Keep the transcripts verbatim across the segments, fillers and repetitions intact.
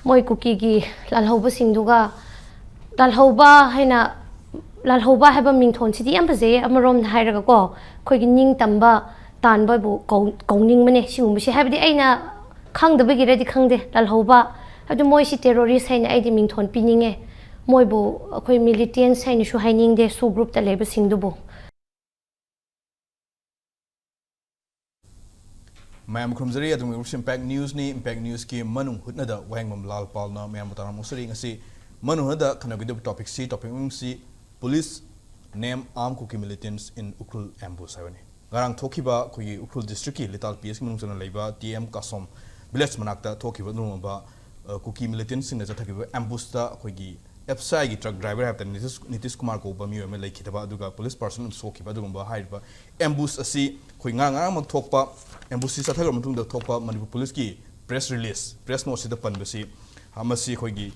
ꯃꯣꯏ ꯀꯨꯀꯤꯒꯤ ꯂꯥꯜꯍꯧꯕꯁꯤꯡꯗꯨꯒ, ꯂꯥꯜꯍꯧꯕ ꯍꯥꯏꯅ, ꯂꯥꯜꯍꯧꯕ ꯍꯥꯏꯕ ꯃꯤꯡꯊꯣꯟꯁꯤꯗꯤ ꯌꯥꯝ ꯐꯖꯩꯌꯦ꯫ ꯑꯃꯔꯣꯝꯗ ꯍꯥꯏꯔꯒꯀꯣ, ꯑꯩꯈꯣꯏꯒꯤ ꯅꯤꯡꯇꯝꯕ ꯇꯥꯟꯕꯕꯨ ꯀꯧ-, ꯀꯧꯅꯤꯡꯕꯅꯦ ꯁꯤꯒꯨꯝꯕꯁꯦ꯫ ꯍꯥꯏꯕꯗꯤ ꯑꯩꯅ ꯈꯪꯗꯕꯒꯤꯔꯗꯤ ꯈꯪꯗꯦ, ꯂꯥꯜꯍꯧꯕ ꯍꯥꯏꯕꯗꯤ ꯃꯣꯏꯁꯤ terrorist ꯍꯥꯏꯅ ꯑꯩꯗꯤ ꯃꯤꯡꯊꯣꯟ ꯄꯤꯅꯤꯡꯉꯦ꯫ ꯃꯣꯏꯕꯨ ꯑꯩꯈꯣꯏ militants ꯍꯥꯏꯅꯁꯨ ꯍꯥꯏꯅꯤꯡꯗꯦ, SoO group ꯇ ꯂꯩꯕꯁꯤꯡꯗꯨꯕꯨ꯫ ꯃꯌꯥꯝ ꯈꯨꯔꯨꯝꯖꯔꯤ꯫ ꯑꯗꯨꯝ ꯏꯝꯄꯦꯛ ꯅ꯭ꯌꯨꯁꯅꯤ꯫ ꯏꯝꯄꯦꯛ ꯅ꯭ꯌꯨꯁꯀꯤ ꯃꯅꯨꯡ ꯍꯨꯠꯅꯗ ꯋꯥꯍꯦꯡꯕꯝ ꯂꯥꯜ ꯄꯥꯜꯅ ꯃꯌꯥꯝꯕꯨ ꯇꯥꯔꯝ ꯑꯣꯛꯆꯔꯤ꯫ ꯉꯁꯤ ꯃꯅꯨꯡ ꯍꯨꯠꯅꯗ ꯈꯟꯅꯒꯗꯕ ꯇꯣꯄꯤꯛꯁꯤ, topic ꯃꯃꯤꯡꯁꯤ Police name armed Kuki militants in Ukhrul ambush ꯍꯥꯏꯕꯅꯤ꯫ ꯉꯔꯥꯡ ꯊꯣꯛꯈꯤꯕ ꯑꯩꯈꯣꯏꯒꯤ ꯎꯈ꯭ꯔꯨꯜ ꯗꯤꯁꯇ꯭ꯔꯤꯛꯀꯤ ꯂꯤꯇꯥꯜ ꯄꯤ ꯑꯦꯁꯀꯤ ꯃꯅꯨꯡ ꯆꯟꯅ ꯂꯩꯕ ꯇꯤ ꯑꯦꯝ ꯀꯥꯁꯣꯝ ꯚꯤꯂꯦꯖ ꯃꯅꯥꯛꯇ ꯊꯣꯛꯈꯤꯕ ꯑꯗꯨꯒꯨꯝꯂꯕ, ꯑ, ꯀꯨꯀꯤ ꯃꯤꯂꯤꯇꯦꯟꯠꯁꯤꯡꯅ ꯆꯠꯊꯈꯤꯕ ꯑꯦꯝꯕꯨꯁꯇ ꯑꯩꯈꯣꯏꯒꯤ ꯑꯦꯐ ꯁꯤ ꯑꯥꯏꯒꯤ ꯇ꯭ꯔꯛ ꯗ꯭ꯔꯥꯏꯚꯔ ꯍꯥꯏꯕ ꯇꯥꯔꯦ, ꯅꯤꯇꯤꯁ, ꯅꯤꯇꯤꯁ ꯀꯨꯃꯥꯔ ꯀꯧꯕ ꯃꯤꯑꯣꯏ ꯑꯃ ꯂꯩꯈꯤꯗꯕ, ꯑꯗꯨꯒ ꯄꯨꯂꯤꯁ ꯄꯥꯔꯁꯟ ꯑꯃ ꯁꯣꯛꯈꯤꯕ꯫ ꯑꯗꯨꯒꯨꯝꯕ ꯍꯥꯏꯔꯤꯕ ꯑꯦꯝꯕꯨꯁ ꯑꯁꯤ ꯑꯩꯈꯣꯏ ꯉꯔꯥꯡ, ꯉꯔꯥꯡꯃꯛ ꯊꯣꯛꯄ, ꯑꯦꯝꯕꯨꯁꯁꯤ ꯆꯠꯊꯈ꯭ꯔꯕ ꯃꯇꯨꯡꯗ ꯊꯣꯛꯄ ꯃꯅꯤꯄꯨꯔ ꯄꯨꯂꯤꯁꯀꯤ ꯄ꯭ꯔꯦꯁ ꯔꯤꯂꯤꯁ, ꯄ꯭ꯔꯦꯁ ꯅꯣꯠꯁꯤꯗ ꯄꯟꯕꯁꯤ, ꯑ, ꯃꯁꯤ ꯑꯩꯈꯣꯏꯒꯤ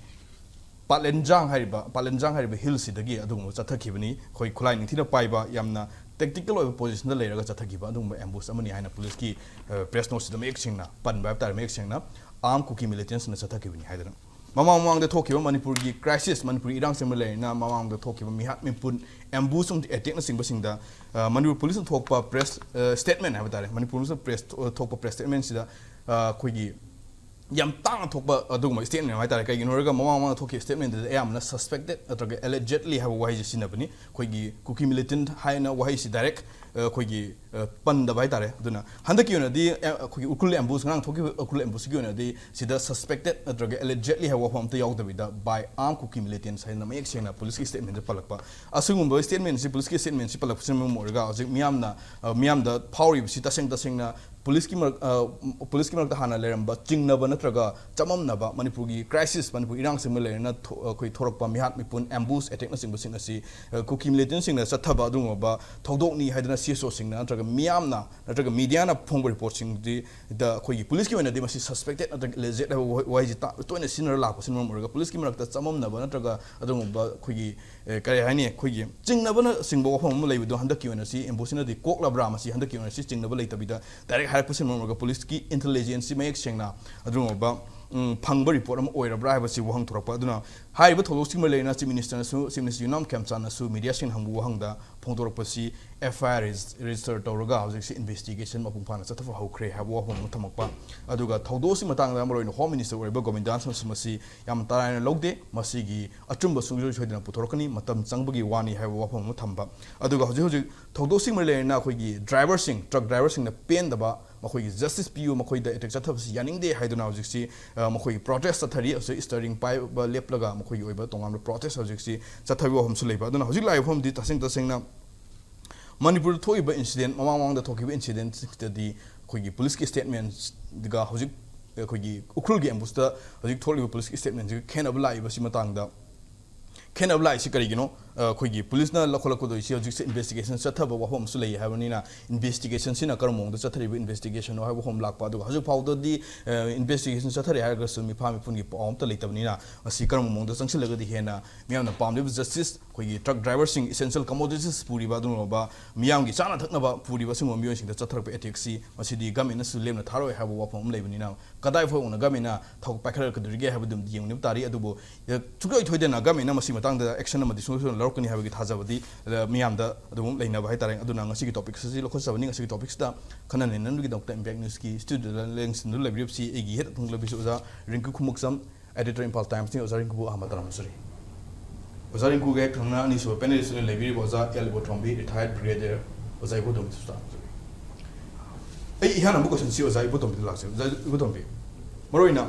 ꯄꯥꯠꯂꯦꯟꯖꯥꯡ ꯍꯥꯏꯔꯤꯕ, ꯄꯥꯠꯂꯦꯟꯖꯥꯡ ꯍꯥꯏꯔꯤꯕ ꯍꯤꯜꯁꯤꯗꯒꯤ ꯑꯗꯨꯒꯨꯝꯕ ꯆꯠꯊꯈꯤꯕꯅꯤ꯫ ꯑꯩꯈꯣꯏ ꯈꯨꯠꯂꯥꯏ ꯅꯤꯡꯊꯤꯅ ꯄꯥꯏꯕ, ꯌꯥꯝꯅ ꯇꯦꯛꯇꯤꯀꯦꯜ ꯑꯣꯏꯕ ꯄꯣꯖꯤꯁꯟꯗ ꯂꯩꯔꯒ ꯆꯠꯊꯈꯤꯕ ꯑꯗꯨꯒꯨꯝꯕ ꯑꯦꯝꯕꯨꯁ ꯑꯃꯅꯤ ꯍꯥꯏꯅ ꯄꯨꯂꯤꯁꯀꯤ, ꯑ, ꯄ꯭ꯔꯦꯁ ꯅꯣꯠꯁꯤꯗ ꯃꯌꯦꯛ ꯁꯦꯡꯅ ꯄꯟꯕ ꯍꯥꯏꯕ ꯇꯥꯔꯦ, ꯃꯌꯦꯛ ꯁꯦꯡꯅ ꯑꯥꯔꯝ ꯀꯨꯀꯤ ꯃꯤꯂꯤꯇꯦꯟꯠꯁꯤꯡꯅ ꯆꯠꯊꯈꯤꯕꯅꯤ ꯍꯥꯏꯗꯅ꯫ ꯃꯃꯥꯡ ꯃꯃꯥꯡꯗ ꯊꯣꯛꯈꯤꯕ ꯃꯅꯤꯄꯨꯔꯒꯤ ꯀ꯭ꯔꯥꯏꯁꯤꯁ, ꯃꯅꯤꯄꯨꯔꯒꯤ ꯏꯔꯥꯡ ꯆꯦꯟꯕ ꯂꯩꯔꯤꯅ ꯃꯃꯥꯡꯗ ꯊꯣꯛꯈꯤꯕ ꯃꯤꯍꯥꯠ ꯃꯤꯄꯨꯟ, ꯑꯦꯝꯕꯨꯁ ꯑꯃꯗꯤ ꯑꯦꯇꯦꯛꯅꯆꯤꯡꯕꯁꯤꯡꯗ, ꯑ, ꯃꯅꯤꯄꯨꯔ ꯄꯨꯂꯤꯁꯅ ꯊꯣꯛꯄ ꯄ꯭ꯔꯦꯁ, ꯑ, ꯁ꯭ꯇꯦꯠꯃꯦꯟ ꯍꯥꯏꯕ ꯇꯥꯔꯦ, ꯃꯅꯤꯄꯨꯔ ꯄꯨꯂꯤꯁꯅ ꯄ꯭ꯔꯦꯁ ꯊꯣ-, ꯊꯣꯛꯄ ꯄ꯭ꯔꯦꯁ ꯁ꯭ꯇꯦꯠꯃꯦꯟꯁꯤꯗ, ꯑ, ꯑꯩꯈꯣꯏꯒꯤ ꯌꯥꯝ ꯇꯥꯡꯅ ꯊꯣꯛꯄ ꯑꯗꯨꯒꯨꯝꯕ ꯁ꯭ꯇꯦꯠꯃꯦꯟ ꯍꯥꯏꯕ ꯇꯥꯔꯦ꯫ ꯀꯩꯒꯤꯅꯣ ꯍꯥꯏꯔꯒ ꯃꯃꯥꯡ ꯃꯃꯥꯡꯗ ꯊꯣꯛꯈꯤꯕ ꯁ꯭ꯇꯦꯠꯃꯦꯟꯗꯨꯗ ꯑꯌꯥꯝꯕꯅ suspected ꯅꯠꯇ꯭ꯔꯒ allegedly ꯍꯥꯏꯕ ꯋꯥꯍꯩꯁꯦ ꯁꯤꯖꯤꯟꯅꯕꯅꯤ꯫ ꯑꯩꯈꯣꯏꯒꯤ ꯀꯨꯀꯤ ꯃꯤꯂꯤꯇꯦꯟꯠ ꯍꯥꯏꯅ ꯋꯥꯍꯩꯁꯤ ꯗꯥꯏꯔꯦꯛ, ꯑ, ꯑꯩꯈꯣꯏꯒꯤ, ꯑ, ꯄꯟꯗꯕ ꯍꯥꯏ ꯇꯥꯔꯦ꯫ ꯑꯗꯨꯅ ꯍꯟꯗꯛꯀꯤ ꯑꯣꯏꯅꯗꯤ, ꯑ, ꯑꯩꯈꯣꯏꯒꯤ ꯎꯈ꯭ꯔꯨꯜ ꯑꯦꯝꯕꯨꯁ, ꯉꯔꯥꯡ ꯊꯣꯛꯈꯤꯕ ꯎꯈ꯭ꯔꯨꯜ ꯑꯦꯝꯕꯨꯁꯀꯤ ꯑꯣꯏꯅꯗꯤ ꯁꯤꯗ suspected ꯅꯠꯇ꯭ꯔꯒ allegedly ꯍꯥꯏꯕ ꯋꯥꯐꯝ ꯑꯝꯇ ꯌꯥꯎꯗꯕꯤꯗ by armed Kuki militants ꯍꯥꯏꯅ ꯃꯌꯦꯛ ꯁꯦꯡꯅ ꯄꯨꯂꯤꯁꯀꯤ ꯁ꯭ꯇꯦꯠꯃꯦꯟꯗ ꯄꯜꯂꯛꯄ꯫ ꯑꯁꯤꯒꯨꯝꯕ ꯁ꯭ꯇꯦꯠꯃꯦꯟꯁꯤ, ꯄꯨꯂꯤꯁꯀꯤ ꯁ꯭ꯇꯦꯠꯃꯦꯟꯁꯤ ꯄꯜꯂꯛꯄꯁꯤꯅ ꯃꯔꯝ ꯑꯣꯏꯔꯒ ꯍꯧꯖꯤꯛ ꯃꯤꯌꯥꯝꯅ, ꯑ, ꯃꯤꯌꯥꯝꯗ ꯐꯥꯎꯔꯤꯕꯁꯤ ꯇꯁꯦꯡ ꯇꯁꯦꯡꯅ ꯄꯨꯂꯤꯁꯀꯤ ꯃꯔꯛ-, ꯑ, ꯄꯨꯂꯤꯁꯀꯤ ꯃꯔꯛꯇ ꯍꯥꯟꯅ ꯂꯩꯔꯝꯕ ꯆꯤꯡꯅꯕ ꯅꯠꯇ꯭ꯔꯒ ꯆꯃꯝꯅꯕ, ꯃꯅꯤꯄꯨꯔꯒꯤ ꯀ꯭ꯔꯥꯏꯁꯤꯁ, ꯃꯅꯤꯄꯨꯔ ꯏꯔꯥꯡ ꯆꯦꯟꯕ ꯂꯩꯔꯦꯅ ꯊꯣ-, ꯑꯩꯈꯣꯏ ꯊꯣꯔꯛꯄ ꯃꯤꯍꯥꯠ ꯃꯤꯄꯨꯟ, ꯑꯦꯝꯕꯨꯁ ꯑꯦꯇꯦꯛꯅꯆꯤꯡꯕꯁꯤꯡ ꯑꯁꯤ, ꯑ, ꯀꯨꯀꯤ ꯃꯤꯂꯤꯇꯦꯟꯠꯁꯤꯡꯅ ꯆꯠꯊꯕ ꯑꯗꯨꯒꯨꯝꯂꯕ ꯊꯧꯗꯣꯛꯅꯤ ꯍꯥꯏꯗꯅ ꯁꯤ ꯑꯦꯁ ꯑꯣꯁꯤꯡꯅ ꯅꯠꯇ꯭ꯔꯒ ꯃꯤꯌꯥꯝꯅ, ꯅꯠꯇ꯭ꯔꯒ ꯃꯤꯗꯤꯌꯥꯅ ꯐꯣꯡꯕ ꯔꯤꯄꯣꯔꯠꯁꯤꯡꯗꯤ ꯗ ꯑꯩꯈꯣꯏꯒꯤ ꯄꯨꯂꯤꯁꯀꯤ ꯑꯣꯏꯅꯗꯤ ꯃꯁꯤ suspected ꯅꯠꯇ꯭ꯔꯒ alleged ꯍꯥꯏꯕ ꯋꯥꯍꯩ-, ꯋꯥꯍꯩꯁꯤ ꯇ-, ꯇꯣꯏꯅ ꯁꯤꯖꯤꯟꯅꯔ ꯂꯥꯛꯄꯁꯤꯅ ꯃꯔꯝ ꯑꯣꯏꯔꯒ ꯄꯨꯂꯤꯁꯀꯤ ꯃꯔꯛꯇ ꯆꯃꯝꯅꯕ ꯅꯠꯇ꯭ꯔꯒ ꯑꯗꯨꯒꯨꯝꯕ ꯑꯩꯈꯣꯏꯒꯤ, ꯑꯦ, ꯀꯔꯤ ꯍꯥꯏꯅꯤ, ꯑꯩꯈꯣꯏꯒꯤ ꯆꯤꯡꯅꯕꯅꯆꯤꯡꯕ ꯋꯥꯐꯝ ꯑꯃ ꯂꯩꯕꯗꯣ ꯍꯟꯗꯛꯀꯤ ꯑꯣꯏꯅ ꯁꯤ ꯑꯦꯝꯕꯨꯁꯁꯤꯅꯗꯤ ꯀꯣꯛꯂꯕ꯭ꯔꯥ? ꯃꯁꯤ ꯍꯟꯗꯛꯀꯤ ꯑꯣꯏꯅ ꯁꯤ ꯆꯤꯡꯅꯕ ꯂꯩꯇꯕꯤꯗ ꯗꯥꯏꯔꯦꯛ ꯍꯥꯏꯔꯛꯄꯁꯤꯅ ꯃꯔꯝ ꯑꯣꯏꯔꯒ ꯄꯨꯂꯤꯁꯀꯤ ꯏꯟꯇꯦꯂꯤꯖꯦꯟꯁꯁꯤ ꯃꯌꯦꯛ ꯁꯦꯡꯅ ꯑꯗꯨꯒꯨꯝꯂꯕ ꯎꯝ, ꯐꯪꯕ ꯔꯤꯄꯣꯔꯠ ꯑꯃ ꯑꯣꯏꯔꯕ꯭ꯔꯥ ꯍꯥꯏꯕꯁꯤ ꯋꯥꯍꯪ ꯊꯣꯔꯛꯄ꯫ ꯑꯗꯨꯅ ꯍꯥꯏꯔꯤꯕ ꯊꯧꯗꯣꯛꯁꯤꯒꯤ ꯃꯔꯤ ꯂꯩꯅꯅ ꯆꯤꯐ ꯃꯤꯅꯤꯁꯇꯔꯅꯁꯨ, ꯆꯤꯐ ꯃꯤꯅꯤꯁꯇꯔ ꯌꯨꯝꯅꯥꯝ ꯈꯦꯝꯆꯥꯟꯅꯁꯨ ꯃꯤꯗꯤꯌꯥꯁꯤꯡꯅ ꯍꯪꯕ ꯋꯥꯍꯪꯗ ꯐꯣꯡꯗꯣꯔꯛꯄꯁꯤ, ꯑꯦꯐ ꯑꯥꯏ ꯑꯥꯔ ꯔꯦꯖꯤꯁꯇꯔ ꯇꯧꯔꯒ ꯍꯧꯖꯤꯛꯁꯤ ꯏꯟꯚꯦꯁꯇꯤꯒꯦꯁꯟ ꯃꯄꯨꯡ ꯐꯥꯅ ꯆꯠꯊꯕ ꯍꯧꯈ꯭ꯔꯦ ꯍꯥꯏꯕ ꯋꯥꯐꯝ ꯑꯃ ꯊꯝꯃꯛꯄ꯫ ꯑꯗꯨꯒ ꯊꯧꯗꯣꯛꯁꯤ ꯃꯇꯥꯡꯗ ꯃꯔꯨꯑꯣꯏꯅ ꯍꯣꯝ ꯃꯤꯅꯤꯁꯇꯔ ꯑꯣꯏꯔꯤꯕ ꯒꯣꯕꯤꯟꯗꯥꯟ ꯁꯝꯁꯨ ꯃꯁꯤ ꯌꯥꯝ ꯇꯔꯥꯏꯅ ꯂꯧꯗꯦ, ꯃꯁꯤꯒꯤ ꯑꯆꯨꯝꯕ ꯁꯨꯡꯁꯣꯏ ꯁꯣꯏꯗꯅ ꯄꯨꯊꯣꯔꯛꯀꯅꯤ, ꯃꯇꯝ ꯆꯪꯕꯒꯤ ꯋꯥꯅꯤ ꯍꯥꯏꯕ ꯋꯥꯐꯝ ꯑꯃ ꯊꯝꯕ꯫ ꯑꯗꯨꯒ ꯍꯧꯖꯤꯛ ꯍꯧꯖꯤꯛ ꯊꯧꯗꯣꯛꯁꯤꯡ ꯃꯔꯤ ꯂꯩꯅꯅ ꯑꯩꯈꯣꯏꯒꯤ ꯗ꯭ꯔꯥꯏꯚꯔꯁꯤꯡ, ꯇ꯭ꯔꯛ ꯗ꯭ꯔꯥꯏꯚꯔꯁꯤꯡꯅ ꯄꯦꯟꯗꯕ, ꯃꯈꯣꯏꯒꯤ ꯖꯁꯇꯤꯁ ꯄꯤꯌꯨ, ꯃꯈꯣꯏꯗ ꯑꯦꯇꯦꯛ ꯆꯠꯊꯕꯁꯤ ꯌꯥꯅꯤꯡꯗꯦ ꯍꯥꯏꯗꯨꯅ ꯍꯧꯖꯤꯛꯁꯤ, ꯑ, ꯃꯈꯣꯏꯒꯤ ꯄ꯭ꯔꯣꯇꯦꯁ ꯆꯠꯊꯔꯤ꯫ ꯍꯧꯖꯤꯛ ꯁ꯭ꯇꯤꯌꯔꯤꯡ ꯄꯥꯏꯕ ꯂꯦꯞꯂꯒ ꯃꯈꯣꯏꯒꯤ ꯑꯣꯏꯕ ꯇꯣꯉꯥꯟꯕ ꯄ꯭ꯔꯣꯇꯦꯁ ꯍꯧꯖꯤꯛꯁꯤ ꯆꯠꯊꯔꯤꯕ ꯋꯥꯐꯝꯁꯨ ꯂꯩꯕ꯫ ꯑꯗꯨꯅ ꯍꯧꯖꯤꯛ ꯂꯥꯛꯏꯕ ꯋꯥꯐꯝꯗꯤ ꯇꯁꯦꯡ ꯇꯁꯦꯡꯅ ꯃꯅꯤꯄꯨꯔꯗ ꯊꯣꯛꯏꯕ ꯏꯟꯁꯤꯗꯦꯟ, ꯃꯃꯥꯡ ꯃꯃꯥꯡꯗ ꯊꯣꯛꯈꯤꯕ ꯏꯟꯁꯤꯗꯦꯟꯁꯤꯡꯁꯤꯗꯗꯤ ꯑꯩꯈꯣꯏꯒꯤ ꯄꯨꯂꯤꯁꯀꯤ ꯁ꯭ꯇꯦꯠꯃꯦꯟꯁꯒ ꯍꯧꯖꯤꯛ ꯑꯩꯈꯣꯏꯒꯤ ꯎꯈ꯭ꯔꯨꯜꯒꯤ ꯑꯦꯝꯕꯨꯁꯇ ꯍꯧꯖꯤꯛ ꯊꯣꯛꯂꯤꯕ ꯄꯨꯂꯤꯁꯀꯤ ꯁ꯭ꯇꯦꯠꯃꯦꯟꯁꯤꯒ ꯈꯦꯠꯅꯕ ꯂꯥꯛꯏꯕꯁꯤ ꯃꯇꯥꯡꯗ, ꯈꯦꯠꯅꯕ ꯂꯥꯛꯏꯁꯤ ꯀꯔꯤꯒꯤꯅꯣ? ꯑ, ꯑꯩꯈꯣꯏꯒꯤ ꯄꯨꯂꯤꯁꯅ ꯂꯧꯈꯠꯂꯛꯀꯗꯣꯏꯁꯤ ꯍꯧꯖꯤꯛꯁꯦ ꯏꯟꯚꯦꯁꯇꯤꯒꯦꯁꯟ ꯆꯠꯊꯕ ꯋꯥꯐꯝ ꯑꯃꯁꯨ ꯂꯩ ꯍꯥꯏꯕꯅꯤꯅ, ꯏꯟꯚꯦꯁꯇꯤꯒꯦꯁꯟꯁꯤꯅ ꯀꯔꯝꯕ ꯃꯑꯣꯡꯗ ꯆꯠꯊꯔꯤꯕ ꯏꯟꯚꯦꯁꯇꯤꯒꯦꯁꯟꯅꯣ ꯍꯥꯏꯕ ꯋꯥꯐꯝ ꯂꯥꯛꯄ꯫ ꯑꯗꯨꯒ ꯍꯧꯖꯤꯛ ꯐꯥꯎꯗꯗꯤ, ꯑ, ꯏꯟꯚꯦꯁꯇꯤꯒꯦꯁꯟ ꯆꯠꯊꯔꯦ ꯍꯥꯏꯔꯒꯁꯨ ꯃꯤꯐꯥ ꯃꯤꯄꯨꯟꯒꯤ ꯄꯥꯎ ꯑꯝꯇ ꯂꯩꯇꯕꯅꯤꯅ, ꯃꯁꯤ ꯀꯔꯝꯕ ꯃꯑꯣꯡꯗ ꯆꯪꯁꯤꯜꯂꯒꯗꯤ ꯍꯦꯟꯅ ꯃꯤꯌꯥꯝꯅ ꯄꯥꯝꯂꯤꯕ ꯖꯁꯇꯤꯁ, ꯑꯩꯈꯣꯏꯒꯤ ꯇ꯭ꯔꯛ ꯗ꯭ꯔꯥꯏꯚꯔꯁꯤꯡ, ꯏꯁꯦꯟꯁꯤꯌꯦꯜ ꯀꯃꯣꯗꯤꯇꯤꯁ ꯄꯨꯔꯤꯕ, ꯑꯗꯨꯒꯨꯝꯂꯕ ꯃꯤꯌꯥꯝꯒꯤ ꯆꯥꯅ ꯊꯛꯅꯕ ꯄꯨꯔꯤꯕ ꯑꯁꯤꯒꯨꯝꯕ ꯃꯤꯑꯣꯏꯁꯤꯡꯗ ꯆꯠꯊꯔꯛꯄ ꯑꯦꯇꯦꯛꯁꯤ, ꯃꯁꯤꯗꯤ ꯒꯃꯦꯟꯅꯁꯨ ꯂꯦꯝꯅ ꯊꯥꯔꯣꯏ ꯍꯥꯏꯕ ꯋꯥꯐꯝ ꯑꯃ ꯂꯩꯕꯅꯤꯅ, ꯀꯗꯥꯏ ꯐꯥꯎꯕꯅ ꯒꯃꯦꯟꯅ ꯊꯧ ꯄꯥꯏꯈꯠꯂꯛꯀꯗꯧꯔꯤꯒꯦ ꯍꯥꯏꯕꯗꯨꯃꯗꯤ ꯌꯦꯡꯅꯕ ꯇꯥꯔꯤ꯫ ꯑꯗꯨꯕꯨ, ꯑ, ꯁꯨꯡꯁꯣꯏ ꯊꯣꯏꯗꯅ ꯒꯃꯦꯟꯅ ꯃꯁꯤ ꯃꯇꯥꯡꯗ ꯑꯦꯛꯁꯟ ꯑꯃꯗꯤ ꯁꯨꯡꯁꯣꯏ ꯁꯣꯏꯗꯅ ꯂꯧꯔꯛꯀꯅꯤ ꯍꯥꯏꯕꯒꯤ ꯊꯥꯖꯕꯗꯤ, ꯑ, ꯃꯤꯌꯥꯝꯗ ꯑꯗꯨꯝ ꯂꯩꯅꯕ ꯍꯥꯏꯇꯥꯔꯦ꯫ ꯑꯗꯨꯅ ꯉꯁꯤꯒꯤ ꯇꯣꯄꯤꯛꯁ ꯑꯁꯤ ꯂꯧꯈꯠꯆꯕꯅꯤ꯫ ꯉꯁꯤꯒꯤ ꯇꯣꯄꯤꯛꯁꯤꯗ ꯈꯟꯅ ꯅꯩꯅꯅꯕꯒꯤꯗꯃꯛꯇ ꯏꯝꯄꯦꯛ ꯅ꯭ꯌꯨꯁꯀꯤ ꯁ꯭ꯇꯨꯗꯤꯑꯣꯗ ꯂꯦꯡꯁꯤꯟꯗꯨꯅ ꯂꯩꯕꯤꯔꯤꯕꯁꯤ ꯑꯩꯒꯤ ꯍꯦꯠ ꯑꯊꯨꯡꯂꯕꯤꯁꯨ ꯑꯣꯖꯥ ꯔꯤꯡꯀꯨ ꯈꯨꯃꯨꯛꯆꯝ, ꯑꯦꯗꯤꯇꯔ, ꯏꯝꯐꯥꯜ ꯇꯥꯏꯝꯁꯅꯤ꯫ ꯑꯣꯖꯥ ꯔꯤꯡꯀꯨꯕꯨ ꯑꯍꯥꯟꯕ ꯇꯔꯥꯝꯅ ꯊꯝꯖꯔꯤ꯫ ꯑꯣꯖꯥ ꯔꯤꯡꯀꯨꯒ ꯍꯦꯛ ꯊꯪꯅ ꯑꯅꯤꯁꯨꯕ ꯄꯦꯅꯦꯂꯤꯁ ꯑꯣꯏꯅ ꯂꯩꯕꯤꯔꯤꯕ ꯑꯣꯖꯥ ꯑꯦꯜ ꯏꯕꯣꯇꯣꯝꯕꯤ, ꯔꯤꯇꯥꯌꯔꯗ ꯕ꯭ꯔꯤꯒꯦꯗꯤꯌꯔ꯫ ꯑꯣꯖꯥ ꯏꯕꯣꯇꯣꯝꯕꯤꯁꯨ ꯇꯔꯥꯝꯅ ꯊꯝꯖꯔꯤ꯫ ꯑꯩ ꯏꯍꯥꯟ ꯍꯥꯟꯕ ꯀꯣꯏꯁꯟꯁꯤ ꯑꯣꯖꯥ ꯏꯕꯣꯇꯣꯝꯕꯤꯗ ꯂꯥꯛꯆꯩ꯫ ꯑꯣꯖꯥ ꯏꯕꯣꯇꯣꯝꯕꯤ, ꯃꯔꯨꯑꯣꯏꯅ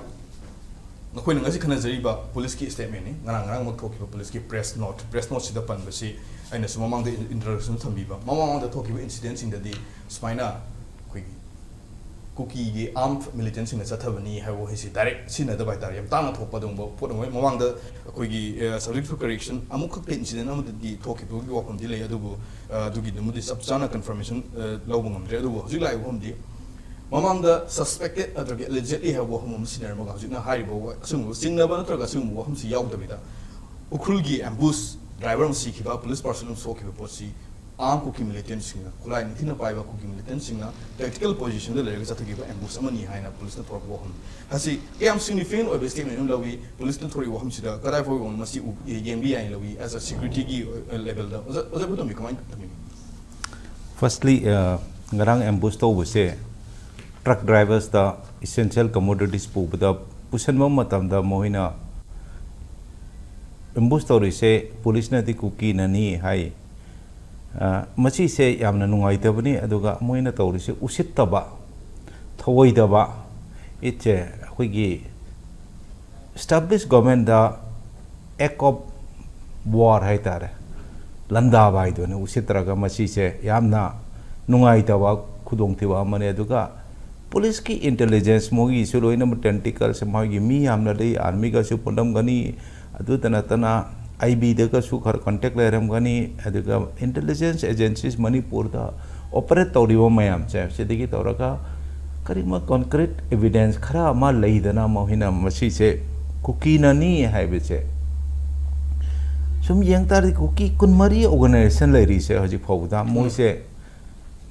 ꯅꯈꯣꯏꯅ ꯉꯁꯤ ꯈꯟꯅꯖꯔꯤꯕ ꯄꯨꯂꯤꯁꯀꯤ ꯁ꯭ꯇꯦꯠꯃꯦꯟꯅꯤ, ꯉꯔꯥꯡ ꯉꯔꯥꯡꯃꯛ ꯊꯣꯛꯈꯤꯕ ꯄꯨꯂꯤꯁꯀꯤ ꯄ꯭ꯔꯦꯁ ꯅꯣꯠ꯫ ꯄ꯭ꯔꯦꯁ ꯅꯣꯠꯁꯤꯗ ꯄꯟꯕꯁꯤ ꯑꯩꯅꯁꯨ ꯃꯃꯥꯡꯗ ꯏꯟꯇ꯭ꯔꯣꯗꯛꯁꯟ ꯊꯝꯕꯤꯕ, ꯃꯃꯥꯡ ꯃꯃꯥꯡꯗ ꯊꯣꯛꯈꯤꯕ ꯏꯟꯁꯤꯗꯦꯟꯁꯤꯡꯗꯗꯤ ꯁꯨꯃꯥꯏꯅ ꯑꯩꯈꯣꯏꯒꯤ ꯀꯨꯀꯤꯒꯤ ꯑꯥꯔꯝ ꯃꯤꯂꯤꯇꯦꯟꯁꯤꯡꯅ ꯆꯠꯊꯕꯅꯤ ꯍꯥꯏꯕ ꯋꯥꯍꯩꯁꯤ ꯗꯥꯏꯔꯦꯛ ꯁꯤꯖꯤꯟꯅꯗꯕ ꯍꯥꯏꯇꯥꯔꯦ, ꯌꯥꯝ ꯇꯥꯡꯅ ꯊꯣꯛꯄ ꯑꯗꯨꯒꯨꯝꯕ ꯄꯣꯠ ꯑꯃ ꯑꯣꯏ꯫ ꯃꯃꯥꯡꯗ ꯑꯩꯈꯣꯏꯒꯤ, ꯑ, subject to correction ꯑꯃꯨꯛꯈꯛꯇ ꯏꯟꯁꯤꯗꯦꯟ ꯑꯃꯗꯗꯤ ꯊꯣꯛꯈꯤꯕꯒꯤ ꯋꯥꯐꯝꯗꯤ ꯂꯩ, ꯑꯗꯨꯕꯨ, ꯑ, ꯑꯗꯨꯒꯤꯗꯨꯃꯗꯤ ꯆꯞ ꯆꯥꯅ ꯀꯟꯐꯔꯃꯦꯁꯟ, ꯑ, ꯂꯧꯕ ꯉꯝꯗ꯭ꯔꯦ꯫ ꯑꯗꯨꯕꯨ ꯍꯧꯖꯤꯛ ꯂꯥꯛꯏꯕ ꯋꯥꯐꯝꯗꯤ ꯃꯃꯥꯡꯗ suspected ꯅꯠꯇ꯭ꯔꯒ allegedly ꯍꯥꯏꯕ ꯋꯥꯐꯝ ꯑꯃ ꯁꯤꯖꯤꯟꯅꯔꯝꯃꯒ ꯍꯧꯖꯤꯛꯅ ꯍꯥꯏꯔꯤꯕ ꯋꯥ-, ꯑꯁꯤꯒꯨꯝꯕ ꯆꯤꯡꯅꯕ ꯅꯠꯇ꯭ꯔꯒ ꯑꯁꯤꯒꯨꯝꯕ ꯋꯥꯐꯝꯁꯤ ꯌꯥꯎꯗꯕꯤꯗ ꯎꯈ꯭ꯔꯨꯜꯒꯤ ꯑꯦꯝꯕꯨꯁ, ꯗ꯭ꯔꯥꯏꯚꯔ ꯑꯃ ꯁꯤꯈꯤꯕ, ꯄꯨꯂꯤꯁ ꯄꯥꯔꯁꯟ ꯑꯃ ꯁꯣꯛꯈꯤꯕ ꯄꯣꯠꯁꯤ ꯑꯥꯔꯝ ꯀꯨꯀꯤ ꯃꯤꯂꯤꯇꯦꯟꯠꯁꯤꯡꯅ, ꯈꯨꯠꯂꯥꯏ ꯅꯤꯡꯊꯤꯅ ꯄꯥꯏꯕ ꯀꯨꯀꯤ ꯃꯤꯂꯤꯇꯦꯟꯠꯁꯤꯡꯅ ꯇꯦꯛꯇꯤꯀꯦꯜ ꯄꯣꯖꯤꯁꯟꯗ ꯂꯩꯔꯒ ꯆꯠꯊꯈꯤꯕ ꯑꯦꯝꯕꯨꯁ ꯑꯃꯅꯤ ꯍꯥꯏꯅ ꯄꯨꯂꯤꯁꯅ ꯊꯣꯔꯛꯄ ꯋꯥꯐꯝ ꯑꯁꯤ ꯀꯌꯥꯝ ꯁꯤꯒꯅꯤꯐꯤꯀꯦꯟ ꯑꯣꯏꯕ ꯁ꯭ꯇꯦꯠꯃꯦꯟ ꯑꯃ ꯂꯧꯏ? ꯄꯨꯂꯤꯁꯅ ꯊꯣꯔꯛꯏꯕ ꯋꯥꯐꯝꯁꯤꯗ ꯀꯗꯥꯏ ꯐꯥꯎꯕ ꯃꯁꯤ ꯎ-, ꯌꯦꯡꯕ ꯌꯥꯏꯅ ꯂꯧꯏ, ꯑꯦꯁ ꯑ ꯁꯦꯀ꯭ꯌꯨꯔꯤꯇꯤꯒꯤ ꯂꯦꯚꯦꯜꯗ? ꯑꯣꯖꯥ, ꯑꯣꯖꯥ ꯏꯕꯣꯇꯣꯝꯕꯤ, ꯀꯃꯥꯏꯅ ꯊꯝꯕꯤꯅꯤ? Firstly, ꯑ, ꯉꯔꯥꯡ ꯑꯦꯝꯕꯨꯁ ꯇꯧꯕꯁꯦ ꯇ꯭ꯔꯛ ꯗ꯭ꯔꯥꯏꯚꯔꯁꯇ ꯏꯁꯦꯟꯁꯤꯌꯦꯜ ꯀꯃꯣꯗꯤꯇꯤꯁ ꯄꯨꯕꯗ ꯄꯨꯁꯟꯕ ꯃꯇꯝꯗ ꯃꯈꯣꯏꯅ ꯑꯦꯝꯕꯨꯁ ꯇꯧꯔꯤꯁꯦ ꯄꯨꯂꯤꯁꯅꯗꯤ ꯀꯨꯀꯤꯅꯅꯤ ꯍꯥꯏ꯫ ꯑ, ꯃꯁꯤꯁꯦ ꯌꯥꯝꯅ ꯅꯨꯡꯉꯥꯏꯇꯕꯅꯤ꯫ ꯑꯗꯨꯒ ꯃꯣꯏꯅ ꯇꯧꯔꯤꯁꯦ ꯎꯁꯤꯠꯇꯕ, ꯊꯧꯑꯣꯏꯗꯕ, ꯏꯠꯁꯦ ꯑꯩꯈꯣꯏꯒꯤ ꯏꯁꯇꯥꯕ꯭ꯂꯤꯁ ꯒꯣꯔꯃꯦꯟꯗ ꯑꯦꯛ ꯑꯣꯐ ꯋꯥꯔ ꯍꯥꯏꯇꯥꯔꯦ, ꯂꯥꯟꯗꯥꯕ ꯍꯥꯏꯗꯨꯅꯤ꯫ ꯎꯁꯤꯠꯇ꯭ꯔꯒ ꯃꯁꯤꯁꯦ ꯌꯥꯝꯅ ꯅꯨꯡꯉꯥꯏꯇꯕ ꯈꯨꯗꯣꯡꯊꯤꯕ ꯑꯃꯅꯤ꯫ ꯑꯗꯨꯒ ꯄꯨꯂꯤꯁꯀꯤ ꯏꯟꯇꯦꯂꯤꯖꯦꯟꯁ ꯃꯣꯏꯒꯤꯁꯨ ꯂꯣꯏꯅꯃꯛ ꯇꯦꯟꯇꯤꯀꯜꯁ, ꯃꯣꯏꯒꯤ ꯃꯤ ꯌꯥꯝꯅ ꯂꯩ, ꯑꯥꯔꯃꯤꯒꯁꯨ ꯄꯨꯜꯂꯝꯒꯅꯤ, ꯑꯗꯨꯇ ꯅꯠꯇꯅ ꯑꯥꯏ ꯕꯤꯗꯒꯁꯨ ꯈꯔ ꯀꯟꯇꯦꯛ ꯂꯩꯔꯝꯒꯅꯤ꯫ ꯑꯗꯨꯒ ꯏꯟꯇꯦꯂꯤꯖꯦꯟꯁ ꯑꯦꯖꯦꯟꯁꯤꯁ ꯃꯅꯤꯄꯨꯔꯗ ꯑꯣꯄꯔꯦꯠ ꯇꯧꯔꯤꯕ ꯃꯌꯥꯝꯁꯦ ꯁꯤꯗꯒꯤ ꯇꯧꯔꯒ ꯀꯔꯤꯒꯨꯝꯕ ꯀꯣꯟꯀ꯭ꯔꯤꯠ ꯑꯦꯚꯤꯗꯦꯟꯁ ꯈꯔ ꯑꯃ ꯂꯩꯗꯅ ꯃꯈꯣꯏꯅ ꯃꯁꯤꯁꯦ ꯀꯨꯀꯤꯅꯅꯤ ꯍꯥꯏꯕꯁꯦ ꯁꯨꯝ ꯌꯦꯡ ꯇꯥꯔꯗꯤ ꯀꯨꯀꯤ ꯀꯨꯟꯃꯔꯤ ꯑꯣꯔꯒꯅꯥꯏꯖꯦꯁꯟ ꯂꯩꯔꯤꯁꯦ ꯍꯧꯖꯤꯛ ꯐꯥꯎꯕꯗ ꯃꯣꯏꯁꯦ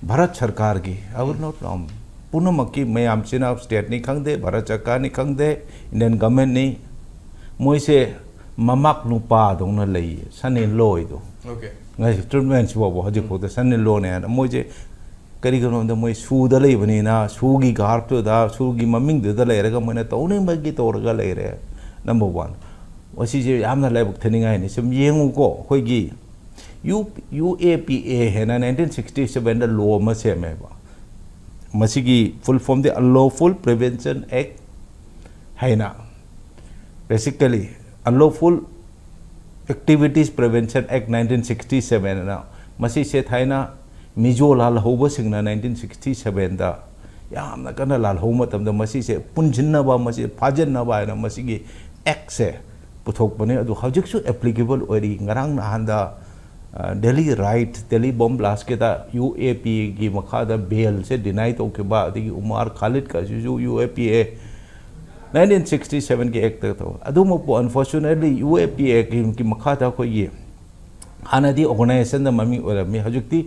ꯚꯥꯔꯠ ꯁꯔꯀꯥꯔꯒꯤ, I will not, um, ꯄꯨꯝꯅꯃꯛꯀꯤ ꯃꯌꯥꯝꯁꯤꯅ ꯁ꯭ꯇꯦꯠꯅꯤ ꯈꯪꯗꯦ, ꯚꯥꯔꯠ ꯁꯔꯀꯥꯔꯅꯤ ꯈꯪꯗꯦ, ꯏꯟꯗꯤꯌꯟ ꯒꯃꯦꯟꯅꯤ, ꯃꯣꯏꯁꯦ ꯃꯃꯥꯛ ꯅꯨꯄꯥꯗꯧꯅ ꯂꯩꯌꯦ, ꯁꯟ ꯑꯦꯟ ꯂꯣꯗꯣ꯫ ꯑꯣꯀꯦ꯫ ꯉꯁꯤ ꯇ꯭ꯔꯤꯠꯃꯦꯟꯁꯤ ꯐꯥꯎꯕ ꯍꯧꯖꯤꯛ ꯐꯥꯎꯗ ꯁꯟ ꯑꯦꯟ ꯂꯣꯅꯦ ꯍꯥꯏꯅ ꯃꯣꯏꯁꯦ ꯀꯔꯤꯒꯤꯅꯣꯗ ꯃꯣꯏ ꯁꯨꯗ ꯂꯩꯕꯅꯤꯅ, ꯁꯨꯒꯤ ꯒꯥꯔꯞꯇꯨꯗ, ꯁꯨꯒꯤ ꯃꯃꯤꯡꯗꯨꯗ ꯂꯩꯔꯒ ꯃꯣꯏꯅ ꯇꯧꯅꯤꯡꯕꯒꯤ ꯇꯧꯔꯒ ꯂꯩꯔꯦ꯫ Number one. ꯃꯁꯤꯁꯦ ꯌꯥꯝꯅ ꯂꯥꯏꯕꯛ ꯊꯤꯅꯤꯡꯉꯥꯏꯅꯤ꯫ ꯁꯨꯝ ꯌꯦꯡꯉꯨꯀꯣ, ꯑꯩꯈꯣꯏꯒꯤ ꯌꯨ, ꯌꯨ ꯑꯦ ꯄꯤ ꯑꯦ ꯍꯥꯏꯅ ꯅꯥꯏꯟꯇꯤꯟ ꯁꯤꯛꯁꯇꯤ ꯁꯕꯦꯟꯗ ꯂꯣ ꯑꯃ ꯁꯦꯝꯃꯦꯕ꯫ ꯃꯁꯤꯒꯤ ꯐꯨꯜ ꯐꯣꯝꯗꯤ Unlawful Prevention Act ꯍꯥꯏꯅ, basically, Unlawful Activities Prevention Act nineteen sixty seven ꯑꯅ꯫ ꯃꯁꯤꯁꯦ ꯊꯥꯏꯅ ꯃꯤꯖꯣ ꯂꯥꯜꯍꯧꯕꯁꯤꯡꯅ ꯅꯥꯏꯟꯇꯤꯟ ꯁꯤꯛꯁꯇꯤ ꯁꯕꯦꯟꯗ ꯌꯥꯝꯅ ꯀꯟꯅ ꯂꯥꯜꯍꯧꯕ ꯃꯇꯝꯗ ꯃꯁꯤꯁꯦ ꯄꯨꯟꯁꯤꯟꯅꯕ, ꯃꯁꯤ ꯐꯥꯖꯤꯟꯅꯕ ꯍꯥꯏꯅ ꯃꯁꯤꯒꯤ ꯑꯦꯛꯁꯦ ꯄꯨꯊꯣꯛꯄꯅꯤ꯫ ꯑꯗꯨ ꯍꯧꯖꯤꯛꯁꯨ ꯑꯦꯄ꯭ꯂꯤꯀꯦꯕꯜ ꯑꯣꯏꯔꯤ꯫ ꯉꯔꯥꯡ ꯅꯍꯥꯟꯗ, ꯑ, ꯗꯦꯜꯂꯤ ꯔꯥꯏꯠ, ꯗꯦꯜꯂꯤ ꯕꯣꯝ ꯕ꯭ꯂꯥꯁꯀꯤꯗ ꯌꯨ ꯑꯦ ꯄꯤꯒꯤ ꯃꯈꯥꯗ ꯕꯦꯜꯁꯦ ꯗꯤꯅꯥꯏ ꯇꯧꯈꯤꯕ, ꯑꯗꯒꯤ ꯎꯃꯥꯔ ꯈꯥꯂꯤꯗꯀꯁꯤꯁꯨ U A P A nineteen sixty ꯁꯕꯦꯟꯒꯤ ꯑꯦꯛꯇ ꯇꯧ꯫ ꯑꯗꯨꯃꯛꯄꯨ, ꯑꯟꯐꯣꯔꯆꯨꯅꯦꯠꯂꯤ, ꯌꯨ ꯑꯦ ꯄꯤ ꯑꯦꯒꯤ ꯃꯈꯥꯗ ꯑꯩꯈꯣꯏꯒꯤ ꯍꯥꯟꯅꯗꯤ ꯑꯣꯔꯒꯅꯥꯏꯖꯦꯁꯟꯗ ꯃꯃꯤꯡ ꯑꯣꯏꯔꯝꯃꯤ, ꯍꯧꯖꯤꯛꯇꯤ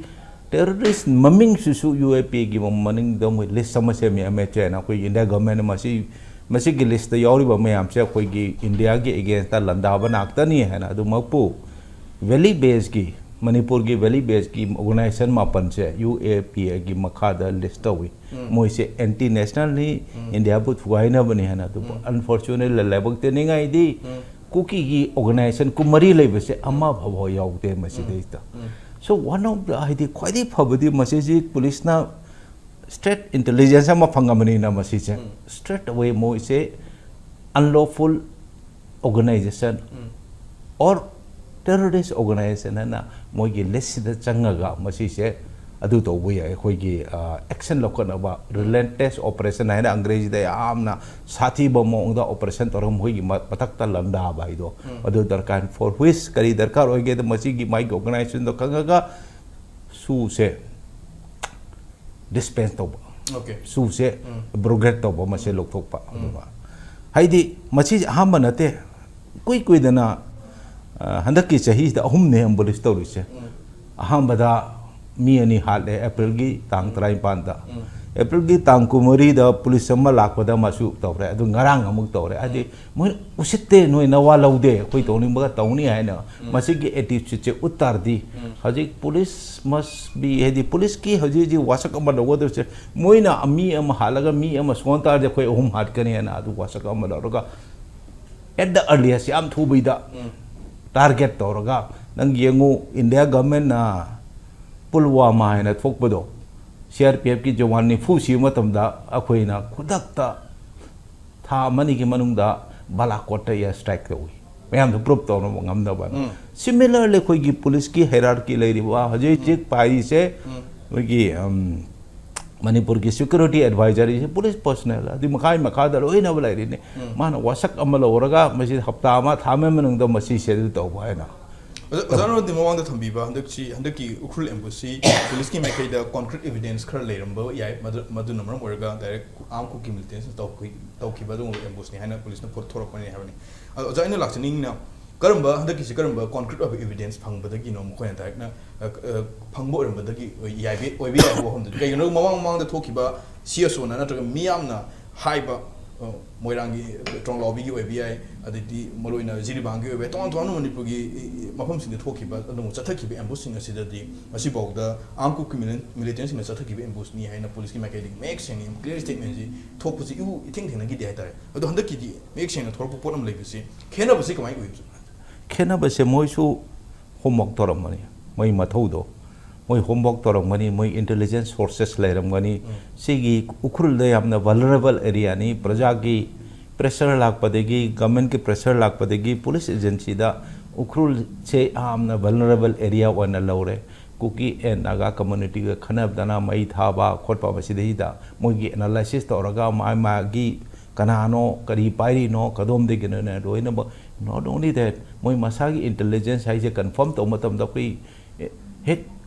ꯇꯦꯔꯣꯔꯤꯁ ꯃꯃꯤꯡꯁꯤꯁꯨ ꯌꯨ ꯑꯦ ꯄꯤꯒꯤ ꯃꯅꯤꯡꯗ ꯃꯣꯏ ꯂꯤꯁ ꯑꯃ ꯁꯦꯝꯃꯤ, ꯑꯦꯝ ꯑꯩꯆ ꯑꯦꯅ꯫ ꯑꯩꯈꯣꯏꯒꯤ ꯏꯟꯗꯤꯌꯥ ꯒꯚꯔꯟꯃꯦꯟꯠꯅ ꯃꯁꯤ, ꯃꯁꯤꯒꯤ ꯂꯤꯁꯇ ꯌꯥꯎꯔꯤꯕ ꯃꯌꯥꯝꯁꯦ ꯑꯩꯈꯣꯏꯒꯤ ꯏꯟꯗꯤꯌꯥꯒꯤ ꯑꯦꯒꯦꯟꯁꯇ ꯂꯥꯟꯗꯥꯕ ꯉꯥꯛꯇꯅꯤ ꯍꯥꯏꯅ꯫ ꯑꯗꯨꯃꯛꯄꯨ ꯚꯦꯂꯤ ꯕꯦꯁꯀꯤ, ꯃꯅꯤꯄꯨꯔꯒꯤ ꯚꯦꯂꯤ ꯕꯦꯁꯀꯤ ꯑꯣꯔꯒꯅꯥꯏꯖꯦꯁꯟ ꯃꯥꯄꯟꯁꯦ ꯌꯨ ꯑꯦ ꯄꯤ ꯑꯦꯒꯤ ꯃꯈꯥꯗ ꯂꯤꯁ ꯇꯧꯏ꯫ ꯎꯝ꯫ ꯃꯣꯏꯁꯦ ꯑꯦꯟꯇꯤ ꯅꯦꯁꯅꯦꯜꯅꯤ, ꯎꯝ꯫ ꯏꯟꯗꯤꯌꯥꯕꯨ ꯊꯨꯒꯥꯏꯅꯕꯅꯤ ꯍꯥꯏꯅ꯫ ꯑꯗꯨꯕꯨ ꯎꯝ꯫ ꯑꯟꯐꯣꯔꯆꯨꯅꯦꯠꯂꯤ ꯂꯥꯏꯕꯛ ꯊꯤꯅꯤꯡꯉꯥꯏꯗꯤ ꯎꯝ꯫ ꯀꯨꯀꯤꯒꯤ ꯑꯣꯔꯒꯅꯥꯏꯖꯦꯁꯟ ꯀꯨꯟꯃꯔꯤ ꯂꯩꯕꯁꯦ ꯑꯃ ꯐꯥꯎꯕ ꯌꯥꯎꯗꯦ ꯃꯁꯤꯗꯩꯗ꯫ ꯎꯝ꯫ So one of the, ꯍꯥꯏꯗꯤ ꯈ꯭ꯋꯥꯏꯗꯒꯤ ꯐꯕꯗꯤ ꯃꯁꯤꯁꯤ ꯄꯨꯂꯤꯁꯅ ꯁ꯭ꯇ꯭ꯔꯦꯠ ꯏꯟꯇꯦꯂꯤꯖꯦꯟꯁ ꯑꯃ ꯐꯪꯉꯕꯅꯤꯅ ꯃꯁꯤꯁꯦ ꯎꯝ꯫ ꯁ꯭ꯇ꯭ꯔꯦꯠ ꯑꯋꯦ ꯃꯣꯏꯁꯦ unlawful organization um. Or terrorist organization ꯍꯥꯏꯅ ꯃꯣꯏꯒꯤ ꯂꯤꯁꯁꯤꯗ ꯆꯪꯉꯒ ꯃꯁꯤꯁꯦ ꯑꯗꯨ ꯇꯧꯕ ꯌꯥꯏ꯫ ꯑꯩꯈꯣꯏꯒꯤ, ꯑ, ꯑꯦꯛꯁꯟ ꯂꯧꯈꯠꯅꯕ, ꯔꯤꯂꯦꯟꯇꯦꯁ ꯑꯣꯄꯔꯦꯁꯟ ꯍꯥꯏꯅ ꯑꯪꯒ꯭ꯔꯦꯖꯤꯗ ꯌꯥꯝꯅ ꯁꯥꯊꯤꯕ ꯃꯑꯣꯡꯗ ꯑꯣꯄꯔꯦꯁꯟ ꯇꯧꯔꯒ ꯃꯈꯣꯏꯒꯤ ꯃ-, ꯃꯊꯛꯇ ꯂꯥꯟꯗꯥꯕ ꯍꯥꯏꯗꯣ ꯎꯝ꯫ ꯑꯗꯨ ꯗꯔꯀꯥꯔ꯫ For which ꯀꯔꯤ ꯗꯔꯀꯥꯔ ꯑꯣꯏꯒꯦꯗ ꯃꯁꯤꯒꯤ ꯃꯥꯒꯤ ꯑꯣꯔꯒꯅꯥꯏꯖꯦꯁꯟꯗꯣ ꯈꯪꯉꯒ ꯁꯨꯁꯦ ꯗꯤꯁꯄꯦꯟꯁ ꯇꯧꯕ, ꯑꯣꯀꯦ꯫ ꯁꯨꯁꯦ ꯎꯝ꯫ ꯑꯦꯕ꯭ꯔꯣꯒꯦꯠ ꯇꯧꯕ, ꯃꯁꯦ ꯂꯧꯊꯣꯛꯄ꯫ ꯎꯝ꯫ ꯑꯗꯨꯒ ꯍꯥꯏꯗꯤ ꯃꯁꯤ ꯑꯍꯥꯟꯕ ꯅꯠꯇꯦ, ꯀꯨꯏ ꯀꯨꯏꯗꯅ, ꯑ, ꯍꯟꯗꯛꯀꯤ ꯆꯍꯤꯁꯤꯗ ꯑꯍꯨꯝꯅꯦ ꯑꯦꯕꯣꯂꯤꯁ ꯇꯧꯔꯤꯁꯦ꯫ ꯎꯝ꯫ ꯑꯍꯥꯟꯕꯗ ꯃꯤ ꯑꯅꯤ ꯍꯥꯠꯂꯦ ꯑꯦꯄ꯭ꯔꯤꯜꯒꯤ ꯇꯥꯡ ꯇꯔꯥꯅꯤꯄꯥꯟꯗ꯫ ꯎꯝ꯫ ꯑꯦꯄ꯭ꯔꯤꯜꯒꯤ ꯇꯥꯡ ꯀꯨꯟꯃꯔꯤꯗ ꯄꯨꯂꯤꯁ ꯑꯃ ꯂꯥꯛꯄꯗ ꯃꯁꯨ ꯇꯧꯔꯦ, ꯑꯗꯨ ꯉꯔꯥꯡ ꯑꯃꯨꯛ ꯇꯧꯔꯦ꯫ ꯍꯥꯏꯗꯤ ꯎꯝ꯫ ꯃꯣꯏ ꯎꯁꯤꯠꯇꯦ, ꯅꯣꯏ ꯅꯋꯥ ꯂꯧꯗꯦ, ꯑꯩꯈꯣꯏ ꯇꯧꯅꯤꯡꯕꯒ ꯇꯧꯅꯤ ꯍꯥꯏꯅ ꯎꯝ꯫ ꯃꯁꯤꯒꯤ ꯑꯦꯇꯤꯇ꯭ꯌꯨꯠꯁꯦ ꯎꯠ ꯇꯥꯔꯗꯤ ꯎꯝ꯫ ꯍꯧꯖꯤꯛ ꯄꯨꯂꯤꯁ ꯃꯁ ꯕꯤ, ꯍꯥꯏꯗꯤ ꯄꯨꯂꯤꯁꯀꯤ ꯍꯧꯖꯤꯛ ꯍꯧꯖꯤꯛ ꯋꯥꯁꯛ ꯑꯃ ꯂꯧꯒꯗꯕꯁꯦ, ꯃꯣꯏꯅ ꯃꯤ ꯑꯃ ꯍꯥꯠꯂꯒ ꯃꯤ ꯑꯃ ꯁꯣꯟ ꯇꯥꯔꯗꯤ ꯑꯩꯈꯣꯏ ꯑꯍꯨꯝ ꯍꯥꯠꯀꯅꯤ ꯍꯥꯏꯅ ꯑꯗꯨ ꯋꯥꯁꯛ ꯑꯃ ꯂꯧꯔꯒ at the earliest ꯌꯥꯝ ꯊꯨꯕꯩꯗ ꯎꯝ꯫ ꯇꯥꯔꯒꯦꯠ ꯇꯧꯔꯒ, ꯅꯪ ꯌꯦꯡꯉꯨ, ꯏꯟꯗꯤꯌꯥ ꯒꯚꯔꯟꯃꯦꯟꯠꯅ ꯄꯨꯜꯋꯥꯃꯥ ꯍꯥꯏꯅ ꯊꯣꯛꯄꯗꯣ, ꯁꯤ ꯑꯥꯔ ꯄꯤ ꯑꯦꯐꯀꯤ ꯖꯋꯥꯟ ꯅꯤꯐꯨ ꯁꯤꯕ ꯃꯇꯝꯗ ꯑꯩꯈꯣꯏꯅ ꯈꯨꯗꯛꯇ ꯊꯥ ꯑꯃꯅꯤꯒꯤ ꯃꯅꯨꯡꯗ ꯕꯥꯂꯥꯀꯣꯠꯇ ꯑꯦꯌꯔ ꯁ꯭ꯇ꯭ꯔꯥꯏꯛ ꯇꯧꯏ, ꯃꯌꯥꯝꯗꯣ ꯄ꯭ꯔꯨꯞ ꯇꯧꯅꯕ ꯉꯝꯅꯕ꯫ ꯎꯝ꯫ Similarly ꯑꯩꯈꯣꯏꯒꯤ ꯄꯨꯂꯤꯁꯀꯤ ꯍꯩꯔꯥꯔꯀꯤ ꯂꯩꯔꯤꯕ ꯍꯧꯖꯤꯛ ꯍꯧꯖꯤꯛ ꯄꯥꯏꯔꯤꯁꯦ ꯎꯝ꯫ ꯑꯩꯈꯣꯏꯒꯤ, ꯎꯝ, ꯃꯅꯤꯄꯨꯔꯒꯤ ꯁꯦꯀ꯭ꯌꯨꯔꯤꯇꯤ ꯑꯦꯗꯚꯥꯏꯖꯔꯤꯁꯦ ꯄꯨꯂꯤꯁ ꯄꯔꯁꯅꯦꯜ, ꯑꯗꯨ ꯃꯈꯥꯏ ꯃꯈꯥꯗ ꯂꯣꯏꯅꯕ ꯂꯩꯔꯤꯅꯤ꯫ ꯎꯝ꯫ ꯃꯥꯅ ꯋꯥꯁꯛ ꯑꯃ ꯂꯧꯔꯒ ꯃꯁꯤ ꯍꯞꯇꯥ ꯑꯃ, ꯊꯥ ꯑꯃꯒꯤ ꯃꯅꯨꯡꯗ ꯃꯁꯤ ꯁꯦꯗꯨꯜ ꯇꯧꯕ ꯍꯥꯏꯅ꯫ ꯑꯣꯖꯥ, ꯑꯣꯖꯥꯅ ꯑꯗꯨ ꯃꯃꯥꯡꯗ ꯊꯝꯕꯤꯕ ꯍꯟꯗꯛꯁꯤ, ꯍꯟꯗꯛꯀꯤ ꯎꯈ꯭ꯔꯨꯜ ꯑꯦꯝꯕꯨꯁꯁꯤ ꯄꯨꯂꯤꯁꯀꯤ ꯃꯥꯏꯀꯩꯗ ꯀꯣꯟꯀ꯭ꯔꯤꯠ ꯑꯦꯚꯤꯗꯦꯟꯁ ꯈꯔ ꯂꯩꯔꯝꯕ ꯌꯥꯏ, ꯃꯗꯨ, ꯃꯗꯨꯅ ꯃꯔꯝ ꯑꯣꯏꯔꯒ ꯗꯥꯏꯔꯦꯛ ꯑꯥꯔꯝ ꯀꯨꯀꯤ ꯃꯤꯂꯤꯇꯦꯟꯁꯅ ꯇꯧꯈꯤ-, ꯇꯧꯈꯤꯕ ꯑꯗꯨꯒꯨꯝꯕ ꯑꯦꯝꯕꯨꯁꯅꯤ ꯍꯥꯏꯅ ꯄꯨꯂꯤꯁꯅ ꯄꯨꯊꯣꯔꯛꯄꯅꯤ ꯍꯥꯏꯕꯅꯤ꯫ ꯑꯗꯣ ꯑꯣꯖꯥ, ꯑꯩꯅ ꯂꯥꯛꯆꯅꯤꯡꯉꯤꯅ ꯀꯔꯝꯕ, ꯍꯟꯗꯛꯀꯤꯁꯤ ꯀꯔꯝꯕ concrete ꯑꯣꯏꯕ evidence ꯐꯪꯕꯗꯒꯤꯅꯣ ꯃꯈꯣꯏꯅ direct ꯅ, ꯑ, ꯑ, ꯐꯪꯕ ꯑꯣꯏꯔꯝꯕꯗꯒꯤ ꯑꯣꯏ-, ꯌꯥꯏꯕ-, ꯑꯣꯏꯕ ꯌꯥꯏ ꯍꯥꯏꯕ ꯋꯥꯐꯝꯗꯨꯗꯤ? ꯀꯩꯒꯤꯅꯣ, ꯃꯃꯥꯡ ꯃꯃꯥꯡꯗ ꯊꯣꯛꯈꯤꯕ C S O ꯅ ꯅꯠꯇ꯭ꯔꯒ ꯃꯤ ꯌꯥꯝꯅ ꯍꯥꯏꯕ, ꯑ, ꯃꯣꯏꯔꯥꯡꯒꯤ ꯇ꯭ꯔꯣꯡꯂꯥꯎꯕꯤꯒꯤ ꯑꯣꯏꯕ ꯌꯥꯏ, ꯑꯗꯩꯗꯤ ꯃꯔꯨꯑꯣꯏꯅ ꯖꯤꯔꯤꯕꯥꯝꯒꯤ ꯑꯣꯏꯕ ꯌꯥꯏ, ꯇꯣꯉꯥꯟ ꯇꯣꯉꯥꯟꯕ ꯃꯅꯤꯄꯨꯔꯒꯤ, ꯏ, ꯏ, ꯃꯐꯝꯁꯤꯡꯗ ꯊꯣꯛꯈꯤꯕ ꯑꯗꯨꯒꯨꯝꯕ ꯆꯠꯊꯈꯤꯕ ambush ꯁꯤꯡ ꯑꯁꯤꯗꯗꯤ ꯉꯁꯤꯐꯥꯎꯗ armed group ꯀꯤ mili-, militant ꯁꯤꯡꯅ ꯆꯠꯊꯈꯤꯕ ambush ꯅꯤ ꯍꯥꯏꯅ ꯄꯨꯂꯤꯁꯀꯤ ꯃꯥꯏꯀꯩꯗꯒꯤ ꯃꯌꯦꯛ ꯁꯦꯡꯅ ꯌꯥꯝ clear statement ꯁꯤ ꯊꯣꯛꯄꯁꯤ ꯏꯎ ꯏꯊꯦꯡ ꯊꯦꯡꯅꯈꯤꯗꯦ ꯍꯥꯏꯇꯥꯔꯦ꯫ ꯑꯗꯣ ꯍꯟꯗꯛꯀꯤꯗꯤ ꯃꯌꯦꯛ ꯁꯦꯡꯅ ꯊꯣꯛꯂꯛꯄ ꯄꯣꯠ ꯑꯃ ꯂꯩꯕꯁꯤ, ꯈꯦꯠꯅꯕꯁꯤ ꯀꯃꯥꯏꯅ ꯎꯏ ꯍꯧꯖꯤꯛ? ꯈꯦꯠꯅꯕꯁꯦ ꯃꯣꯏꯁꯨ homework ꯇꯧꯔꯝꯒꯅꯤ, ꯃꯣꯏ ꯃꯊꯧꯗꯣ, ꯃꯣꯏ homework ꯇꯧꯔꯝꯒꯅꯤ, ꯃꯣꯏ intelligence sources ꯂꯩꯔꯝꯒꯅꯤ꯫ ꯎꯝ꯫ ꯁꯤꯒꯤ ꯎꯈ꯭ꯔꯨꯜꯗ ꯌꯥꯝꯅ vulnerable area ꯅꯤ, ꯄ꯭ꯔꯖꯥꯒꯤ pressure ꯂꯥꯛꯄꯗꯒꯤ, government ꯀꯤ pressure ꯂꯥꯛꯄꯗꯒꯤ police agency ꯗ ꯎꯈ꯭ꯔꯨꯜꯁꯦ ꯌꯥꯝꯅ vulnerable area ꯑꯣꯏꯅ ꯂꯧꯔꯦ꯫ ꯀꯨꯀꯤ and ꯅꯥꯒꯥ community ꯒ ꯈꯟꯅꯗꯅ ꯃꯩ ꯊꯥꯕ ꯈꯣꯠꯄ, ꯃꯁꯤꯗꯩꯗ ꯃꯣꯏꯒꯤ analysis ꯇꯧꯔꯒ ꯃꯥ-, ꯃꯥꯒꯤ ꯀꯅꯥꯅꯣ, ꯀꯔꯤ ꯄꯥꯏꯔꯤꯅꯣ, ꯀꯗꯣꯝꯗꯒꯤꯅꯣꯅ ꯂꯣꯏꯅꯃꯛ, not only that, ꯃꯣꯏ ꯃꯁꯥꯒꯤ intelligence ꯍꯥꯏꯁꯦ confirm ꯇꯧꯕ ꯃꯇꯝꯗ ꯑꯩꯈꯣꯏ, ꯑꯦ, ꯍꯦꯛ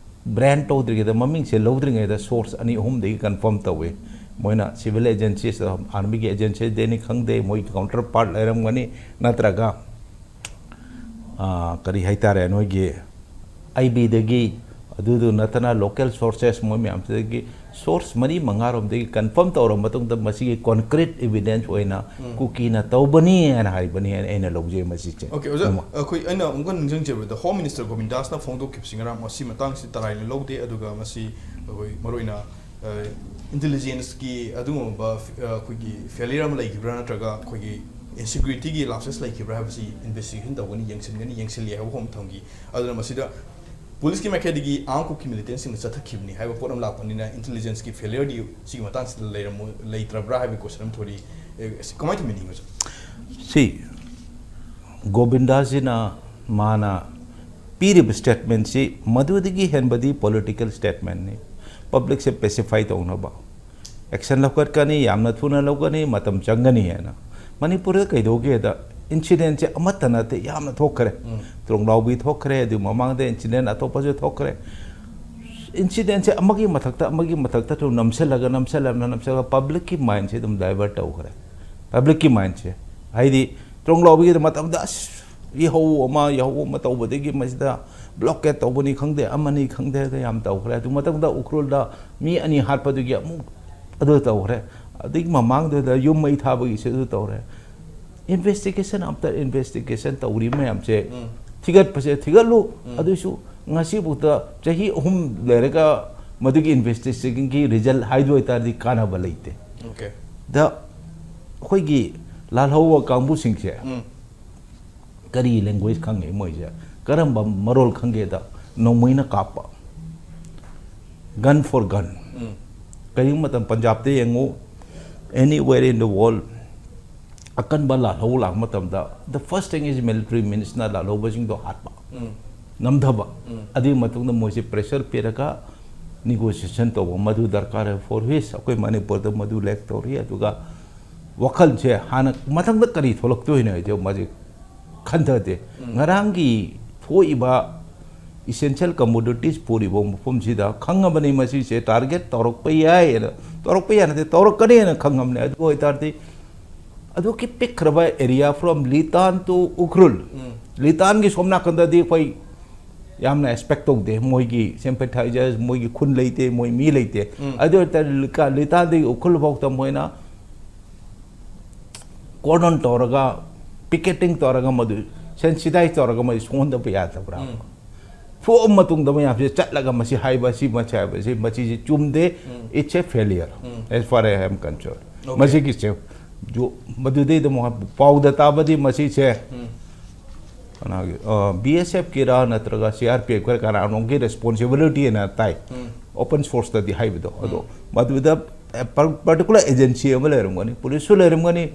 brand ꯇꯧꯗ꯭ꯔꯤꯉꯩꯗ, ꯃꯃꯤꯡꯁꯦ ꯂꯧꯗ꯭ꯔꯤꯉꯩꯗ source ꯑꯅꯤ ꯑꯍꯨꯝꯗꯒꯤ confirm ꯇꯧꯋꯤ꯫ ꯃꯣꯏꯅ civil agencies, army ꯒꯤ agencies ꯗꯩꯅꯤ ꯈꯪꯗꯦ, ꯃꯣꯏ counterpart ꯂꯩꯔꯝꯒꯅꯤ, ꯅꯠꯇ꯭ꯔꯒ, ꯑꯥ, ꯀꯔꯤ ꯍꯥꯏꯇꯥꯔꯦ, ꯅꯣꯏꯒꯤ I B ꯗꯒꯤ, ꯑꯗꯨꯗꯨ ꯅꯠꯇꯅ local sources ꯃꯣꯏ ꯃꯌꯥꯝꯁꯤꯗꯒꯤ source ꯃꯔꯤ ꯃꯉꯥꯔꯣꯝꯗꯒꯤ confirm ꯇꯧꯔꯕ ꯃꯇꯨꯡꯗ ꯃꯁꯤꯒꯤ concrete evidence ꯑꯣꯏꯅ ꯎꯝ꯫ ꯀꯨꯀꯤꯅ ꯇꯧꯕꯅꯤ ꯍꯥꯏꯅ ꯍꯥꯏꯕꯅꯤ ꯍꯥꯏꯅ ꯑꯩꯅ ꯂꯧꯖꯩ ꯃꯁꯤꯁꯦ꯫ Okay, ꯑꯣꯖꯥ, ꯑꯃ꯫ ꯑꯩꯈꯣꯏ, ꯑꯩꯅ ꯑꯃꯨꯛꯀ ꯅꯤꯡꯁꯤꯡꯖꯕꯗ Home Minister ꯒꯣꯕꯤꯟꯗꯥꯁꯅ ꯐꯣꯡꯗꯣꯛꯈꯤꯕꯁꯤ ꯉꯔꯥꯡ, ꯃꯁꯤ ꯃꯇꯥꯡꯁꯤ ꯇꯔꯥꯏꯅ ꯂꯧꯗꯦ, ꯑꯗꯨꯒ ꯃꯁꯤ ꯑꯩꯈꯣꯏ ꯃꯔꯨꯑꯣꯏꯅ, ꯑ, intelligence ꯀꯤ ꯑꯗꯨꯒꯨꯝꯕ, ꯑ, ꯑꯩꯈꯣꯏꯒꯤ failure ꯑꯃ ꯂꯩꯈꯤꯕ꯭ꯔꯥ, ꯅꯠꯇ꯭ꯔꯒ ꯑꯩꯈꯣꯏꯒꯤ insecurity ꯒꯤ lapses ꯂꯩꯈꯤꯕ꯭ꯔꯥ ꯍꯥꯏꯕꯁꯤ investigation ꯇꯧꯒꯅꯤ, ꯌꯦꯡꯁꯤꯟꯒꯅꯤ, ꯌꯦꯡꯁꯤꯜꯂꯤ ꯍꯥꯏꯕ ꯑꯃ ꯊꯝꯈꯤ꯫ ꯑꯗꯨꯅ ꯃꯁꯤꯗ ꯄꯨꯂꯤꯁꯀꯤ ꯃꯥꯏꯀꯩꯗꯒꯤ ꯑꯥꯔꯝ ꯒ꯭ꯔꯨꯞꯀꯤ ꯃꯤꯂꯤꯇꯦꯟꯁꯤꯡꯅ ꯆꯠꯊꯈꯤꯕꯅꯤ ꯍꯥꯏꯕ ꯄꯣꯠ ꯑꯃ ꯂꯥꯛꯄꯅꯤꯅ, ꯏꯟꯇꯦꯂꯤꯖꯦꯟꯁꯀꯤ ꯐꯦꯂꯤꯌꯔꯗꯤ ꯁꯤꯒꯤ ꯃꯇꯥꯡꯁꯤꯗ ꯂꯩꯔꯝꯃꯣ-, ꯂꯩꯇ꯭ꯔꯕ꯭ꯔꯥ ꯍꯥꯏꯕꯒꯤ ꯀꯣꯏꯁꯟ ꯑꯃ ꯊꯣꯛꯂꯛꯏ꯫ ꯑꯦ, ꯑꯁꯤ ꯀꯃꯥꯏꯅ ꯇꯧꯕꯤꯅꯤꯡꯕ, ꯁꯥꯔ? ꯁꯤ ꯒꯣꯕꯤꯟꯗꯥꯖꯤꯅ ꯃꯥꯅ ꯄꯤꯔꯤꯕ ꯁ꯭ꯇꯦꯠꯃꯦꯟꯁꯤ ꯃꯗꯨꯗꯒꯤ ꯍꯦꯟꯕꯗꯤ ꯄꯣꯂꯤꯇꯤꯀꯦꯜ ꯁ꯭ꯇꯦꯠꯃꯦꯟꯅꯤ꯫ ꯄꯕ꯭ꯂꯤꯛꯁꯦ ꯄꯦꯁꯤꯐꯥꯏ ꯇꯧꯅꯕ꯫ ꯑꯦꯛꯁꯟ ꯂꯧꯈꯠꯀꯅꯤ, ꯌꯥꯝꯅ ꯊꯨꯅ ꯂꯧꯒꯅꯤ, ꯃꯇꯝ ꯆꯪꯒꯅꯤ ꯍꯥꯏꯅ꯫ ꯃꯅꯤꯄꯨꯔꯗ ꯀꯩꯗꯧꯒꯦꯗ, ꯏꯟꯁꯤꯗꯦꯟꯁꯦ ꯑꯃꯠꯇ ꯅꯠꯇꯦ, ꯌꯥꯝꯅ ꯊꯣꯛꯈ꯭ꯔꯦ꯫ ꯎꯝ꯫ ꯇ꯭ꯔꯣꯡꯂꯥꯎꯕꯤ ꯊꯣꯛꯈ꯭ꯔꯦ, ꯑꯗꯨ ꯃꯃꯥꯡꯗ ꯏꯟꯁꯤꯗꯦꯟ ꯑꯇꯣꯞꯄꯁꯨ ꯊꯣꯛꯈ꯭ꯔꯦ꯫ ꯏꯟꯁꯤꯗꯦꯟꯁꯦ ꯑꯃꯒꯤ ꯃꯊꯛꯇ, ꯑꯃꯒꯤ ꯃꯊꯛꯇ ꯑꯗꯨꯝ ꯅꯝꯁꯤꯜꯂꯒ, ꯅꯝꯁꯤꯜꯂꯒ, ꯅꯝꯁꯤꯜꯂꯒ ꯄꯕ꯭ꯂꯤꯛꯀꯤ ꯃꯥꯏꯟꯁꯦ ꯑꯗꯨꯝ ꯗꯥꯏꯚꯔꯠ ꯇꯧꯈ꯭ꯔꯦ꯫ ꯄꯕ꯭ꯂꯤꯛꯀꯤ ꯃꯥꯏꯟꯁꯦ, ꯍꯥꯏꯗꯤ ꯇ꯭ꯔꯣꯡꯂꯥꯎꯕꯤꯒꯤ ꯃꯇꯝꯗ ꯑꯁ ꯏꯍꯧ ꯑꯃ ꯌꯥꯍꯧ ꯑꯃ ꯇꯧꯕꯗꯒꯤ ꯃꯁꯤꯗ blockade ꯇꯧꯕꯅꯤ ꯈꯪꯗꯦ, ꯑꯃꯅꯤ ꯈꯪꯗꯦ, ꯌꯥꯝ ꯇꯧꯈ꯭ꯔꯦ꯫ ꯑꯗꯨ ꯃꯊꯪꯗ ꯎꯈ꯭ꯔꯨꯜꯗ ꯃꯤ ꯑꯅꯤ ꯍꯥꯠꯄꯗꯨꯒꯤ ꯑꯃꯨꯛ ꯑꯗꯨ ꯇꯧꯈ꯭ꯔꯦ꯫ ꯑꯗꯒꯤ ꯃꯃꯥꯡꯗꯨꯗ ꯌꯨꯝ ꯃꯩ ꯊꯥꯕꯒꯤꯁꯨ ꯑꯗꯨ ꯇꯧꯔꯦ꯫ Investigation after investigation ꯇꯧꯔꯤ ꯃꯌꯥꯝꯁꯦ ꯊꯤꯒꯠꯄꯁꯦ ꯊꯤꯒꯠꯂꯨ꯫ ꯑꯗꯨꯁꯨ ꯉꯁꯤꯐꯥꯎꯗ ꯆꯍꯤ ꯑꯍꯨꯝ ꯂꯩꯔꯒ ꯃꯗꯨꯒꯤ investigationꯒꯤ result ꯍꯥꯏꯗꯣꯛ ꯑꯣꯏꯇꯥꯔꯗꯤ ꯀꯥꯟꯅꯕ ꯂꯩꯇꯦ꯫ Okay. ꯗ ꯑꯩꯈꯣꯏꯒꯤ ꯂꯥꯜꯍꯧꯕ ꯀꯥꯡꯕꯨꯁꯤꯡꯁꯦ ꯀꯔꯤ language ꯈꯪꯉꯦ ꯃꯣꯏꯁꯦ? ꯀꯔꯝꯕ ꯃꯔꯣꯜ ꯈꯪꯒꯦꯗ, ꯅꯣꯡꯃꯩꯅ ꯀꯥꯞꯄ, gun for gun꯫ ꯀꯔꯤꯒꯨꯝꯕ ꯃꯇꯝ ꯄꯟꯖꯥꯕꯇ ꯌꯦꯡꯉꯨ, anywhere in the world, ꯑꯀꯟꯕ ꯂꯥꯜꯍꯧ ꯂꯥꯛꯄ ꯃꯇꯝꯗ the first thing is military meansꯅ ꯂꯥꯜꯍꯧꯕꯁꯤꯡꯗꯣ ꯍꯥꯠꯄ, ꯅꯝꯊꯕ꯫ ꯑꯗꯨꯒꯤ ꯃꯇꯨꯡꯗ ꯃꯣꯏꯁꯦ pressure ꯄꯤꯔꯒ negotiation ꯇꯧꯕ, ꯃꯗꯨ ꯗꯔꯀꯥꯔ ꯑꯣꯏ꯫ For which ꯑꯩꯈꯣꯏ ꯃꯅꯤꯄꯨꯔꯗ ꯃꯗꯨ lack ꯇꯧꯔꯤ꯫ ꯑꯗꯨꯒ ꯋꯥꯈꯜꯁꯦ ꯍꯥꯟꯅ ꯃꯊꯪꯗ ꯀꯔꯤ ꯊꯣꯛꯂꯛꯇꯣꯏꯅꯣ ꯍꯥꯏꯗꯣ ꯃꯥꯁꯦ ꯈꯟꯊꯗꯦ꯫ ꯉꯔꯥꯡꯒꯤ ꯊꯣꯛꯏꯕ essential commodities ꯄꯨꯔꯤꯕ ꯃꯐꯝꯁꯤꯗ ꯈꯪꯉꯕꯅꯤ ꯃꯁꯤꯁꯦ target ꯇꯧꯔꯛꯄ ꯌꯥꯏ ꯍꯥꯏꯅ, ꯇꯧꯔꯛꯄ ꯌꯥꯏ ꯅꯠꯇꯦ, ꯇꯧꯔꯛꯀꯅꯤ ꯍꯥꯏꯅ ꯈꯪꯉꯕꯅꯤ꯫ ꯑꯗꯨ ꯑꯣꯏꯇꯥꯔꯗꯤ ꯑꯗꯨꯒꯤ ꯄꯤꯛꯈ꯭ꯔꯕ area from Litan to Ukhrul, ꯂꯤꯇꯥꯟꯒꯤ ꯁꯣꯝ ꯅꯥꯀꯟꯗꯗꯤ ꯑꯩꯈꯣꯏ ꯌꯥꯝꯅ expect ꯇꯧꯗꯦ, ꯃꯣꯏꯒꯤ sympathizers, ꯃꯣꯏꯒꯤ ꯈꯨꯟ ꯂꯩꯇꯦ, ꯃꯣꯏ ꯃꯤ ꯂꯩꯇꯦ꯫ ꯑꯗꯨ ꯑꯣꯏꯇꯥꯔꯗꯤ ꯂꯤꯀꯥ-, ꯂꯤꯇꯥꯟꯗꯒꯤ ꯎꯈ꯭ꯔꯨꯜ ꯐꯥꯎꯗ ꯃꯣꯏꯅ cordon ꯇꯧꯔꯒ, picketing ꯇꯧꯔꯒ, ꯃꯗꯨ sensitize ꯇꯧꯔꯒ ꯃꯗꯨ ꯁꯣꯛꯍꯟꯗꯕ ꯌꯥꯗꯕ꯭ꯔꯥ? ꯊꯣꯛꯑ ꯃꯇꯨꯡꯗ ꯃꯌꯥꯝꯁꯦ ꯆꯠꯂꯒ ꯃꯁꯤ ꯍꯥꯏꯕ, ꯁꯤ ꯃꯁꯤ ꯍꯥꯏꯕꯁꯤ, ꯃꯁꯤꯁꯤ ꯆꯨꯝꯗꯦ꯫ It's a failure as far as I am concerned꯫ Okay. ꯃꯁꯤꯒꯤꯁꯦ ꯖꯨ-, ꯃꯗꯨꯗꯩꯗ ꯑꯃꯨꯛ ꯄꯥꯎꯗ ꯇꯥꯕꯗꯤ ꯃꯁꯤꯁꯦ ꯀꯅꯥꯒꯤ, ꯑ, BSFꯀꯤꯔꯥ ꯅꯠꯇ꯭ꯔꯒ CRPFꯀꯤꯔꯥ ꯀꯅꯥꯅꯣꯝꯒꯤ responsibility ꯍꯥꯏꯅ ꯇꯥꯏ꯫ Open sourceꯇꯗꯤ ꯍꯥꯏꯕꯗꯣ꯫ ꯑꯗꯣ ꯃꯗꯨꯗ, ꯑ, par-, particular agency ꯑꯃ ꯂꯩꯔꯝꯒꯅꯤ, policeꯁꯨ ꯂꯩꯔꯝꯒꯅꯤ꯫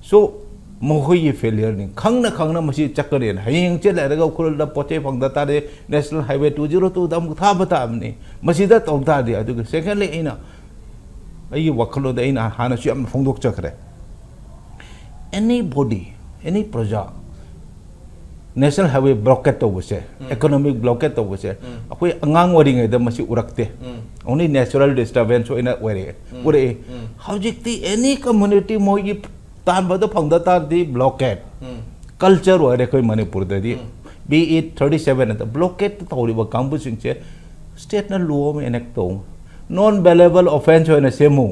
So, ꯃꯈꯣꯏꯒꯤ failureꯅꯤ꯫ ꯈꯪꯅ ꯈꯪꯅ ꯃꯁꯤ ꯆꯠꯀꯅꯤꯅ꯫ ꯍꯌꯦꯡ ꯍꯪꯆꯤꯠ ꯂꯩꯔꯒ ꯎꯈ꯭ꯔꯨꯜꯗ ꯄꯣꯠ ꯆꯩ ꯐꯪꯗ ꯇꯥꯔꯦ, National Highway two zero twoꯗ ꯑꯃꯨꯛ ꯊꯥꯕ ꯇꯥꯕꯅꯤ꯫ ꯃꯁꯤꯗ ꯇꯧ ꯇꯥꯔꯗꯤ꯫ ꯑꯗꯨꯒ secondly, ꯑꯩꯅ, ꯑꯩꯒꯤ ꯋꯥꯈꯜꯂꯣꯟꯗ ꯑꯩꯅ ꯍꯥꯟꯅꯁꯨ ꯌꯥꯝꯅ ꯐꯣꯡꯗꯣꯛꯆꯈ꯭ꯔꯦ꯫ Anybody, any ꯄ꯭ꯔꯖꯥ, National Highway blockade ꯇꯧꯕꯁꯦ, economic blockade ꯇꯧꯕꯁꯦ, ꯑꯩꯈꯣꯏ ꯑꯉꯥꯡ ꯑꯣꯏꯔꯤꯉꯩꯗ ꯃꯁꯤ ꯎꯔꯛꯇꯦ꯫ Only natural disturbance ꯑꯣꯏꯅ ꯑꯣꯏꯔꯛꯑꯦ, ꯎꯔꯛꯑꯦ꯫ ꯍꯧꯖꯤꯛꯇꯤ any community ꯃꯣꯏꯒꯤ ꯇꯥꯟꯕꯗꯣ ꯐꯪꯗ ꯇꯥꯔꯗꯤ blockade꯫ ꯀꯜꯆꯔ ꯑꯣꯏꯔꯦ ꯑꯩꯈꯣꯏ ꯃꯅꯤꯄꯨꯔꯗꯗꯤ꯫ ꯕꯤ ꯏꯠ ꯊꯥꯔꯇꯤ ꯁꯚꯦꯟ ꯑꯗ ꯕ꯭ꯂꯣꯀꯦꯠ ꯇꯧꯔꯤꯕ ꯀꯥꯡꯕꯨꯁꯤꯡꯁꯦ ꯁ꯭ꯇꯦꯠꯅ ꯂꯣ ꯑꯃ ꯑꯦꯅꯦꯛ ꯇꯧ, ꯅꯣꯟ ꯕꯦꯂꯦꯕꯜ ꯑꯣꯐꯦꯟꯁ ꯑꯣꯏꯅ ꯁꯦꯝꯃꯨ꯫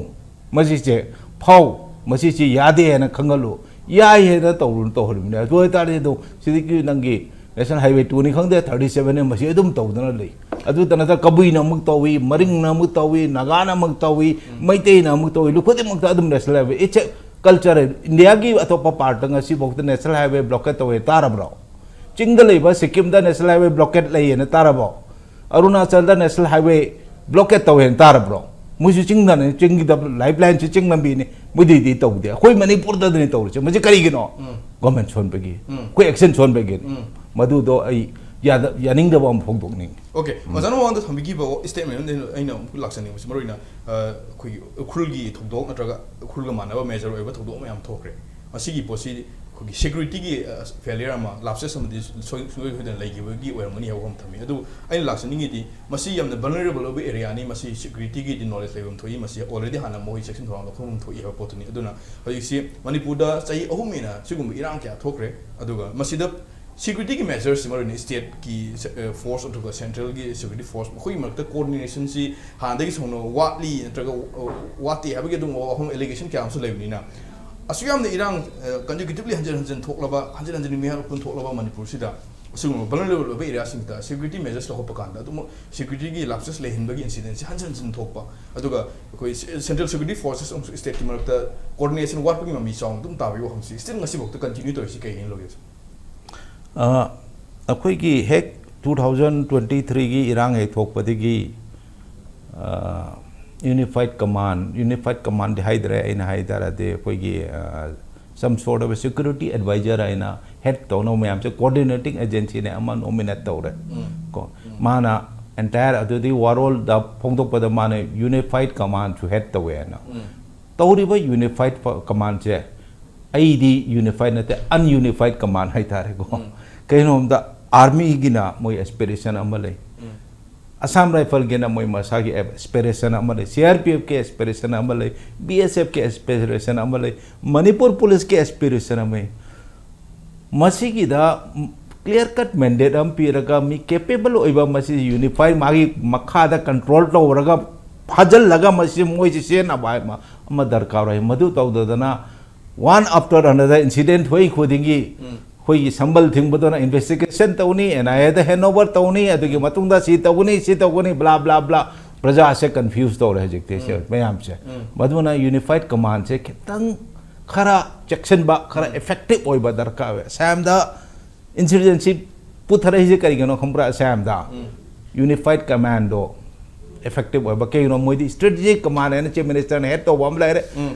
ꯃꯁꯤꯁꯦ ꯐꯥꯎ, ꯃꯁꯤꯁꯦ ꯌꯥꯗꯦ ꯍꯥꯏꯅ ꯈꯪꯍꯜꯂꯨ꯫ ꯌꯥꯏ ꯍꯥꯏꯅ ꯇꯧꯔꯨꯅ ꯇꯧꯍꯜꯂꯤꯕꯅꯦ꯫ ꯑꯗꯨ ꯑꯣꯏꯇꯥꯔꯗꯤ ꯑꯗꯨꯝ ꯁꯤꯗꯒꯤ ꯅꯪꯒꯤ ꯅꯦꯁꯅꯦꯜ ꯍꯥꯏꯋꯦ ꯇꯨꯅꯤ ꯈꯪꯗꯦ, ꯊꯥꯔꯇꯤ ꯁꯚꯦꯟꯅꯤ, ꯃꯁꯤ ꯑꯗꯨꯝ ꯇꯧꯗꯅ ꯂꯩ꯫ ꯑꯗꯨꯇ ꯅꯠꯇꯅ ꯀꯕꯨꯏꯅ ꯑꯃꯨꯛ ꯇꯧꯏ, ꯃꯔꯤꯡꯅ ꯑꯃꯨꯛ ꯇꯧꯏ, ꯅꯥꯒꯥꯅ ꯑꯃꯨꯛ ꯇꯧꯏ, ꯃꯩꯇꯩꯅ ꯑꯃꯨꯛ ꯇꯧꯏ, ꯂꯨ ꯈꯨꯗꯤꯡꯃꯛꯇ ꯑꯗꯨꯝ national highway. It's a culture꯫ ꯏꯟꯗꯤꯌꯥꯒꯤ ꯑꯇꯣꯞꯄ ꯄꯥꯔꯠꯇ ꯉꯁꯤꯐꯥꯎꯗ ꯅꯦꯁꯅꯦꯜ ꯍꯥꯏꯋꯦ ꯕ꯭ꯂꯣꯀꯦꯠ ꯇꯧꯋꯦ ꯇꯥꯔꯕ꯭ꯔꯣ? ꯆꯤꯡꯗ ꯂꯩꯕ ꯁꯤꯛꯀꯤꯝꯗ ꯅꯦꯁꯅꯦꯜ ꯍꯥꯏꯋꯦ ꯕ꯭ꯂꯣꯀꯦꯠ ꯂꯩꯌꯦꯅ ꯇꯥꯔꯕꯣ? ꯑꯔꯨꯅꯥꯆꯜꯗ ꯅꯦꯁꯅꯦꯜ ꯍꯥꯏꯋꯦ ꯕ꯭ꯂꯣꯀꯦꯠ ꯇꯧꯋꯦꯅ ꯇꯥꯔꯕ꯭ꯔꯣ? ꯃꯣꯏꯁꯨ ꯆꯤꯡꯗꯅꯦ, ꯆꯤꯡꯒꯤꯗ ꯂꯥꯏꯐ ꯂꯥꯏꯟꯁꯦ ꯆꯤꯡ ꯂꯝꯕꯤꯅꯤ, ꯃꯣꯏꯗꯤꯗꯤ ꯇꯧꯗꯦ꯫ ꯑꯩꯈꯣꯏ ꯃꯅꯤꯄꯨꯔꯗꯗꯅꯤ ꯇꯧꯔꯤꯁꯦ꯫ ꯃꯁꯤ ꯀꯔꯤꯒꯤꯅꯣ? ꯎꯝ꯫ ꯒꯣꯔꯃꯦꯟ ꯁꯣꯟꯕꯒꯤ, ꯎꯝ꯫ ꯑꯩꯈꯣꯏ ꯑꯦꯛꯁꯟ ꯁꯣꯟꯕꯒꯤꯅꯤ꯫ ꯎꯝ꯫ ꯃꯗꯨꯗꯣ ꯑꯩ ꯌꯥꯗ-, ꯌꯥꯅꯤꯡꯗꯕ ꯑꯃ ꯐꯣꯡꯗꯣꯛꯅꯤꯡꯉꯤ꯫ ꯑꯣꯀꯦ, ꯎꯝ꯫ ꯑꯣꯖꯥꯅ ꯃꯃꯥꯡꯗ ꯊꯝꯕꯤꯈꯤꯕ ꯁ꯭ꯇꯦꯠꯃꯦꯟ ꯑꯃꯗꯤ ꯑꯩꯅ ꯑꯃꯨꯛ ꯂꯥꯛꯆꯅꯤꯡꯕꯁꯤ, ꯃꯔꯨꯑꯣꯏꯅ, ꯑ, ꯑꯩꯈꯣꯏꯒꯤ ꯎꯈ꯭ꯔꯨꯜꯒꯤ ꯊꯧꯗꯣꯛ ꯅꯠꯇ꯭ꯔꯒ ꯎꯈ꯭ꯔꯨꯜꯒ ꯃꯥꯟꯅꯕ ꯃꯦꯖꯔ ꯑꯣꯏꯕ ꯊꯧꯗꯣꯛ ꯃꯌꯥꯝ ꯊꯣꯛꯈ꯭ꯔꯦ꯫ ꯃꯁꯤꯒꯤ ꯄꯣꯠꯁꯤ ꯑꯩꯈꯣꯏꯒꯤ ꯁꯦꯀ꯭ꯌꯨꯔꯤꯇꯤꯒꯤ, ꯑ, ꯐꯦꯂꯤꯌꯔ ꯑꯃ, ꯂꯥꯞꯁꯦꯁ ꯑꯃꯗꯤ ꯁꯣꯏ-, ꯁꯨꯡꯁꯣꯏ ꯁꯣꯏꯗꯅ ꯂꯩꯈꯤꯕꯒꯤ ꯑꯣꯏꯔꯝꯒꯅꯤ ꯍꯥꯏꯕ ꯋꯥꯐꯝ ꯊꯝꯃꯤ꯫ ꯑꯗꯨ ꯑꯩꯅ ꯂꯥꯛꯆꯅꯤꯡꯉꯤꯗꯤ, ꯃꯁꯤ ꯌꯥꯝꯅ ꯚꯜꯅꯔꯦꯕꯜ ꯑꯣꯏꯕ ꯑꯦꯔꯤꯌꯥꯅꯤ, ꯃꯁꯤ ꯁꯦꯀ꯭ꯌꯨꯔꯤꯇꯤꯒꯤꯗꯤ ꯅꯣꯂꯦꯖ ꯂꯩꯐꯝ ꯊꯣꯛꯏ, ꯃꯁꯤ ꯑꯣꯜꯔꯦꯗꯤ ꯍꯥꯟꯅ ꯃꯈꯣꯏ ꯆꯦꯛꯁꯤꯟ ꯊꯧꯔꯥꯡ ꯂꯧꯈꯠꯐꯝ ꯊꯣꯛꯏ ꯍꯥꯏꯕ ꯄꯣꯠꯇꯨꯅꯤ꯫ ꯑꯗꯨꯅ ꯍꯧꯖꯤꯛꯁꯤ ꯃꯅꯤꯄꯨꯔꯗ ꯆꯍꯤ ꯑꯍꯨꯝ ꯍꯦꯟꯅ ꯁꯤꯒꯨꯝꯕ ꯏꯔꯥꯡ ꯀꯌꯥ ꯊꯣꯛꯈ꯭ꯔꯦ, ꯑꯗꯨꯒ ꯃꯁꯤꯗ ꯁꯦꯀ꯭ꯌꯨꯔꯤꯇꯤꯒꯤ ꯃꯦꯖꯔꯁꯤ, ꯃꯔꯨꯑꯣꯏꯅ ꯁ꯭ꯇꯦꯠꯀꯤ ꯁꯦ-, ꯑ, ꯐꯣꯔꯁ ꯑꯗꯨꯒ ꯁꯦꯟꯇ꯭ꯔꯦꯜꯒꯤ ꯁꯦꯀ꯭ꯌꯨꯔꯤꯇꯤ ꯐꯣꯔꯁ, ꯃꯈꯣꯏꯒꯤ ꯃꯔꯛꯇ ꯀꯣꯑꯣꯔꯗꯤꯅꯦꯁꯟꯁꯤ ꯍꯥꯟꯅꯗꯒꯤ ꯁꯧꯅ ꯋꯥꯠꯂꯤ ꯅꯠꯇ꯭ꯔꯒ, ꯑ, ꯋꯥꯠꯇꯦ ꯍꯥꯏꯕꯒꯤ ꯑꯗꯨꯒꯨꯝꯕ ꯋꯥꯐꯝ, ꯑꯦꯂꯤꯒꯦꯁꯟ ꯀꯌꯥ ꯑꯃꯁꯨ ꯂꯩꯕꯅꯤꯅ, ꯑꯁꯨꯛ ꯌꯥꯝꯅ ꯏꯔꯥꯡ, ꯑ, ꯀꯟꯖꯤꯀ꯭ꯌꯨꯇꯤꯚꯂꯤ ꯍꯟꯖꯤꯟ ꯍꯟꯖꯤꯟ ꯊꯣꯛꯂꯕ, ꯍꯟꯖꯤꯟ ꯍꯟꯖꯤꯟ ꯃꯤꯍꯥꯠ ꯎꯠꯄ ꯊꯣꯛꯂꯕ ꯃꯅꯤꯄꯨꯔꯁꯤꯗ ꯑꯁꯤꯒꯨꯝꯕ ꯚꯜꯅꯔꯦꯕꯜ ꯑꯣꯏꯕ ꯑꯦꯔꯤꯌꯥꯁꯤꯡꯗ ꯁꯦꯀ꯭ꯌꯨꯔꯤꯇꯤ ꯃꯦꯖꯔꯁ ꯂꯧꯈꯠꯄ ꯀꯥꯟꯗ ꯑꯗꯨꯝ ꯁꯦꯀ꯭ꯌꯨꯔꯤꯇꯤꯒꯤ ꯂꯥꯞꯁꯦꯁ ꯂꯩꯍꯟꯕꯒꯤ ꯏꯟꯁꯤꯗꯦꯟꯁꯤ ꯍꯟꯖꯤꯟ ꯍꯟꯖꯤꯟ ꯊꯣꯛꯄ, ꯑꯗꯨꯒ ꯑꯩꯈꯣꯏ ꯁꯦ-, ꯁꯦꯟꯇ꯭ꯔꯦꯜ ꯁꯦꯀ꯭ꯌꯨꯔꯤꯇꯤ ꯐꯣꯔꯁꯦꯁ ꯑꯃꯁꯨꯡ ꯁ꯭ꯇꯦꯠꯀꯤ ꯃꯔꯛꯇ ꯀꯣꯑꯣꯔꯗꯤꯅꯦꯁꯟ ꯋꯥꯠꯄꯒꯤ ꯃꯃꯤ ꯆꯥꯎꯅ ꯑꯗꯨꯝ ꯇꯥꯕꯒꯤ ꯋꯥꯐꯝꯁꯤ ꯁ꯭ꯇꯤꯜ ꯉꯁꯤꯐꯥꯎꯗ ꯀꯟꯇꯤꯅ꯭ꯌꯨ ꯇꯧꯔꯤꯁꯤ ꯀꯩꯒꯤꯅꯣ ꯂꯧꯒꯦ? ꯑ, ꯑꯩꯈꯣꯏꯒꯤ ꯍꯦꯛ ꯇꯨ ꯊꯥꯎꯖꯟ ꯇ꯭ꯋꯦꯟꯇꯤ ꯊ꯭ꯔꯤꯒꯤ ꯏꯔꯥꯡ ꯍꯦꯛ ꯊꯣꯛꯄꯗꯒꯤ, ꯑ, ꯌꯨꯅꯤꯐꯥꯏꯠ ꯀꯃꯥꯟ, ꯌꯨꯅꯤꯐꯥꯏꯠ ꯀꯃꯥꯟꯗꯤ ꯍꯥꯏꯗ꯭ꯔꯦ, ꯑꯩꯅ ꯍꯥꯏ ꯇꯥꯔꯗꯤ ꯑꯩꯈꯣꯏꯒꯤ, ꯑ, some sort of security advisor ꯍꯥꯏꯅ ꯍꯦꯗ ꯇꯧꯅꯕ ꯃꯌꯥꯝꯁꯦ ꯀꯣꯑꯣꯔꯗꯤꯅꯦꯇꯤꯡ ꯑꯦꯖꯦꯟꯁꯤꯅ ꯑꯃ ꯅꯣꯃꯤꯅꯦꯠ ꯇꯧꯔꯦ꯫ ꯎꯝ꯫ ꯀꯣ, ꯎꯝ꯫ ꯃꯥꯅ ꯑꯦꯟꯇꯥꯌꯔ ꯑꯗꯨꯗꯤ ꯋꯥꯔꯣꯜꯗ ꯐꯣꯡꯗꯣꯛꯄꯗ ꯃꯥꯅ ꯌꯨꯅꯤꯐꯥꯏꯠ ꯀꯃꯥꯟꯁꯨ ꯍꯦꯗ ꯇꯧꯋꯦ ꯍꯥꯏꯅ꯫ ꯎꯝ꯫ ꯇꯧꯔꯤꯕ ꯌꯨꯅꯤꯐꯥꯏꯠ ꯀꯃꯥꯟꯁꯦ ꯑꯩꯗꯤ ꯌꯨꯅꯤꯐꯥꯏꯠ ꯅꯠꯇꯦ, ꯑꯟꯌꯨꯅꯤꯐꯥꯏꯠ ꯀꯃꯥꯟ ꯍꯥꯏꯇꯥꯔꯦꯀꯣ꯫ ꯎꯝ꯫ ꯀꯩꯅꯣꯝꯗ ꯑꯥꯔꯃꯤꯒꯤꯅ ꯃꯣꯏ ꯑꯦꯁꯄꯤꯔꯦꯁꯟ ꯑꯃ ꯂꯩ, ꯎꯝ꯫ ꯑꯁꯥꯝ ꯔꯥꯏꯐꯜꯒꯤꯅ ꯃꯣꯏ ꯃꯁꯥꯒꯤ ꯑꯦꯁꯄꯤꯔꯦꯁꯟ ꯑꯃ ꯂꯩ, ꯁꯤ ꯑꯥꯔ ꯄꯤ ꯑꯦꯐꯀꯤ ꯑꯦꯁꯄꯤꯔꯦꯁꯟ ꯑꯃ ꯂꯩ, ꯕꯤ ꯑꯦꯁ ꯑꯦꯐꯀꯤ ꯑꯦꯁꯄꯤꯔꯦꯁꯟ ꯑꯃ ꯂꯩ, ꯃꯅꯤꯄꯨꯔ ꯄꯨꯂꯤꯁꯀꯤ ꯑꯦꯁꯄꯤꯔꯦꯁꯟ ꯑꯃ ꯂꯩ꯫ ꯃꯁꯤꯒꯤꯗ clear cut mandate ꯑꯃ ꯄꯤꯔꯒ ꯃꯤ capable ꯑꯣꯏꯕ, ꯃꯁꯤ unified, ꯃꯥꯒꯤ ꯃꯈꯥꯗ control ꯇꯧꯔꯒ ꯐꯥꯖꯤꯜꯂꯒ ꯃꯁꯤ ꯃꯣꯏꯁꯤ ꯁꯤꯖꯤꯟꯅꯕ ꯍꯥꯏꯕ ꯑꯃ ꯗꯔꯀꯥꯔ ꯑꯣꯏ꯫ ꯃꯗꯨ ꯇꯧꯗꯗꯅ one after another incident ꯊꯣꯛꯏ ꯈꯨꯗꯤꯡꯒꯤ ꯑꯩꯈꯣꯏꯒꯤ ꯁꯝꯕꯜ ꯊꯤꯡꯕꯗꯨꯅ investigation ꯇꯧꯅꯤ, N I A the hand over ꯇꯧꯅꯤ, ꯑꯗꯨꯒꯤ ꯃꯇꯨꯡꯗ ꯁꯤ ꯇꯧꯒꯅꯤ, ꯁꯤ ꯇꯧꯒꯅꯤ, blah blah blah꯫ ꯄ꯭ꯔꯖꯥꯁꯦ confuse ꯇꯧꯔꯦ ꯍꯧꯖꯤꯛꯇꯤ ꯁꯦ ꯃꯌꯥꯝꯁꯦ꯫ ꯃꯗꯨꯅ unified command ꯁꯦ ꯈꯤꯇꯪ ꯈꯔ ꯆꯦꯛꯁꯤꯟꯕ, ꯈꯔ effective ꯑꯣꯏꯕ ꯗꯔꯀꯥꯔ ꯑꯣꯏ꯫ ꯑꯁꯥꯝꯗ insurgency ꯄꯨꯊꯔꯛꯏꯁꯦ ꯀꯔꯤꯒꯤꯅꯣ ꯈꯪꯕ꯭ꯔꯥ? ꯑꯁꯥꯝꯗ unified command ꯗꯣ effective ꯑꯣꯏꯕ꯫ ꯀꯩꯒꯤꯅꯣ? ꯃꯣꯏꯗꯤ strategic command ꯍꯥꯏꯅ chief minister ꯅ head ꯇꯧꯕ ꯑꯃ ꯂꯩꯔꯦ,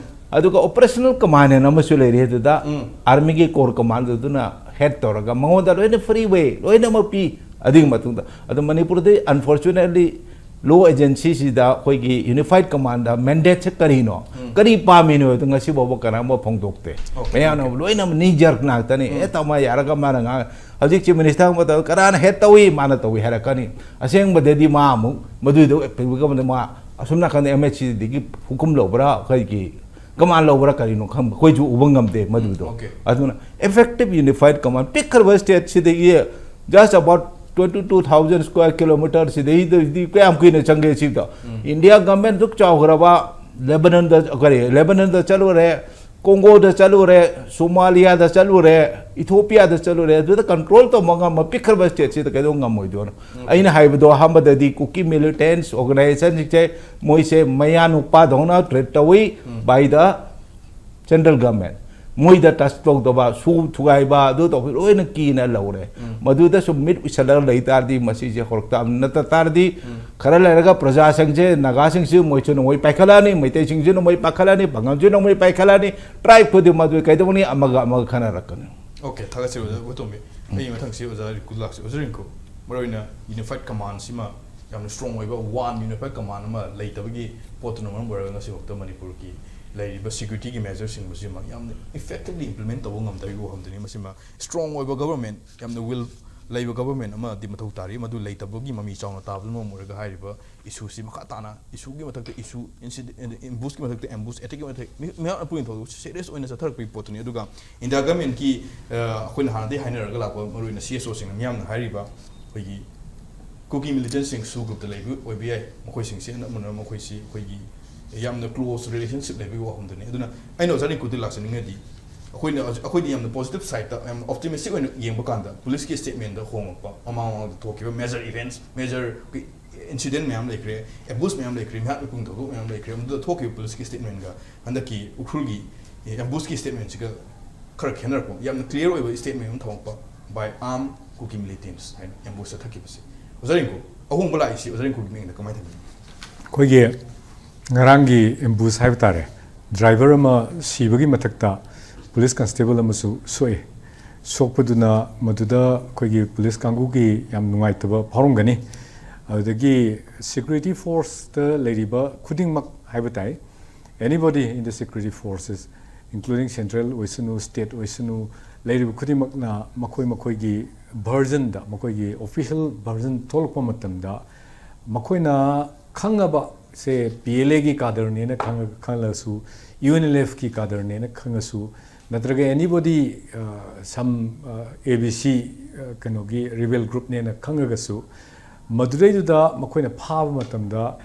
ꯑꯗꯨꯒ operational command ꯍꯥꯏꯅ ꯑꯃꯁꯨ ꯂꯩꯔꯤ꯫ ꯑꯗꯨꯗ army ꯒꯤ core command ꯑꯗꯨꯅ head ꯇꯧꯔꯒ ꯃꯉꯣꯟꯗ ꯂꯣꯏꯅ free way ꯂꯣꯏꯅꯃꯛ ꯄꯤ꯫ ꯑꯗꯨꯒꯤ ꯃꯇꯨꯡꯗ ꯑꯗꯨ ꯃꯅꯤꯄꯨꯔꯗꯤ unfortunately law agency ꯁꯤꯗ ꯑꯩꯈꯣꯏꯒꯤ unified command ꯗ mandate ꯁꯦ ꯀꯔꯤꯅꯣ, ꯀꯔꯤ ꯄꯥꯝꯃꯤꯅꯣ ꯍꯥꯏꯕꯗꯣ ꯉꯁꯤ ꯐꯥꯎꯕ ꯀꯅꯥꯝꯕ ꯐꯣꯡꯗꯣꯛꯇꯦ꯫ ꯃꯌꯥꯝꯅ ꯂꯣꯏꯅꯃꯛ knee jerk ꯉꯥꯛꯇꯅꯤ꯫ ꯑꯦ, ꯇꯧꯃ ꯌꯥꯔꯒ ꯃꯥꯅ ꯉꯥꯡ-, ꯍꯧꯖꯤꯛ chief minister ꯑꯃ ꯇꯧ-, ꯀꯅꯥꯅ head ꯇꯧꯏ? ꯃꯥꯅ ꯇꯧꯏ ꯍꯥꯏꯔꯛꯀꯅꯤ꯫ ꯑꯁꯦꯡꯕꯗꯗꯤ ꯃꯥ ꯑꯃꯨꯛ ꯃꯗꯨꯏꯗꯣ ꯃꯥ ꯑꯁꯣꯝ ꯅꯥꯀꯟꯗ M H C ꯗꯒꯤ ꯍꯨꯀꯨꯝ ꯂꯧꯕ꯭ꯔꯥ, ꯑꯩꯈꯣꯏꯒꯤ command ꯂꯧꯕ꯭ꯔꯥ ꯀꯔꯤꯅꯣ ꯈꯪꯕ, ꯑꯩꯈꯣꯏꯁꯨ ꯎꯕ ꯉꯝꯗꯦ ꯃꯗꯨꯗꯣ꯫ ꯑꯗꯨꯅ effective unified command ꯄꯤꯛꯈ꯭ꯔꯕ state ꯁꯤꯗꯒꯤ just about twenty two thousand square kilometer ꯁꯤꯗꯩꯗꯗꯤ ꯀꯌꯥꯝ ꯀꯨꯏꯅ ꯆꯪꯒꯦ ꯁꯤꯗꯣ? India government ꯗꯨꯛ ꯆꯥꯎꯈ꯭ꯔꯕ ꯂꯦꯕꯅꯟꯗ, ꯀꯔꯤ, ꯂꯦꯕꯅꯟꯗ ꯆꯠꯂꯨꯔꯦ, ꯀꯣꯡꯒꯣꯗ ꯆꯠꯂꯨꯔꯦ, ꯁꯣꯃꯥꯂꯤꯌꯥꯗ ꯆꯠꯂꯨꯔꯦ, ꯏꯊꯣꯄꯤꯌꯥꯗ ꯆꯠꯂꯨꯔꯦ, ꯑꯗꯨꯗ control ꯇꯧꯕ ꯉꯝꯕ ꯄꯤꯛꯈ꯭ꯔꯕ state ꯁꯤꯗ ꯀꯩꯗꯧ ꯉꯝꯃꯣꯏꯗꯣꯏꯅꯣ? ꯑꯩꯅ ꯍꯥꯏꯕꯗꯣ ꯑꯍꯥꯟꯕꯗꯗꯤ ꯀꯨꯀꯤ militants organization ꯁꯤꯡꯁꯦ ꯃꯣꯏꯁꯦ ꯃꯌꯥ ꯅꯨꯄꯥꯗꯧꯅ treat ꯇꯧꯏ by the central government꯫ ꯃꯣꯏꯗ touch ꯇꯧꯗꯕ, ꯁꯨ ꯊꯨꯒꯥꯏꯕ, ꯑꯗꯨ ꯇꯧꯕ ꯂꯣꯏꯅ ꯀꯤꯅ ꯂꯧꯔꯦ꯫ ꯃꯗꯨꯗ ꯁꯨꯝ ꯃꯤꯠ ꯎꯏꯁꯜꯂꯒ ꯂꯩ ꯇꯥꯔꯗꯤ ꯃꯁꯤꯁꯦ ꯍꯧꯔꯛꯇꯕꯅꯤ꯫ ꯅꯠꯇ ꯇꯥꯔꯗꯤ ꯈꯔ ꯂꯩꯔꯒ ꯄ꯭ꯔꯖꯥꯁꯤꯡꯁꯦ, ꯅꯥꯒꯥꯁꯤꯡꯁꯨ ꯃꯣꯏꯁꯨ ꯅꯣꯡꯃꯩ ꯄꯥꯏꯈꯠꯂꯛꯑꯅꯤ, ꯃꯩꯇꯩꯁꯤꯡꯁꯨ ꯅꯣꯡꯃꯩ ꯄꯥꯏꯈꯠꯂꯛꯑꯅꯤ, ꯄꯥꯉꯜꯁꯨ ꯅꯣꯡꯃꯩ ꯄꯥꯏꯈꯠꯂꯛꯑꯅꯤ, tribe ꯈꯨꯗꯤꯡꯃꯛ ꯑꯗꯨ ꯀꯩꯗꯧꯅꯤ? ꯑꯃꯒ ꯑꯃꯒ ꯈꯟꯅꯔꯛꯀꯅꯤ꯫ Okay, ꯊꯥꯒꯠꯆꯔꯤ ꯑꯣꯖꯥ ꯎꯇꯣꯝꯕꯤ꯫ ꯑꯩꯒꯤ ꯃꯊꯪꯁꯤ ꯑꯣꯖꯥ ꯔꯤꯡꯀꯨ ꯂꯥꯛꯁꯤ꯫ ꯑꯣꯖꯥ ꯔꯤꯡꯀꯨ, ꯃꯔꯨꯑꯣꯏꯅ unified command ꯁꯤꯃ ꯌꯥꯝꯅ strong ꯑꯣꯏꯕ one unified command ꯑꯃ ꯂꯩꯇꯕꯒꯤ ꯄꯣꯠꯇꯨꯅ ꯃꯔꯝ ꯑꯣꯏꯔꯒ ꯉꯁꯤꯐꯥꯎꯗ ꯃꯅꯤꯄꯨꯔꯒꯤ ꯂꯩꯔꯤꯕ security ꯒꯤ measure ꯁꯤꯡꯕꯁꯤꯃ ꯌꯥꯝꯅ effectively implement ꯇꯧꯕ ꯉꯝꯗꯕꯒꯤ ꯋꯥꯐꯝꯗꯨꯅꯤ꯫ ꯃꯁꯤꯃ strong ꯑꯣꯏꯕ government, ꯌꯥꯝꯅ well ꯂꯩꯕ ꯒꯚꯔꯟꯃꯦꯟ ꯑꯃꯗꯤ ꯃꯊꯧ ꯇꯥꯔꯤ꯫ ꯃꯗꯨ ꯂꯩꯇꯕꯒꯤ ꯃꯃꯤ ꯆꯥꯎꯅ ꯇꯥꯕꯅ ꯃꯔꯝ ꯑꯣꯏꯔꯒ ꯍꯥꯏꯔꯤꯕ ꯏꯁꯨꯁꯤ ꯃꯈꯥ ꯇꯥꯅ ꯏꯁꯨꯒꯤ ꯃꯊꯛꯇ ꯏꯁꯨ, ꯏꯟꯁꯤꯗꯦꯟ, ꯑꯦꯝꯕꯨꯁꯀꯤ ꯃꯊꯛꯇ ꯑꯦꯝꯕꯨꯁ, ꯑꯦꯇꯦꯛꯀꯤ ꯃꯊꯛ ꯃꯤ- ꯃꯤꯍꯥꯠ ꯃꯄꯨꯡ ꯊꯧꯗꯣꯛ ꯁꯦꯔꯤꯌꯁ ꯑꯣꯏꯅ ꯆꯠꯊꯔꯛꯄꯒꯤ ꯄꯣꯠꯇꯨꯅꯤ꯫ ꯑꯗꯨꯒ ꯏꯟꯗꯤꯌꯥ ꯒꯚꯔꯟꯃꯦꯟꯀꯤ, ꯑ, ꯑꯩꯈꯣꯏꯅ ꯍꯥꯟꯅꯗꯒꯤ ꯍꯥꯏꯅꯔꯒ ꯂꯥꯛꯄ ꯃꯔꯨꯑꯣꯏꯅ ꯁꯤ ꯑꯦꯁ ꯑꯣꯁꯤꯡꯅ ꯃꯤꯌꯥꯝꯅ ꯍꯥꯏꯔꯤꯕ ꯑꯩꯈꯣꯏꯒꯤ ꯀꯨꯀꯤ ꯃꯤꯂꯤꯇꯦꯟꯁꯤꯡ ꯁꯨ ꯒ꯭ꯔꯨꯞꯇ ꯂꯩꯕ ꯑꯣꯏꯕ ꯌꯥꯏ꯫ ꯃꯈꯣꯏꯁꯤꯡꯁꯦ ꯑꯅꯝꯕꯅ ꯃꯈꯣꯏꯁꯤ ꯑꯩꯈꯣꯏꯒꯤ ꯌꯥꯝꯅ ꯀ꯭ꯂꯣꯁ ꯔꯤꯂꯦꯁꯟꯁꯤꯞ ꯂꯩꯕꯒꯤ ꯋꯥꯐꯝꯗꯨꯅꯤ꯫ ꯑꯗꯨꯅ ꯑꯩꯅ ꯑꯣꯖꯥ ꯔꯤꯡꯀꯨꯗ ꯂꯥꯛꯆꯅꯤꯡꯉꯗꯤ ꯑꯩꯈꯣꯏꯅ, ꯑꯩꯈꯣꯏꯗꯤ ꯌꯥꯝꯅ ꯄꯣꯖꯤꯇꯤꯞ ꯁꯥꯏꯠꯇ, ꯌꯥꯝ ꯑꯣꯞꯇꯤꯃꯤꯁꯇꯤꯛ ꯑꯣꯏꯅ ꯌꯦꯡꯕ ꯀꯥꯟꯗ ꯄꯨꯂꯤꯁꯀꯤ ꯁ꯭ꯇꯦꯠꯃꯦꯟꯗ ꯍꯣꯡꯉꯛꯄ, ꯃꯃꯥꯡ ꯃꯃꯥꯡꯗ ꯊꯣꯛꯈꯤꯕ ꯃꯦꯖꯔ ꯏꯚꯦꯟꯠꯁ, ꯃꯦꯖꯔ ꯏꯟꯁꯤꯗꯦꯟꯠ ꯃꯌꯥꯝ ꯂꯩꯈ꯭ꯔꯦ, ꯑꯦꯕꯨꯁ ꯃꯌꯥꯝ ꯂꯩꯈ꯭ꯔꯦ, ꯃꯤꯍꯥꯠ ꯃꯤꯄꯨꯡ ꯊꯧꯗꯣꯛ ꯃꯌꯥꯝ ꯂꯩꯈ꯭ꯔꯦ꯫ ꯃꯗꯨꯗ ꯊꯣꯛꯈꯤꯕ ꯄꯨꯂꯤꯁꯀꯤ ꯁ꯭ꯇꯦꯠꯃꯦꯟꯒ ꯍꯟꯗꯛꯀꯤ ꯎꯈ꯭ꯔꯨꯜꯒꯤ ꯑꯦꯝꯕꯨꯁꯀꯤ ꯁ꯭ꯇꯦꯠꯃꯦꯟꯁꯤꯒ ꯈꯔ ꯈꯦꯠꯅꯔꯛꯄ, ꯌꯥꯝꯅ ꯀ꯭ꯂꯤꯌꯥꯔ ꯑꯣꯏꯕ ꯁ꯭ꯇꯦꯠꯃꯦꯟ ꯑꯃ ꯊꯝꯃꯛꯄ, "By armed Kuki militants" ꯍꯥꯏꯅ ꯑꯦꯝꯕꯨꯁꯇ ꯊꯛꯈꯤꯕꯁꯦ꯫ ꯑꯣꯖꯥ ꯔꯤꯡꯀꯨ, ꯑꯍꯣꯡꯕ ꯂꯥꯛꯏꯁꯤ ꯑꯣꯖꯥ ꯔꯤꯡꯀꯨꯒꯤ ꯃꯤꯠꯌꯦꯡꯗ ꯀꯃꯥꯏꯅ ꯊꯝꯕꯤꯅꯤ? ꯑꯩꯈꯣꯏꯒꯤ ꯉꯔꯥꯡꯒꯤ ꯑꯦꯝꯕꯨꯁ ꯍꯥꯏꯕ ꯇꯥꯔꯦ, ꯗ꯭ꯔꯥꯏꯚꯔ ꯑꯃ ꯁꯤꯕꯒꯤ ꯃꯊꯛꯇ ꯄꯨꯂꯤꯁ ꯀꯟꯁꯇꯦꯕꯜ ꯑꯃꯁꯨ ꯁꯣꯛꯏ꯫ ꯁꯣꯛꯄꯗꯨꯅ ꯃꯗꯨꯗ ꯑꯩꯈꯣꯏꯒꯤ ꯄꯨꯂꯤꯁ ꯀꯥꯡꯕꯨꯒꯤ ꯌꯥꯝ ꯅꯨꯡꯉꯥꯏꯇꯕ ꯐꯥꯎꯔꯝꯒꯅꯤ꯫ ꯑꯗꯨꯗꯒꯤ ꯁꯦꯀ꯭ꯌꯨꯔꯤꯇꯤ ꯐꯣꯔꯁꯇ ꯂꯩꯔꯤꯕ ꯈꯨꯗꯤꯡꯃꯛ ꯍꯥꯏꯕ ꯇꯥꯏ, anybody in the security forces, including central ꯑꯣꯏꯁꯅꯨ, state ꯑꯣꯏꯁꯅꯨ, ꯂꯩꯔꯤꯕ ꯈꯨꯗꯤꯡꯃꯛꯅ ꯃꯈꯣꯏ ꯃꯈꯣꯏꯒꯤ ꯚꯔꯖꯟꯗ, ꯃꯈꯣꯏꯒꯤ ꯑꯣꯐꯤꯁꯤꯌꯦꯜ ꯚꯔꯖꯟ ꯊꯣꯛꯂꯛꯄ ꯃꯇꯝꯗ ꯃꯈꯣꯏꯅ ꯈꯪꯉꯕ, ꯁꯦ ꯄꯤ ꯑꯦꯜ ꯑꯦꯒꯤ ꯀꯥꯗꯔꯅꯦꯅ ꯈꯪꯉ-, ꯈꯪꯂꯁꯨ, ꯌꯨ ꯑꯦꯟ ꯑꯦꯜ ꯑꯦꯐꯀꯤ ꯀꯥꯗꯔꯅꯦꯅ ꯈꯪꯉꯁꯨ, ꯅꯠꯇ꯭ꯔꯒ anybody, ꯑ, some, ꯑ, ꯑꯦ ꯕꯤ ꯁꯤ, ꯑ, ꯀꯩꯅꯣꯒꯤ ꯔꯤꯕꯦꯜ ꯒ꯭ꯔꯨꯞꯅꯦꯅ ꯈꯪꯉꯒꯁꯨ, ꯃꯗꯨꯗꯩꯗꯨꯗ ꯃꯈꯣꯏꯅ ꯐꯥꯕ ꯃꯇꯝꯗ,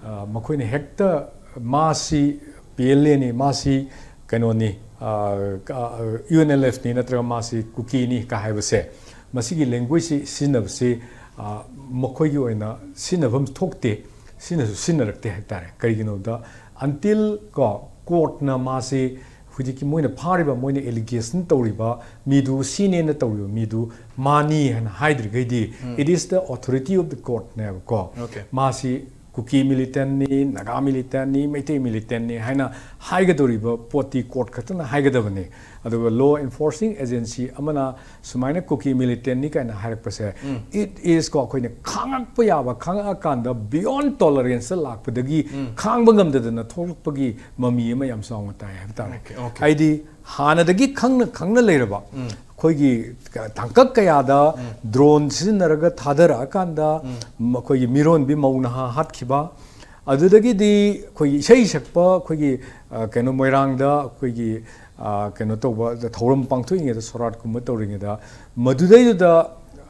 ꯑ, ꯃꯈꯣꯏꯅ ꯍꯦꯛꯇ ꯃꯥꯁꯤ ꯄꯤ ꯑꯦꯜ ꯑꯦꯅꯤ, ꯃꯥꯁꯤ ꯀꯩꯅꯣꯅꯤ, ꯑ, ꯀ-, ꯑ, ꯌꯨ ꯑꯦꯟ ꯑꯦꯜ ꯑꯦꯐꯅꯤ ꯅꯠꯇ꯭ꯔꯒ ꯃꯥꯁꯤ ꯀꯨꯀꯤꯅꯤ ꯀ ꯍꯥꯏꯕꯁꯦ, ꯃꯁꯤꯒꯤ ꯂꯦꯡꯒ꯭ꯋꯦꯖꯁꯤ ꯁꯤꯖꯤꯟꯅꯕꯁꯤ, ꯑ, ꯃꯈꯣꯏꯒꯤ ꯑꯣꯏꯅ ꯁꯤꯖꯤꯟꯅꯐꯝ ꯊꯣꯛꯇꯦ, ꯁꯤꯖꯤꯟꯅꯁꯨ ꯁꯤꯖꯤꯟꯅꯔꯛꯇꯦ ꯍꯥꯏꯕ ꯇꯥꯔꯦ꯫ ꯀꯔꯤꯒꯤꯅꯣꯗ, until ꯀꯣ, ꯀꯣꯔꯠꯅ ꯃꯥꯁꯤ ꯍꯧꯖꯤꯛꯀꯤ ꯃꯣꯏꯅ ꯐꯥꯔꯤꯕ, ꯃꯣꯏꯅ ꯑꯦꯂꯤꯒꯦꯁꯟ ꯇꯧꯔꯤꯕ ꯃꯤꯗꯨ ꯁꯤꯅꯦꯅ ꯇꯧꯔꯤꯕ ꯃꯤꯗꯨ ꯃꯥꯅꯤ ꯍꯥꯏꯅ ꯍꯥꯏꯗ꯭ꯔꯤꯈꯩꯗꯤ, ꯎꯝ꯫ It is the authority of the courtꯅꯦꯕꯀꯣ꯫ Okay. ꯃꯥꯁꯤ ꯀꯨꯀꯤ ꯃꯤꯂꯤꯇꯦꯟꯠꯅꯤ, ꯅꯥꯒꯥ ꯃꯤꯂꯤꯇꯦꯟꯠꯅꯤ, ꯃꯩꯇꯩ ꯃꯤꯂꯤꯇꯦꯟꯠꯅꯤ ꯍꯥꯏꯅ ꯍꯥꯏꯒꯗꯧꯔꯤꯕ ꯄꯣꯠꯇꯤ ꯀꯣꯔꯠ ꯈꯛꯇꯅ ꯍꯥꯏꯒꯗꯕꯅꯤ꯫ ꯑꯗꯨꯒ law enforcing agency ꯑꯃꯅ ꯁꯨꯃꯥꯏꯅ ꯀꯨꯀꯤ ꯃꯤꯂꯤꯇꯦꯟꯠꯅꯤ ꯀꯥꯏꯅ ꯍꯥꯏꯔꯛꯄꯁꯦ, ꯎꯝ꯫ It is ꯀꯣ, ꯑꯩꯈꯣꯏꯅ ꯈꯥꯡꯉꯛꯄ ꯌꯥꯕ, ꯈꯥꯡꯉꯛꯑꯀꯥꯟꯗ beyond tolerance ꯂꯥꯛꯄꯗꯒꯤ ꯎꯝ꯫ ꯈꯥꯡꯕ ꯉꯝꯗꯗꯅ ꯊꯣꯛꯂꯛꯄꯒꯤ ꯃꯃꯤ ꯑꯃ ꯌꯥꯝ ꯆꯥꯎꯅ ꯇꯥꯏ ꯍꯥꯏꯕ ꯇꯥꯔꯦ꯫ Okay, okay. ꯍꯥꯏꯗꯤ ꯍꯥꯟꯅꯗꯒꯤ ꯈꯪꯅ ꯈꯪꯅ ꯂꯩꯔꯕ ꯎꯝ꯫ ꯑꯩꯈꯣꯏꯒꯤ ꯇꯥꯡꯀꯛ ꯀꯌꯥꯗ ꯗ꯭ꯔꯣꯟ ꯁꯤꯖꯤꯟꯅꯔꯒ ꯊꯥꯗꯔꯛꯑꯀꯥꯟꯗ ꯃꯈꯣꯏꯒꯤ ꯃꯤꯔꯣꯟꯕꯤ ꯃꯧ ꯅꯍꯥ ꯍꯥꯠꯈꯤꯕ, ꯑꯗꯨꯗꯒꯤꯗꯤ ꯑꯩꯈꯣꯏꯒꯤ ꯏꯁꯩ ꯁꯛꯄ ꯑꯩꯈꯣꯏꯒꯤ, ꯑ, ꯀꯩꯅꯣ, ꯃꯣꯏꯔꯥꯡꯗ ꯑꯩꯈꯣꯏꯒꯤ, ꯑ, ꯀꯩꯅꯣ ꯇꯧꯕ ꯊꯧꯔꯝ ꯄꯥꯡꯊꯣꯛꯏꯉꯩꯗ, ꯁꯣꯔꯥꯠꯀꯨꯝꯕ ꯇꯧꯔꯤꯉꯩꯗ ꯃꯗꯨꯗꯩꯗꯨꯗ,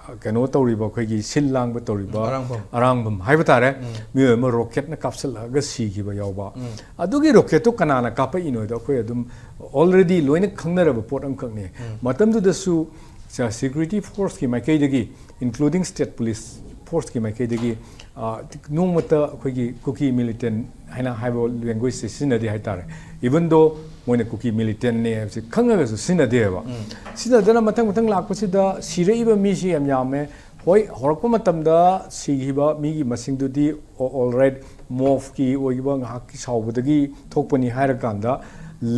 ꯑ, ꯀꯩꯅꯣ ꯇꯧꯔꯤꯕ, ꯑꯩꯈꯣꯏꯒꯤ ꯁꯤꯜ ꯂꯥꯡꯕ ꯇꯧꯔꯤꯕ ꯑꯔꯥꯡꯕꯝ꯫ ꯑꯔꯥꯡꯕꯝ ꯍꯥꯏꯕ ꯇꯥꯔꯦ, ꯃꯤꯑꯣꯏ ꯑꯃ ꯔꯣꯀꯦꯠꯅ ꯀꯥꯞꯁꯤꯜꯂꯛꯑꯒ ꯁꯤꯈꯤꯕ ꯌꯥꯎꯕ꯫ ꯑꯗꯨꯒꯤ ꯔꯣꯀꯦꯠꯇꯨ ꯀꯅꯥꯅ ꯀꯥꯞꯄꯛꯏꯅꯣꯗꯣ ꯑꯩꯈꯣꯏ ꯑꯗꯨꯝ already ꯂꯣꯏꯅ ꯈꯪꯅꯔꯕ ꯄꯣꯠ ꯑꯃꯈꯛꯅꯤ꯫ ꯃꯇꯝꯗꯨꯗꯁꯨ ꯁꯦꯀ꯭ꯌꯨꯔꯤꯇꯤ ꯐꯣꯔꯁꯀꯤ ꯃꯥꯏꯀꯩꯗꯒꯤ, including state police forceꯀꯤ ꯃꯥꯏꯀꯩꯗꯒꯤ, ꯑ, ꯅꯣꯡꯃꯇ ꯑꯩꯈꯣꯏꯒꯤ ꯀꯨꯀꯤ militant ꯍꯥꯏꯅ ꯍꯥꯏꯕ languageꯁꯦ ꯁꯤꯖꯤꯟꯅꯗꯦ ꯍꯥꯏꯇꯥꯔꯦ꯫ Even though ꯃꯣꯏꯅ ꯀꯨꯀꯤ militantꯅꯦ ꯍꯥꯏꯕꯁꯤ ꯈꯪꯉꯒꯁꯨ ꯁꯤꯖꯤꯟꯅꯗꯦꯕ꯫ ꯁꯤꯖꯤꯟꯅꯗꯅ ꯃꯊꯪ ꯃꯊꯪ ꯂꯥꯛꯄꯁꯤꯗ ꯁꯤꯔꯛꯏꯕ ꯃꯤꯁꯤ ꯌꯥꯝ ꯌꯥꯝꯃꯦ꯫ ꯍꯣꯏ, ꯍꯧꯔꯛꯄ ꯃꯇꯝꯗ ꯁꯤꯈꯤꯕ ꯃꯤꯒꯤ ꯃꯁꯤꯡꯗꯨꯗꯤ, ꯑꯣ, alright, ꯃꯣꯞꯀꯤ ꯑꯣꯏꯕ ꯉꯥꯏꯍꯥꯛꯀꯤ ꯁꯥꯎꯕꯗꯒꯤ ꯊꯣꯛꯄꯅꯤ ꯍꯥꯏꯔꯀꯥꯟꯗ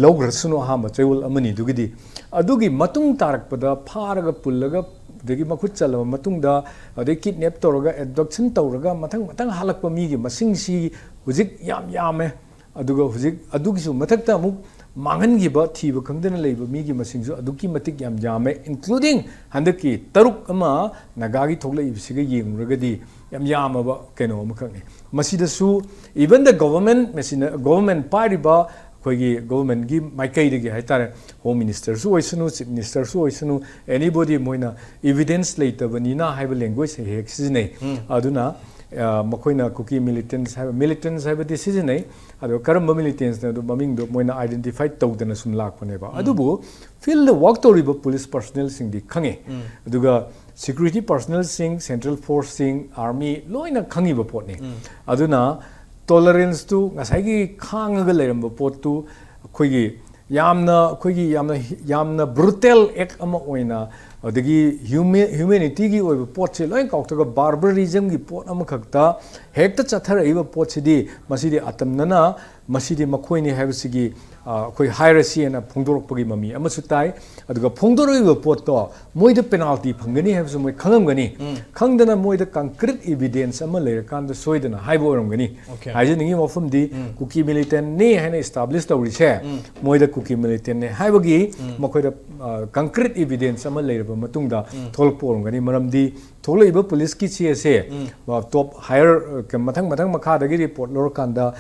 ꯂꯧꯈ꯭ꯔꯁꯅꯨ, ꯑꯍꯥꯟꯕ ꯆꯌꯣꯜ ꯑꯃꯅꯤꯗꯨꯒꯤꯗꯤ꯫ ꯑꯗꯨꯒꯤ ꯃꯇꯨꯡ ꯇꯥꯔꯛꯄꯗ ꯐꯥꯔꯒ ꯄꯨꯜꯂꯒ, ꯑꯗꯒꯤ ꯃꯈꯨꯠ ꯆꯜꯂꯕ ꯃꯇꯨꯡꯗ, ꯑꯗꯩ kidnap ꯇꯧꯔꯒ, abduction ꯇꯧꯔꯒ ꯃꯊꯪ ꯃꯊꯪ ꯍꯜꯂꯛꯄ ꯃꯤꯒꯤ ꯃꯁꯤꯡꯁꯤ ꯍꯧꯖꯤꯛ ꯌꯥꯝ ꯌꯥꯝꯃꯦ꯫ ꯑꯗꯨꯒ ꯍꯧꯖꯤꯛ ꯑꯗꯨꯒꯤꯁꯨ ꯃꯊꯛꯇ ꯑꯃꯨꯛ ꯃꯥꯡꯍꯟꯈꯤꯕ, ꯊꯤꯕ ꯈꯪꯗꯅ ꯂꯩꯕ ꯃꯤꯒꯤ ꯃꯁꯤꯡꯁꯨ ꯑꯗꯨꯛꯀꯤ ꯃꯇꯤꯛ ꯌꯥꯝ ꯌꯥꯝꯃꯦ, including ꯍꯟꯗꯛꯀꯤ ꯇꯔꯨꯛ ꯑꯃ ꯅꯥꯒꯥꯒꯤ ꯊꯣꯛꯂꯛꯏꯕꯁꯤꯒ ꯌꯦꯡꯂꯨꯔꯒꯗꯤ ꯌꯥꯝ ꯌꯥꯝꯃꯕ ꯀꯩꯅꯣ ꯑꯃꯈꯛꯅꯤ꯫ ꯃꯁꯤꯗꯁꯨ even the government, ꯃꯁꯤꯅ government ꯄꯥꯏꯔꯤꯕ ꯑꯩꯈꯣꯏꯒꯤ governmentꯀꯤ ꯃꯥꯏꯀꯩꯗꯒꯤ ꯍꯥꯏꯇꯥꯔꯦ, Home Ministerꯁꯨ ꯑꯣꯏꯁꯅꯨ, Chief Ministerꯁꯨ ꯑꯣꯏꯁꯅꯨ, anybody, ꯃꯣꯏꯅ evidence ꯂꯩꯇꯕꯅꯤꯅ ꯍꯥꯏꯕ language ꯍꯦꯛ ꯍꯦꯛ ꯁꯤꯖꯤꯟꯅꯩ꯫ ꯑꯗꯨꯅ, ꯑ, ꯃꯈꯣꯏꯅ ꯀꯨꯀꯤ militants ꯍꯥꯏꯕ, militants ꯍꯥꯏꯕꯗꯤ ꯁꯤꯖꯤꯟꯅꯩ, ꯑꯗꯣ ꯀꯔꯝꯕ militantsꯅꯣ ꯑꯗꯨ ꯃꯃꯤꯡꯗꯣ ꯃꯣꯏꯅ identify ꯇꯧꯗꯅ ꯁꯨꯝ ꯂꯥꯛꯄꯅꯦꯕ꯫ ꯑꯗꯨꯕꯨ field work ꯇꯧꯔꯤꯕ police personnelꯁꯤꯡꯗꯤ ꯈꯪꯉꯦ꯫ ꯑꯗꯨꯒ security personnelꯁꯤꯡ, central forceꯁꯤꯡ, army ꯂꯣꯏꯅ ꯈꯪꯉꯤꯕ ꯄꯣꯠꯅꯤ꯫ ꯑꯗꯨꯅ toleranceꯇꯨ, ꯉꯁꯥꯏꯒꯤ ꯈꯥꯡꯉꯒ ꯂꯩꯔꯝꯕ ꯄꯣꯠꯇꯨ, ꯑꯩꯈꯣꯏꯒꯤ ꯌꯥꯝꯅ, ꯑꯩꯈꯣꯏꯒꯤ ꯌꯥꯝꯅ, ꯌꯥꯝꯅ brutal act ꯑꯃ ꯑꯣꯏꯅ, ꯑꯗꯒꯤ huma-, humanityꯒꯤ ꯑꯣꯏꯕ ꯄꯣꯠꯁꯦ ꯂꯣꯏ ꯀꯥꯎꯊꯣꯛꯑꯒ barbarismꯒꯤ ꯄꯣꯠ ꯑꯃꯈꯛꯇ ꯍꯦꯛꯇ ꯆꯠꯊꯔꯛꯏꯕ ꯄꯣꯠꯁꯤꯗꯤ, ꯃꯁꯤꯗꯤ ꯑꯇꯝꯅꯅ ꯃꯁꯤꯗꯤ ꯃꯈꯣꯏꯅꯤ ꯍꯥꯏꯕꯁꯤꯒꯤ ꯑꯩꯈꯣꯏ ꯍꯥꯏꯔꯁꯤꯅ ꯐꯣꯡꯗꯣꯔꯛꯄꯒꯤ ꯃꯃꯤ ꯑꯃꯁꯨ ꯇꯥꯏ꯫ ꯑꯗꯨꯒ ꯐꯣꯡꯗꯣꯔꯛꯏꯕ ꯄꯣꯠꯇꯣ ꯃꯣꯏꯗ ꯄꯦꯅꯥꯜꯇꯤ ꯐꯪꯒꯅꯤ ꯍꯥꯏꯕꯁꯨ ꯃꯣꯏ ꯈꯪꯉꯝꯒꯅꯤ꯫ ꯈꯪꯗꯅ ꯃꯣꯏꯗ ꯀꯪꯀ꯭ꯔꯤꯠ ꯏꯕꯤꯗꯦꯟꯁ ꯑꯃ ꯂꯩꯔꯀꯥꯟꯗ ꯁꯣꯏꯗꯅ ꯍꯥꯏꯕ ꯑꯣꯏꯔꯝꯒꯅꯤ꯫ Okay. ꯍꯥꯏꯖꯅꯤꯡꯉꯤ ꯋꯥꯐꯝꯗꯤ, ꯀꯨꯀꯤ ꯃꯤꯂꯤꯇꯦꯟꯅꯤ ꯍꯥꯏꯅ ꯏꯁꯇꯥꯕ꯭ꯂꯤꯁ ꯇꯧꯔꯤꯁꯦ ꯃꯣꯏꯗ ꯀꯨꯀꯤ ꯃꯤꯂꯤꯇꯦꯟꯅꯤ ꯍꯥꯏꯕꯒꯤ ꯃꯈꯣꯏꯗ ꯀꯪꯀ꯭ꯔꯤꯠ ꯏꯕꯤꯗꯦꯟꯁ ꯑꯃ ꯂꯩꯔꯕ ꯃꯇꯨꯡꯗ ꯊꯣꯛꯂꯛꯄ ꯑꯣꯏꯔꯝꯒꯅꯤ꯫ ꯃꯔꯝꯗꯤ ꯊꯣꯛꯂꯛꯏꯕ ꯄꯨꯂꯤꯁꯀꯤ ꯆꯦ ꯑꯁꯦ ꯇꯣꯞ ꯍꯥꯌꯔ, ꯃꯊꯪ ꯃꯊꯪ ꯃꯈꯥꯗꯒꯤ ꯔꯤꯄꯣꯔꯠ ꯂꯧꯔꯀꯥꯟꯗ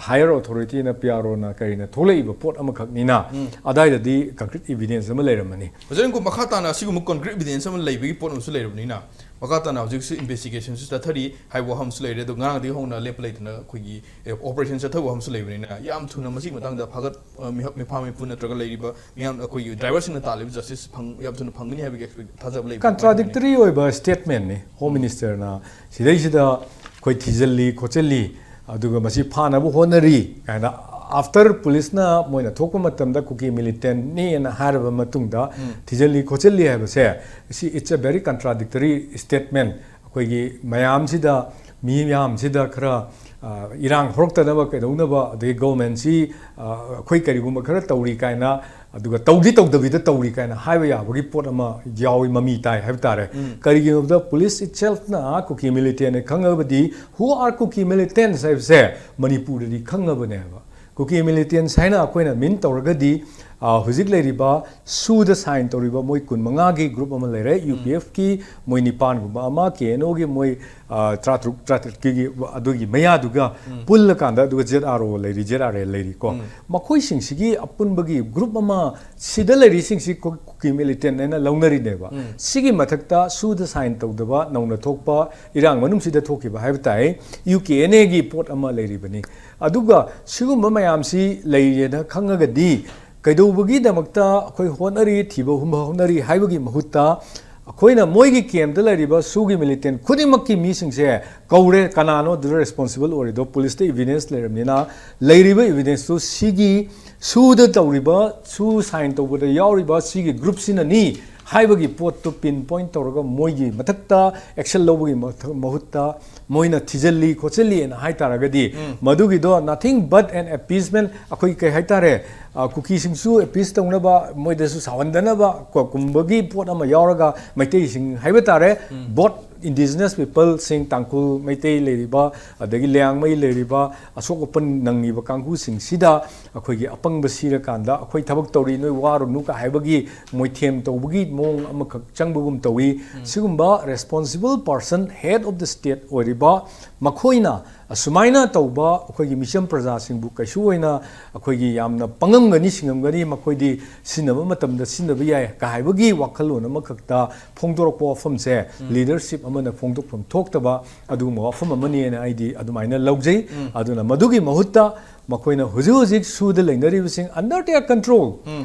ꯍꯥꯌꯔ ꯑꯣꯊꯣꯔꯤꯇꯤꯅ, ꯄꯤ ꯑꯥꯔ ꯑꯣꯅ ꯀꯔꯤꯅ ꯊꯣꯛꯂꯛꯏꯕ ꯄꯣꯠ ꯑꯃꯈꯛꯅꯤꯅ ꯑꯗꯥꯏꯗꯗꯤ ꯀꯪꯀ꯭ꯔꯤꯠ ꯏꯕꯤꯗꯦꯟꯁ ꯑꯃ ꯂꯩꯔꯝꯃꯅꯤ꯫ ꯑꯣꯖꯥ ꯔꯤꯡꯀꯨ, ꯃꯈꯥ ꯇꯥꯅ ꯑꯁꯤꯒꯨꯝꯕ ꯀꯪꯀ꯭ꯔꯤꯠ ꯏꯕꯤꯗꯦꯟꯁ ꯑꯃ ꯂꯩꯕꯒꯤ ꯄꯣꯠ ꯑꯃꯁꯨ ꯂꯩꯔꯕꯅꯤꯅ, ꯃꯈꯥ ꯇꯥꯅ ꯍꯧꯖꯤꯛꯁꯨ ꯏꯟꯚꯦꯁꯇꯤꯒꯦꯁꯟꯁꯨ ꯆꯠꯊꯔꯤ ꯍꯥꯏꯕ ꯋꯥꯐꯝ ꯑꯃꯁꯨ ꯂꯩꯔꯦ꯫ ꯑꯗꯣ ꯉꯔꯥꯡꯗꯒꯤ ꯍꯧꯅ ꯂꯦꯞꯄ ꯂꯩꯇꯅ ꯑꯩꯈꯣꯏꯒꯤ ꯑꯣꯄꯔꯦꯁꯟ ꯆꯠꯊꯕ ꯋꯥꯐꯝ ꯑꯃꯁꯨ ꯂꯩꯕꯅꯤꯅ, ꯌꯥꯝ ꯊꯨꯅ ꯃꯁꯤꯒꯤ ꯃꯇꯥꯡꯗ ꯐꯥꯒꯠ ꯑ, ꯃꯤꯍ- ꯃꯤꯐꯥ ꯃꯤꯄꯨ ꯅꯠꯇ꯭ꯔꯒ ꯂꯩꯔꯤꯕ ꯃꯤꯌꯥꯝ, ꯑꯩꯈꯣꯏꯒꯤ ꯗ꯭ꯔꯥꯏꯚꯔꯁꯤꯡꯅ ꯇꯥꯜꯂꯤꯕ ꯖꯁꯇꯤꯁ ꯐꯪ- ꯌꯥꯝ ꯊꯨꯅ ꯐꯪꯒꯅꯤ ꯍꯥꯏꯕꯒꯤ ꯑꯦꯛꯁꯄꯦꯛ- ꯊꯥꯖꯕ ꯂꯩꯕ꯭ꯔꯥ? ꯀꯃꯥꯏꯅ ꯇꯧꯒꯅꯤ? ꯀꯟꯇ꯭ꯔꯥꯗꯤꯛꯇꯔꯤ ꯑꯣꯏꯕ ꯁ꯭ꯇꯦꯠꯃꯦꯟꯠꯅꯤ꯫ ꯍꯣꯝ ꯃꯤꯅꯤꯁꯇꯔꯅ ꯁꯤꯗꯩꯁꯤꯗ ꯑꯩꯈꯣꯏ ꯊꯤꯖꯤꯜꯂꯤ ꯈꯣꯠꯆꯤꯜꯂꯤ, ꯑꯗꯨꯒ ꯃꯁꯤ ꯐꯥꯅꯕ ꯍꯣꯠꯅꯔꯤ ꯀꯥꯏꯅ, ꯑꯥꯐꯇꯔ ꯄꯨꯂꯤꯁꯅ ꯃꯣꯏꯅ ꯊꯣꯛꯄ ꯃꯇꯝꯗ ꯀꯨꯀꯤ ꯃꯤꯂꯤꯇꯦꯟꯠꯅꯦꯅ ꯍꯥꯏꯔꯕ ꯃꯇꯨꯡꯗ ꯊꯤꯖꯤꯜꯂꯤ ꯈꯣꯠꯆꯤꯜꯂꯤ ꯍꯥꯏꯕꯁꯦ, ꯁꯤ it's a very contradictory statement꯫ ꯑꯩꯈꯣꯏꯒꯤ ꯃꯌꯥꯝꯁꯤꯗ, ꯃꯤ ꯃꯌꯥꯝꯁꯤꯗ ꯈꯔ, ꯑ, ꯏꯔꯥꯡ ꯍꯧꯔꯛꯇꯅꯕ ꯀꯩꯗꯧꯅꯕ, ꯑꯗꯒꯤ ꯒꯣꯚꯔꯟꯃꯦꯟꯠꯁꯤ, ꯑ, ꯑꯩꯈꯣꯏ ꯀꯔꯤꯒꯨꯝꯕ ꯈꯔ ꯇꯧꯔꯤ ꯀꯥꯏꯅ, ꯑꯗꯨꯒ ꯇꯧꯗꯤ ꯇꯧꯗꯕꯤꯗ ꯇꯧꯔꯤ ꯀꯥꯏꯅ ꯍꯥꯏꯕ ꯌꯥꯕꯒꯤ ꯄꯣꯠ ꯑꯃ ꯌꯥꯎꯏ, ꯃꯃꯤ ꯇꯥꯏ ꯍꯥꯏꯕ ꯇꯥꯔꯦ꯫ ꯀꯔꯤꯒꯤꯅꯣꯗ ꯄꯨꯂꯤꯁ ꯏꯠꯁꯦꯜꯐꯅ ꯀꯨꯀꯤ ꯃꯤꯂꯤꯇꯦꯟꯠꯅꯤ ꯈꯪꯉꯕꯗꯤ, who are ꯀꯨꯀꯤ ꯃꯤꯂꯤꯇꯦꯟꯠꯁ ꯍꯥꯏꯕꯁꯦ ꯃꯅꯤꯄꯨꯔꯗꯗꯤ ꯈꯪꯉꯕꯅꯦꯕ꯫ ꯀꯨꯀꯤ ꯃꯤꯂꯤꯇꯦꯟꯠꯁ ꯍꯥꯏꯅ ꯑꯩꯈꯣꯏꯅ ꯃꯤꯟ ꯇꯧꯔꯒꯗꯤ, ꯑ, ꯍꯧꯖꯤꯛ ꯂꯩꯔꯤꯕ ꯁꯨꯗ ꯁꯥꯏꯟ ꯇꯧꯔꯤꯕ ꯃꯣꯏ ꯀꯨꯟꯃꯉꯥꯒꯤ ꯒ꯭ꯔꯨꯞ ꯑꯃ ꯂꯩꯔꯦ, ꯌꯨ ꯄꯤ ꯑꯦꯐꯀꯤ ꯃꯣꯏ ꯅꯤꯄꯥꯟꯒꯨꯝꯕ ꯑꯃ, ꯀꯦ ꯑꯦꯟ ꯑꯣꯒꯤ ꯃꯣꯏ, ꯑ, ꯇꯔꯥꯇꯔꯨꯛ ꯇꯔꯥꯇꯔꯦꯠꯀꯤ ꯑꯗꯨꯒꯤ ꯃꯌꯥꯗꯨꯒ ꯄꯨꯜꯂꯀꯥꯟꯗ, ꯑꯗꯨꯒ ꯖꯦꯠ ꯑꯥꯔ ꯑꯣ ꯂꯩꯔꯤ, ꯖꯦꯠ ꯑꯥꯔ ꯑꯦꯜ ꯂꯩꯔꯤꯀꯣ꯫ ꯃꯈꯣꯏꯁꯤꯡꯁꯤꯒꯤ ꯑꯄꯨꯟꯕꯒꯤ ꯒ꯭ꯔꯨꯞ ꯑꯃ, ꯁꯤꯗ ꯂꯩꯔꯤꯁꯤꯡꯁꯤ ꯀꯨ- ꯀꯨꯀꯤ ꯃꯤꯂꯤꯇꯦꯟꯠ ꯍꯥꯏꯅ ꯂꯧꯅꯔꯤꯅꯦꯕ꯫ ꯁꯤꯒꯤ ꯃꯊꯛꯇ ꯁꯨꯗ ꯁꯥꯏꯟ ꯇꯧꯗꯕ, ꯅꯧꯅ ꯊꯣꯛꯄ, ꯏꯔꯥꯡ ꯃꯅꯨꯡꯁꯤꯗ ꯊꯣꯛꯈꯤꯕ ꯍꯥꯏꯕ ꯇꯥꯏ, ꯌꯨ ꯀꯦ ꯑꯦꯟ ꯑꯦꯒꯤ ꯄꯣꯠ ꯑꯃ ꯂꯩꯔꯤꯕꯅꯤ꯫ ꯑꯗꯨꯒ ꯁꯤꯒꯨꯝꯕ ꯃꯌꯥꯝꯁꯤ ꯂꯩꯔꯦꯅ ꯈꯪꯉꯒꯗꯤ ꯀꯩꯗꯧꯕꯒꯤꯗꯃꯛꯇ ꯑꯩꯈꯣꯏ ꯍꯣꯠꯅꯔꯤ, ꯊꯤꯕ ꯍꯨꯝꯕ ꯍꯣꯠꯅꯔꯤ ꯍꯥꯏꯕꯒꯤ ꯃꯍꯨꯠꯇ, ꯑꯩꯈꯣꯏꯅ ꯃꯣꯏꯒꯤ ꯀꯦꯝꯞꯇ ꯂꯩꯔꯤꯕ ꯁꯨꯒꯤ ꯃꯤꯂꯤꯇꯦꯟꯠ ꯈꯨꯗꯤꯡꯃꯛꯀꯤ ꯃꯤꯁꯤꯡꯁꯦ ꯀꯧꯔꯦ, ꯀꯅꯥꯅꯣ ꯑꯗꯨꯗ ꯔꯦꯁꯄꯣꯟꯁꯤꯕꯜ ꯑꯣꯏꯔꯤꯗꯣ? ꯄꯨꯂꯤꯁꯇ ꯏꯕꯤꯗꯦꯟꯁ ꯂꯩꯔꯕꯅꯤꯅ, ꯂꯩꯔꯤꯕ ꯏꯕꯤꯗꯦꯟꯁꯇꯨ ꯁꯤꯒꯤ ꯁꯨꯗ ꯇꯧꯔꯤꯕ, ꯁꯨ ꯁꯥꯏꯟ ꯇꯧꯕꯗ ꯌꯥꯎꯔꯤꯕ ꯁꯤꯒꯤ ꯒ꯭ꯔꯨꯞꯁꯤꯅꯅꯤ ꯍꯥꯏꯕꯒꯤ ꯄꯣꯠꯇꯨ ꯄꯤꯟ ꯄꯣꯏꯟ ꯇꯧꯔꯒ ꯃꯣꯏꯒꯤ ꯃꯊꯛꯇ ꯑꯦꯛꯁꯟ ꯂꯧꯕꯒꯤ ꯃꯊ- ꯃꯍꯨꯠꯇ ꯃꯣꯏꯅ ꯊꯤꯖꯤꯜꯂꯤ ꯈꯣꯠꯆꯤꯜꯂꯤꯅ ꯍꯥꯏ ꯇꯥꯔꯒꯗꯤ, ꯃꯗꯨꯒꯤꯗꯣ nothing but an appeasement, ꯑꯩꯈꯣꯏ ꯀꯩ ꯍꯥꯏꯇꯥꯔꯦ, ꯑ, ꯀꯨꯀꯤꯁꯤꯡꯁꯨ ꯑꯦꯄꯤꯁ ꯇꯧꯅꯕ, ꯃꯣꯏꯗꯁꯨ ꯁꯥꯎꯍꯟꯗꯅꯕ ꯀꯣ- ꯀꯨꯝꯕꯒꯤ ꯄꯣꯠ ꯑꯃ ꯌꯥꯎꯔꯒ ꯃꯩꯇꯩꯁꯤꯡ ꯍꯥꯏꯕ ꯇꯥꯔꯦ, both indigenous peopleꯁꯤꯡ, ꯇꯥꯡꯈꯨꯜ ꯃꯩꯇꯩ ꯂꯩꯔꯤꯕ, ꯑꯗꯒꯤ ꯂꯤꯌꯥꯡꯃꯩ ꯂꯩꯔꯤꯕ, ꯑꯁꯣꯛ ꯑꯄꯟ ꯅꯪꯉꯤꯕ ꯀꯥꯡꯕꯨꯁꯤꯡꯁꯤꯗ ꯑꯩꯈꯣꯏꯒꯤ ꯑꯄꯪꯕ ꯁꯤꯔꯀꯥꯟꯗ ꯑꯩꯈꯣꯏ ꯊꯕꯛ ꯇꯧꯔꯤ, ꯅꯣꯏ ꯋꯥꯔꯨꯅꯨ ꯀ ꯍꯥꯏꯕꯒꯤ ꯃꯣꯏꯊꯦꯝ ꯇꯧꯕꯒꯤ ꯃꯑꯣꯡ ꯑꯃꯈꯛ ꯆꯪꯕꯒꯨꯝ ꯇꯧꯏ꯫ ꯁꯤꯒꯨꯝꯕ responsible person, head of the state ꯑꯣꯏꯔꯤꯕ ꯃꯈꯣꯏꯅ ꯑꯁꯨꯃꯥꯏꯅ ꯇꯧꯕ ꯑꯩꯈꯣꯏꯒꯤ ꯃꯤꯆꯝ ꯄ꯭ꯔꯖꯥꯁꯤꯡꯕꯨ ꯀꯩꯁꯨ ꯑꯣꯏꯅ ꯑꯩꯈꯣꯏꯒꯤ ꯌꯥꯝꯅ ꯄꯪꯉꯝꯒꯅꯤ, ꯁꯤꯡꯉꯝꯒꯅꯤ, ꯃꯈꯣꯏꯗꯤ ꯁꯤꯖꯤꯟꯅꯕ ꯃꯇꯝꯗ ꯁꯤꯖꯤꯟꯅꯕ ꯌꯥꯏ ꯀ ꯍꯥꯏꯕꯒꯤ ꯋꯥꯈꯜꯂꯣꯟ ꯑꯃꯈꯛꯇ ꯐꯣꯡꯗꯣꯔꯛꯄ ꯋꯥꯐꯝꯁꯦ, ꯂꯤꯗꯔꯁꯤꯞ ꯑꯃꯅ ꯐꯣꯡꯗꯣꯛꯐꯝ ꯊꯣꯛꯇꯕ ꯑꯗꯨꯒꯨꯝꯕ ꯋꯥꯐꯝ ꯑꯃꯅꯤꯅ ꯑꯩꯗꯤ ꯑꯗꯨꯃꯥꯏꯅ ꯂꯧꯖꯩ꯫ ꯑꯗꯨꯅ ꯃꯗꯨꯒꯤ ꯃꯍꯨꯠꯇ ꯃꯈꯣꯏꯅ ꯍꯧꯖꯤꯛ ꯍꯧꯖꯤꯛ ꯁꯨꯗ ꯂꯩꯅꯔꯤꯕꯁꯤꯡ under their control,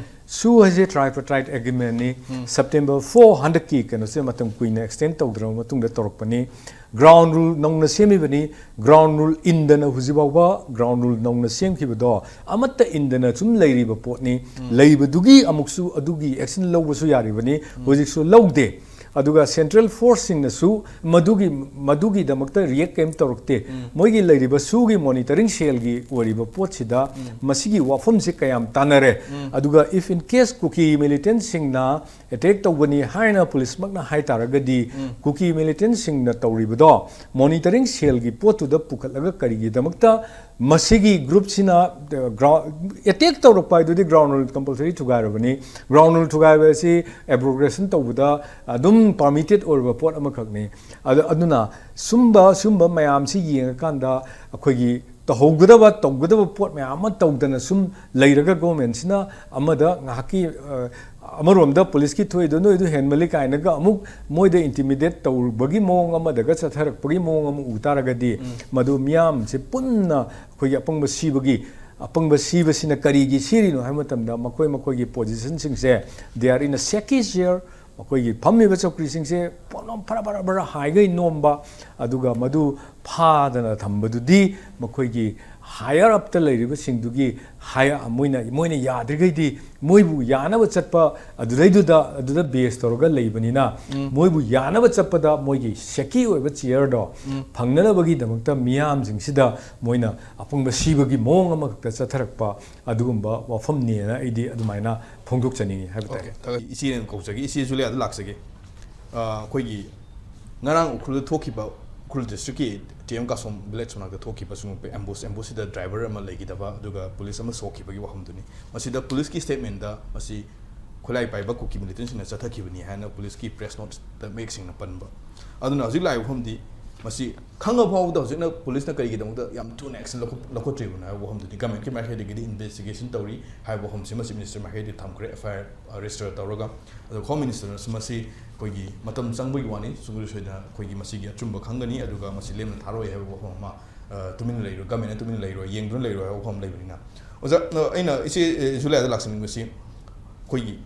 ꯁꯨ ꯍꯥꯏꯁꯦ tripartite agreementꯅꯤ꯫ September four ꯍꯟꯗꯛꯀꯤ ꯀꯩꯅꯣꯁꯦ ꯃꯇꯝ ꯀꯨꯏꯅ extend ꯇꯧꯗ꯭ꯔꯕ ꯃꯇꯨꯡꯗ ꯇꯧꯔꯛꯄꯅꯤ꯫ Ground rule ꯅꯧꯅ ꯁꯦꯝꯃꯤꯕꯅꯤ꯫ Ground rule ꯏꯟꯗꯅ ꯍꯧꯖꯤꯛ ꯐꯥꯎꯕ ground rule ꯅꯧꯅ ꯁꯦꯝꯈꯤꯕꯗꯣ ꯑꯃꯠꯇ ꯏꯟꯗꯅ ꯁꯨꯝ ꯂꯩꯔꯤꯕ ꯄꯣꯠꯅꯤ꯫ ꯂꯩꯕꯗꯨꯒꯤ ꯑꯃꯨꯛꯁꯨ ꯑꯗꯨꯒꯤ action ꯂꯧꯕꯁꯨ ꯌꯥꯔꯤꯕꯅꯤ, ꯍꯧꯖꯤꯛꯁꯨ ꯂꯧꯗꯦ꯫ ꯑꯗꯨꯒ central forceꯁꯤꯡꯅꯁꯨ ꯃꯗꯨꯒꯤ, ꯃꯗꯨꯒꯤꯗꯃꯛꯇ react ꯀꯔꯤꯝ ꯇꯧꯔꯛꯇꯦ꯫ ꯃꯣꯏꯒꯤ ꯂꯩꯔꯤꯕ ꯁꯨꯒꯤ monitoring cellꯒꯤ ꯑꯣꯏꯔꯤꯕ ꯄꯣꯠꯁꯤꯗ ꯃꯁꯤꯒꯤ ꯋꯥꯐꯝꯁꯤ ꯀꯌꯥꯝ ꯇꯥꯟꯅꯔꯦ? ꯑꯗꯨꯒ if in case Kuki militantꯁꯤꯡꯅ attack ꯇꯧꯒꯅꯤ ꯍꯥꯏꯅ ꯄꯨꯂꯤꯁꯃꯛꯅ ꯍꯥꯏ ꯇꯥꯔꯒꯗꯤ, ꯀꯨꯀꯤ militantꯁꯤꯡꯅ ꯇꯧꯔꯤꯕꯗꯣ monitoring cellꯒꯤ ꯄꯣꯠꯇꯨꯗ ꯄꯨꯈꯠꯂꯒ ꯀꯔꯤꯒꯤꯗꯃꯛꯇ ꯃꯁꯤꯒꯤ groupꯁꯤꯅ, ꯑ, ground, attack ꯇꯧꯔꯛꯄ ꯍꯥꯏꯗꯨꯗꯤ ground rule compulsory ꯊꯨꯒꯥꯏꯔꯕꯅꯤ꯫ Ground rule ꯊꯨꯒꯥꯏꯕ ꯑꯁꯤ abrogation ꯇꯧꯕꯗ ꯑꯗꯨꯝ permitted ꯑꯣꯏꯔꯕ ꯄꯣꯠ ꯑꯃꯈꯛꯅꯤ꯫ ꯑꯗꯨ, ꯑꯗꯨꯅ ꯁꯨꯝꯕ, ꯁꯨꯝꯕ ꯃꯌꯥꯝꯁꯤ ꯌꯦꯡꯉꯀꯥꯟꯗ ꯑꯩꯈꯣꯏꯒꯤ ꯇꯧꯍꯧꯒꯗꯕ, ꯇꯧꯒꯗꯕ ꯄꯣꯠ ꯃꯌꯥꯝ ꯑꯃ ꯇꯧꯗꯅ ꯁꯨꯝ ꯂꯩꯔꯒ governmentꯁꯤꯅ ꯑꯃꯗ ꯉꯥꯏꯍꯥꯛꯀꯤ, ꯑ, ꯑꯃꯔꯣꯝꯗ ꯄꯨꯂꯤꯁꯀꯤ ꯊꯣꯛꯏꯗꯣ ꯅꯣꯏꯗꯣ ꯍꯦꯟꯃꯜꯂꯤ ꯀꯥꯏꯅꯒ ꯑꯃꯨꯛ ꯃꯣꯏꯗ intimidate ꯇꯧꯕꯒꯤ ꯃꯑꯣꯡ ꯑꯃꯗꯒ ꯆꯠꯊꯔꯛꯄꯒꯤ ꯃꯑꯣꯡ ꯑꯃ ꯎ ꯇꯥꯔꯒꯗꯤ, ꯃꯗꯨ ꯃꯤꯌꯥꯝꯁꯦ ꯄꯨꯟꯅ ꯑꯩꯈꯣꯏꯒꯤ ꯑꯄꯪꯕ ꯁꯤꯕꯒꯤ, ꯑꯄꯪꯕ ꯁꯤꯕꯁꯤꯅ ꯀꯔꯤꯒꯤ ꯁꯤꯔꯤꯅꯣ ꯍꯥꯏꯕ ꯃꯇꯝꯗ, ꯃꯈꯣꯏ ꯃꯈꯣꯏꯒꯤ positionꯁꯤꯡꯁꯦ, they are in a shaky chair, ꯃꯈꯣꯏꯒꯤ ꯐꯝꯃꯤꯕ ꯆꯧꯀ꯭ꯔꯤꯁꯤꯡꯁꯦ ꯄꯣꯠꯅꯣꯝ ꯐꯔ ꯐꯔ ꯐꯔ ꯍꯥꯏꯒꯩ ꯅꯣꯝꯕ, ꯑꯗꯨꯒ ꯃꯗꯨ ꯐꯥꯗꯅ ꯊꯝꯕꯗꯨꯗꯤ ꯃꯈꯣꯏꯒꯤ ꯍꯥꯏꯌꯔ ꯑꯞꯇ ꯂꯩꯔꯤꯕꯁꯤꯡꯗꯨꯒꯤ ꯍꯥꯏ ꯃꯣꯏꯅ ꯃꯣꯏꯅ ꯌꯥꯗ꯭ꯔꯤꯈꯩꯗꯤ ꯃꯣꯏꯕꯨ ꯌꯥꯅꯕ ꯆꯠꯄ ꯑꯗꯨꯗꯩꯗꯨꯗ ꯑꯗꯨꯗ ꯕꯦꯁ ꯇꯧꯔꯒ ꯂꯩꯕꯅꯤꯅ ꯃꯣꯏꯕꯨ ꯌꯥꯅꯕ ꯆꯠꯄꯗ ꯃꯣꯏꯒꯤ ꯁꯦꯀꯤ ꯑꯣꯏꯕ ꯆꯤꯌꯔꯗꯣ ꯐꯪꯅꯅꯕꯒꯤꯗꯃꯛꯇ ꯃꯤꯌꯥꯝꯁꯤꯡꯁꯤꯗ ꯃꯣꯏꯅ ꯑꯄꯪꯕ ꯁꯤꯕꯒꯤ ꯃꯑꯣꯡ ꯑꯃꯈꯛꯇ ꯆꯠꯊꯔꯛꯄ ꯑꯗꯨꯒꯨꯝꯕ ꯋꯥꯐꯝꯅꯦꯅ ꯑꯩꯗꯤ ꯑꯗꯨꯃꯥꯏꯅ ꯐꯣꯡꯗꯣꯛꯆꯅꯤꯡꯉꯤ ꯍꯥꯏꯕ ꯇꯥꯔꯦ꯫ ꯏꯆꯦꯅ ꯀꯧꯖꯒꯦ, ꯏꯆꯦ ꯖꯨꯂꯤꯌꯥꯗ ꯂꯥꯛꯆꯒꯦ꯫ ꯑꯩꯈꯣꯏꯒꯤ ꯉꯔꯥꯡ ꯎꯈ꯭ꯔꯨꯜꯗ ꯊꯣꯛꯈꯤꯕ, ꯎꯈ꯭ꯔꯨꯜ ꯗꯤꯁꯇ꯭ꯔꯤꯛꯀꯤ ꯇꯤ ꯑꯦꯝ ꯀꯥꯁꯣꯝ ꯚꯤꯂꯦꯖ ꯃꯅꯥꯛꯇ ꯊꯣꯛꯈꯤꯕ ꯁꯤꯒꯨꯝꯕ ꯑꯦꯝꯕꯨꯁ ꯑꯦꯝꯕꯨꯁꯁꯤꯗ ꯗ꯭ꯔꯥꯏꯚꯔ ꯑꯃ ꯂꯩꯈꯤꯗꯕ ꯑꯗꯨꯒ ꯄꯨꯂꯤꯁ ꯑꯃ ꯁꯣꯛꯈꯤꯕꯒꯤ ꯋꯥꯐꯝꯗꯨꯅꯤ꯫ ꯃꯁꯤꯗ ꯄꯨꯂꯤꯁꯀꯤ ꯁ꯭ꯇꯦꯠꯃꯦꯟꯗ ꯃꯁꯤ ꯈꯨꯠꯂꯥꯏ ꯄꯥꯏꯕ ꯀꯨꯀꯤ ꯃꯤꯂꯤꯇꯦꯟꯁꯤꯡꯅ ꯆꯠꯊꯈꯤꯕꯅꯤ ꯍꯥꯏꯅ ꯄꯨꯂꯤꯁꯀꯤ ꯄ꯭ꯔꯦꯁ ꯅꯣꯠꯇ ꯃꯌꯦꯛ ꯁꯦꯡꯅ ꯄꯟꯕ꯫ ꯑꯗꯨꯅ ꯍꯧꯖꯤꯛ ꯂꯥꯛꯏꯕ ꯋꯥꯐꯝꯗꯤ ꯃꯁꯤ ꯈꯪꯉ ꯐꯥꯎꯕꯗ ꯍꯧꯖꯤꯛꯅ ꯄꯨꯂꯤꯁꯅ ꯀꯔꯤꯒꯤꯗꯃꯛꯇ ꯌꯥꯝ ꯊꯨꯅ ꯑꯦꯛꯁꯟ ꯂꯧꯈꯠ- ꯂꯧꯈꯠꯇ꯭ꯔꯤꯕꯅꯣ ꯍꯥꯏꯕ ꯋꯥꯐꯝꯗꯨꯗꯤ ꯒꯃꯦꯟꯠꯀꯤ ꯃꯥꯏꯀꯩꯗꯒꯤꯗꯤ ꯏꯟꯚꯦꯁꯇꯤꯒꯦꯁꯟ ꯇꯧꯔꯤ ꯍꯥꯏꯕ ꯋꯥꯐꯝꯁꯤꯃ ꯆꯤꯐ ꯃꯤꯅꯤꯁꯇꯔ ꯃꯥꯏꯀꯩꯗꯒꯤ ꯊꯝꯈ꯭ꯔꯦ, ꯑꯦꯐ ꯑꯥꯏ ꯑꯥꯔ ꯔꯦꯖꯤꯁꯇꯔ ꯇꯧꯔꯒ꯫ ꯑꯗꯣ ꯍꯣꯝ ꯃꯤꯅꯤꯁꯇꯔꯅꯁꯨ ꯃꯁꯤ ꯑꯩꯈꯣꯏꯒꯤ ꯃꯇꯝ ꯆꯪꯕꯒꯤ ꯋꯥꯅꯤ, ꯁꯨꯡꯁꯣꯏ ꯁꯣꯏꯗꯅ ꯑꯩꯈꯣꯏꯒꯤ ꯃꯁꯤꯒꯤ ꯑꯆꯨꯝꯕ ꯈꯪꯒꯅꯤ ꯑꯗꯨꯒ ꯃꯁꯤ ꯂꯦꯝꯅ ꯊꯥꯔꯣꯏ ꯍꯥꯏꯕ ꯋꯥꯐꯝ ꯑꯃ, ꯑ, ꯇꯨꯃꯤꯟꯅ ꯂꯩꯔꯣꯏ, ꯒꯃꯦꯟꯠꯅ ꯇꯨꯃꯤꯟꯅ ꯂꯩꯔꯣꯏ, ꯌꯦꯡꯗꯨꯅ ꯂꯩꯔꯣꯏ ꯍꯥꯏꯕ ꯋꯥꯐꯝ ꯑꯃ ꯂꯩꯕꯅꯤꯅ꯫ ꯑꯣꯖꯥ, ꯑ, ꯑꯩꯅ ꯏꯆꯦ, ꯑ, ꯖꯨꯂꯤꯌꯥꯗ ꯂꯥꯛꯆꯅꯤꯡꯕꯁꯤ ꯑꯩꯈꯣꯏꯒꯤ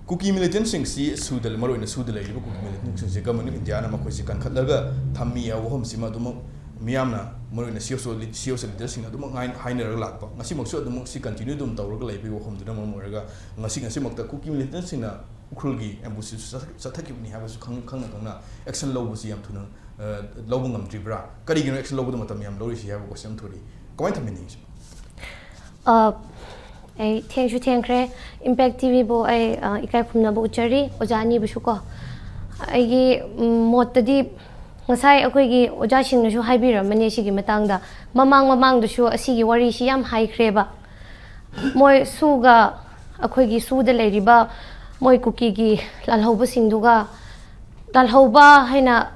ꯀꯨꯀꯤ ꯃꯤꯂꯤꯇꯦꯟꯁꯤꯡꯁꯤ ꯁꯨꯗ, ꯃꯔꯨꯑꯣꯏꯅ ꯁꯨꯗ ꯂꯩꯔꯤꯕ ꯀꯨꯀꯤ ꯃꯤꯂꯤꯇꯦꯟꯁꯤꯡꯁꯤ ꯒꯃꯦꯟ ꯑꯣꯐ ꯏꯟꯗꯤꯌꯥꯅ ꯃꯈꯣꯏꯁꯤ ꯀꯟꯈꯠꯂꯒ ꯊꯝꯃꯤ ꯍꯥꯏꯕ ꯋꯥꯐꯝꯁꯤꯃ ꯑꯗꯨꯃꯛ ꯃꯤꯌꯥꯝꯅ, ꯃꯔꯨꯑꯣꯏꯅ ꯁꯤ ꯑꯣ ꯁꯤ ꯂꯤ-, ꯁꯤ ꯑꯣ ꯁꯤ ꯂꯤꯗꯔꯁꯤꯡꯅ ꯑꯗꯨꯃꯛ ꯉꯥꯏ-, ꯍꯥꯏꯅꯔꯒ ꯂꯥꯛꯄ, ꯉꯁꯤꯃꯛꯁꯨ ꯑꯗꯨꯃꯛ ꯁꯤ ꯀꯟꯇꯤꯅ꯭ꯌꯨ ꯑꯗꯨꯝ ꯇꯧꯔꯒ ꯂꯩꯕꯒꯤ ꯋꯥꯐꯝꯗꯨꯅ ꯃꯔꯝ ꯑꯣꯏꯔꯒ ꯉꯁꯤ, ꯉꯁꯤꯃꯛꯇ ꯀꯨꯀꯤ ꯃꯤꯂꯤꯇꯦꯟꯁꯤꯡꯅ ꯎꯈ꯭ꯔꯨꯜꯒꯤ ꯑꯦꯝꯕꯨꯁꯁꯤꯁꯨ ꯆꯠꯊ-, ꯆꯠꯊꯈꯤꯕꯅꯤ ꯍꯥꯏꯕꯁꯨ ꯈꯪ-, ꯈꯪꯅ ꯈꯪꯅ ꯑꯦꯛꯁꯟ ꯂꯧꯕꯁꯤ ꯌꯥꯝ ꯊꯨꯅ, ꯑ, ꯂꯧꯕ ꯉꯝꯗ꯭ꯔꯤꯕ꯭ꯔꯥ? ꯀꯔꯤꯒꯤꯅꯣ ꯑꯦꯛꯁꯟ ꯂꯧꯕꯗ ꯃꯇꯝ ꯌꯥꯝ ꯂꯧꯔꯤꯁꯤ ꯍꯥꯏꯕ ꯀꯣꯏꯁꯟ ꯑꯃ ꯊꯣꯛꯂꯛꯏ꯫ ꯀꯃꯥꯏꯅ ꯊꯝꯕꯤꯅꯤꯡꯉꯤ ꯁꯤꯕꯨ? ꯑ, ꯑꯩ ꯊꯦꯡꯁꯨ ꯊꯦꯡꯈ꯭ꯔꯦ꯫ ꯏꯝꯄꯦꯛ ꯇꯤ ꯚꯤꯕꯨ ꯑꯩ, ꯑ, ꯏꯀꯥꯏ ꯈꯨꯝꯅꯕ ꯎꯠꯆꯔꯤ, ꯑꯣꯖꯥ ꯑꯅꯤꯕꯨꯁꯨ ꯀꯣ꯫ ꯑꯩꯒꯤ, ꯎꯝ, ꯃꯣꯠꯇꯗꯤ ꯉꯁꯥꯏ ꯑꯩꯈꯣꯏꯒꯤ ꯑꯣꯖꯥꯁꯤꯡꯅꯁꯨ ꯍꯥꯏꯕꯤꯔꯝꯕꯅꯦ ꯁꯤꯒꯤ ꯃꯇꯥꯡꯗ꯫ ꯃꯃꯥꯡ ꯃꯃꯥꯡꯗꯁꯨ ꯑꯁꯤꯒꯤ ꯋꯥꯔꯤꯁꯤ ꯌꯥꯝ ꯍꯥꯏꯈ꯭ꯔꯦꯕ꯫ ꯃꯣꯏ ꯁꯨꯒ ꯑꯩꯈꯣꯏꯒꯤ ꯁꯨꯗ ꯂꯩꯔꯤꯕ ꯃꯣꯏ ꯀꯨꯀꯤꯒꯤ ꯂꯥꯜꯍꯧꯕꯁꯤꯡꯗꯨꯒ, ꯂꯥꯜꯍꯧꯕ ꯍꯥꯏꯅ,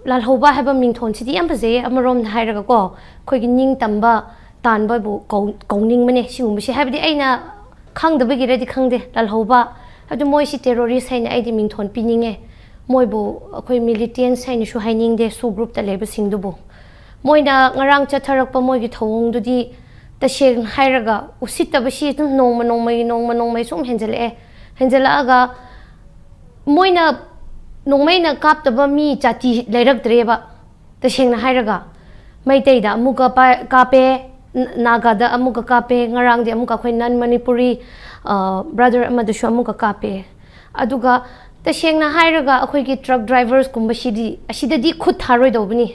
ꯂꯥꯜꯍꯧꯕ ꯍꯥꯏꯕ ꯃꯤꯡꯊꯣꯟꯁꯤꯗꯤ ꯌꯥꯝ ꯐꯖꯩꯌꯦ ꯑꯃꯔꯣꯝꯗ ꯍꯥꯏꯔꯒꯀꯣ, ꯑꯩꯈꯣꯏꯒꯤ ꯅꯤꯡꯇꯝꯕ ꯇꯥꯟꯕꯕꯨ ꯀꯧ-, ꯀꯧꯅꯤꯡꯕꯅꯦ ꯁꯤꯒꯨꯝꯕꯁꯦ꯫ ꯍꯥꯏꯕꯗꯤ ꯑꯩꯅ ꯈꯪꯗꯕꯒꯤꯔꯗꯤ ꯈꯪꯗꯦ, ꯂꯥꯜꯍꯧꯕ, ꯑꯗꯨ ꯃꯣꯏꯁꯤ ꯇꯦꯔꯣꯔꯤꯁ ꯍꯥꯏꯅ ꯑꯩꯗꯤ ꯃꯤꯡꯊꯣꯟ ꯄꯤꯅꯤꯡꯉꯦ꯫ ꯃꯣꯏꯕꯨ ꯑꯩꯈꯣꯏ ꯃꯤꯂꯤꯇꯦꯟꯁ ꯍꯥꯏꯅꯁꯨ ꯍꯥꯏꯅꯤꯡꯗꯦ, ꯁꯨ ꯒ꯭ꯔꯨꯞꯇ ꯂꯩꯕꯁꯤꯡꯗꯨꯕꯨ꯫ ꯃꯣꯏꯅ ꯉꯔꯥꯡ ꯆꯠꯊꯔꯛꯄ ꯃꯣꯏꯒꯤ ꯊꯧꯑꯣꯡꯗꯨꯗꯤ ꯇꯁꯦꯡꯅ ꯍꯥꯏꯔꯒ ꯎꯁꯤꯠꯇꯕꯁꯤ ꯑꯗꯨꯝ ꯅꯣꯡꯃ ꯅꯣꯡꯃꯒꯤ, ꯅꯣꯡꯃ ꯅꯣꯡꯃꯒꯤ ꯁꯨꯝ ꯍꯦꯟꯖꯜꯂꯛꯑꯦ꯫ ꯍꯦꯟꯖꯜꯂꯛꯑꯒ ꯃꯣꯏꯅ ꯅꯣꯡꯃꯩꯅ ꯀꯥꯞꯇꯕ ꯃꯤ ꯖꯥꯇꯤ ꯂꯩꯔꯛꯇ꯭ꯔꯦꯕ꯫ ꯇꯁꯦꯡꯅ ꯍꯥꯏꯔꯒ, ꯃꯩꯇꯩꯗ ꯑꯃꯨꯛꯀ ꯄꯥꯏ- ꯀꯥꯞꯄꯦ, ꯅ- ꯅꯥꯒꯥꯗ ꯑꯃꯨꯛꯀ ꯀꯥꯞꯄꯦ, ꯉꯔꯥꯡꯗꯤ ꯑꯃꯨꯛꯀ ꯑꯩꯈꯣꯏ ꯅꯟ ꯃꯅꯤꯄꯨꯔꯤ ꯕ꯭ꯔꯗꯔ ꯑꯃꯗꯁꯨ ꯑꯃꯨꯛꯀ ꯀꯥꯞꯄꯦ꯫ ꯑꯗꯨꯒ ꯇꯁꯦꯡꯅ ꯍꯥꯏꯔꯒ ꯑꯩꯈꯣꯏꯒꯤ ꯇ꯭ꯔꯛ ꯗ꯭ꯔꯥꯏꯚꯔꯁꯀꯨꯝꯕꯁꯤꯗꯤ ꯑꯁꯤꯗꯗꯤ ꯈꯨꯠ ꯊꯥꯔꯣꯏꯗꯧꯕꯅꯤ꯫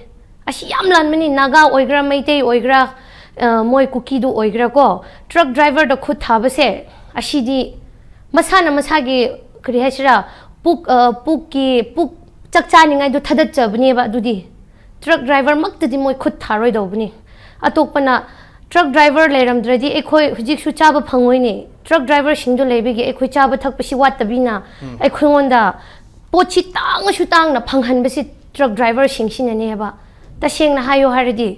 ꯑꯁꯤ ꯌꯥꯝ ꯂꯥꯟꯕꯅꯤ꯫ ꯅꯥꯒꯥ ꯑꯣꯏꯒꯦꯔꯥ, ꯃꯩꯇꯩ ꯑꯣꯏꯒꯦꯔꯥ, ꯑ, ꯃꯣꯏ ꯀꯨꯀꯤꯗꯨ ꯑꯣꯏꯒꯦꯔꯥ ꯀꯣ, ꯇ꯭ꯔꯛ ꯗ꯭ꯔꯥꯏꯚꯔꯗ ꯈꯨꯠ ꯊꯥꯕꯁꯦ, ꯑꯁꯤꯗꯤ ꯃꯁꯥꯅ ꯃꯁꯥꯒꯤ, ꯀꯔꯤ ꯍꯥꯏꯁꯤꯔꯥ, ꯄꯨꯛ ꯑ, ꯄꯨꯛꯀꯤ ꯄꯨꯛ ꯆꯥꯛ ꯆꯥꯅꯤꯡꯉꯥꯏꯗꯣ ꯊꯥꯗꯠꯆꯕꯅꯦꯕ꯫ ꯑꯗꯨꯗꯤ ꯇ꯭ꯔꯛ ꯗ꯭ꯔꯥꯏꯚꯔꯃꯛꯇꯗꯤ ꯃꯣꯏ ꯈꯨꯠ ꯊꯥꯔꯣꯏꯗꯧꯕꯅꯤ꯫ ꯑꯇꯣꯞꯄꯅ ꯇ꯭ꯔꯛ ꯗ꯭ꯔꯥꯏꯚꯔ ꯂꯩꯔꯝꯗ꯭ꯔꯗꯤ ꯑꯩꯈꯣꯏ ꯍꯧꯖꯤꯛꯁꯨ ꯆꯥꯕ ꯐꯪꯉꯣꯏꯅꯦ꯫ ꯇ꯭ꯔꯛ ꯗ꯭ꯔꯥꯏꯚꯔꯁꯤꯡꯗꯣ ꯂꯩꯕꯒꯤ ꯑꯩꯈꯣꯏ ꯆꯥꯕ ꯊꯛꯄꯁꯤ ꯋꯥꯠꯇꯕꯤꯅ ꯑꯩꯈꯣꯏꯉꯣꯟꯗ ꯄꯣꯠꯁꯤ ꯇꯥꯡꯉꯁꯨ ꯇꯥꯡꯅ ꯐꯪꯍꯟꯕꯁꯤ ꯇ꯭ꯔꯛ ꯗ꯭ꯔꯥꯏꯚꯔꯁꯤꯡꯁꯤꯅꯅꯦꯕ꯫ ꯇꯁꯦꯡꯅ ꯍꯥꯏꯌꯣ ꯍꯥꯏꯔꯗꯤ,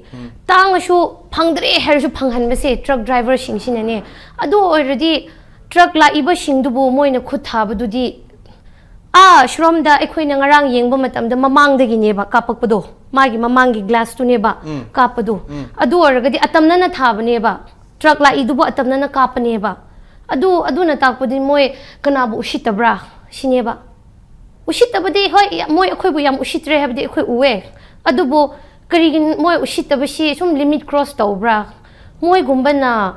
ꯇꯥꯡꯉꯁꯨ ꯐꯪꯗ꯭ꯔꯦ ꯍꯥꯏꯔꯁꯨ ꯐꯪꯍꯟꯕꯁꯦ ꯇ꯭ꯔꯛ ꯗ꯭ꯔꯥꯏꯚꯔꯁꯤꯡꯁꯤꯅꯅꯦ꯫ ꯑꯗꯨ ꯑꯣꯏꯔꯗꯤ ꯇ꯭ꯔꯛ ꯂꯥꯛꯏꯕꯁꯤꯡꯗꯨꯕꯨ ꯃꯣꯏꯅ ꯈꯨꯠ ꯊꯥꯕꯗꯨꯗꯤ, ꯑꯥ, ꯁꯨꯔꯣꯝꯗ ꯑꯩꯈꯣꯏꯅ ꯉꯔꯥꯡ ꯌꯦꯡꯕ ꯃꯇꯝꯗ ꯃꯃꯥꯡꯗꯒꯤꯅꯦꯕ ꯀꯥꯞꯄꯛꯄꯗꯣ, ꯃꯥꯒꯤ ꯃꯃꯥꯡꯒꯤ ꯒ꯭ꯂꯥꯁꯇꯨꯅꯦꯕ ꯀꯥꯞꯄꯗꯣ꯫ ꯑꯗꯨ ꯑꯣꯏꯔꯒꯗꯤ ꯑꯇꯝꯅꯅ ꯊꯥꯕꯅꯦꯕ, ꯇ꯭ꯔꯛ ꯂꯥꯛꯏꯗꯨꯕꯨ ꯑꯇꯝꯅꯅ ꯀꯥꯞꯄꯅꯦꯕ꯫ ꯑꯗꯨ, ꯑꯗꯨꯅ ꯇꯥꯛꯄꯗꯤ ꯃꯣꯏ ꯀꯅꯥꯕꯨ ꯎꯁꯤꯠꯇꯕ꯭ꯔꯥ ꯁꯤꯅꯦꯕ꯫ ꯎꯁꯤꯠꯇꯕꯗꯤ, ꯍꯣꯏ, ꯌꯥ-, ꯃꯣꯏ ꯑꯩꯈꯣꯏꯕꯨ ꯌꯥꯝ ꯎꯁꯤꯠꯇ꯭ꯔꯦ ꯍꯥꯏꯕꯗꯤ ꯑꯩꯈꯣꯏ ꯎꯑꯦ꯫ ꯑꯗꯨꯕꯨ ꯀꯔꯤꯒꯤ ꯃꯣꯏ ꯎꯁꯤꯠꯇꯕꯁꯤ ꯁꯨꯝ limit cross ꯇꯧꯕ꯭ꯔꯥ? ꯃꯣꯏꯒꯨꯝꯕꯅ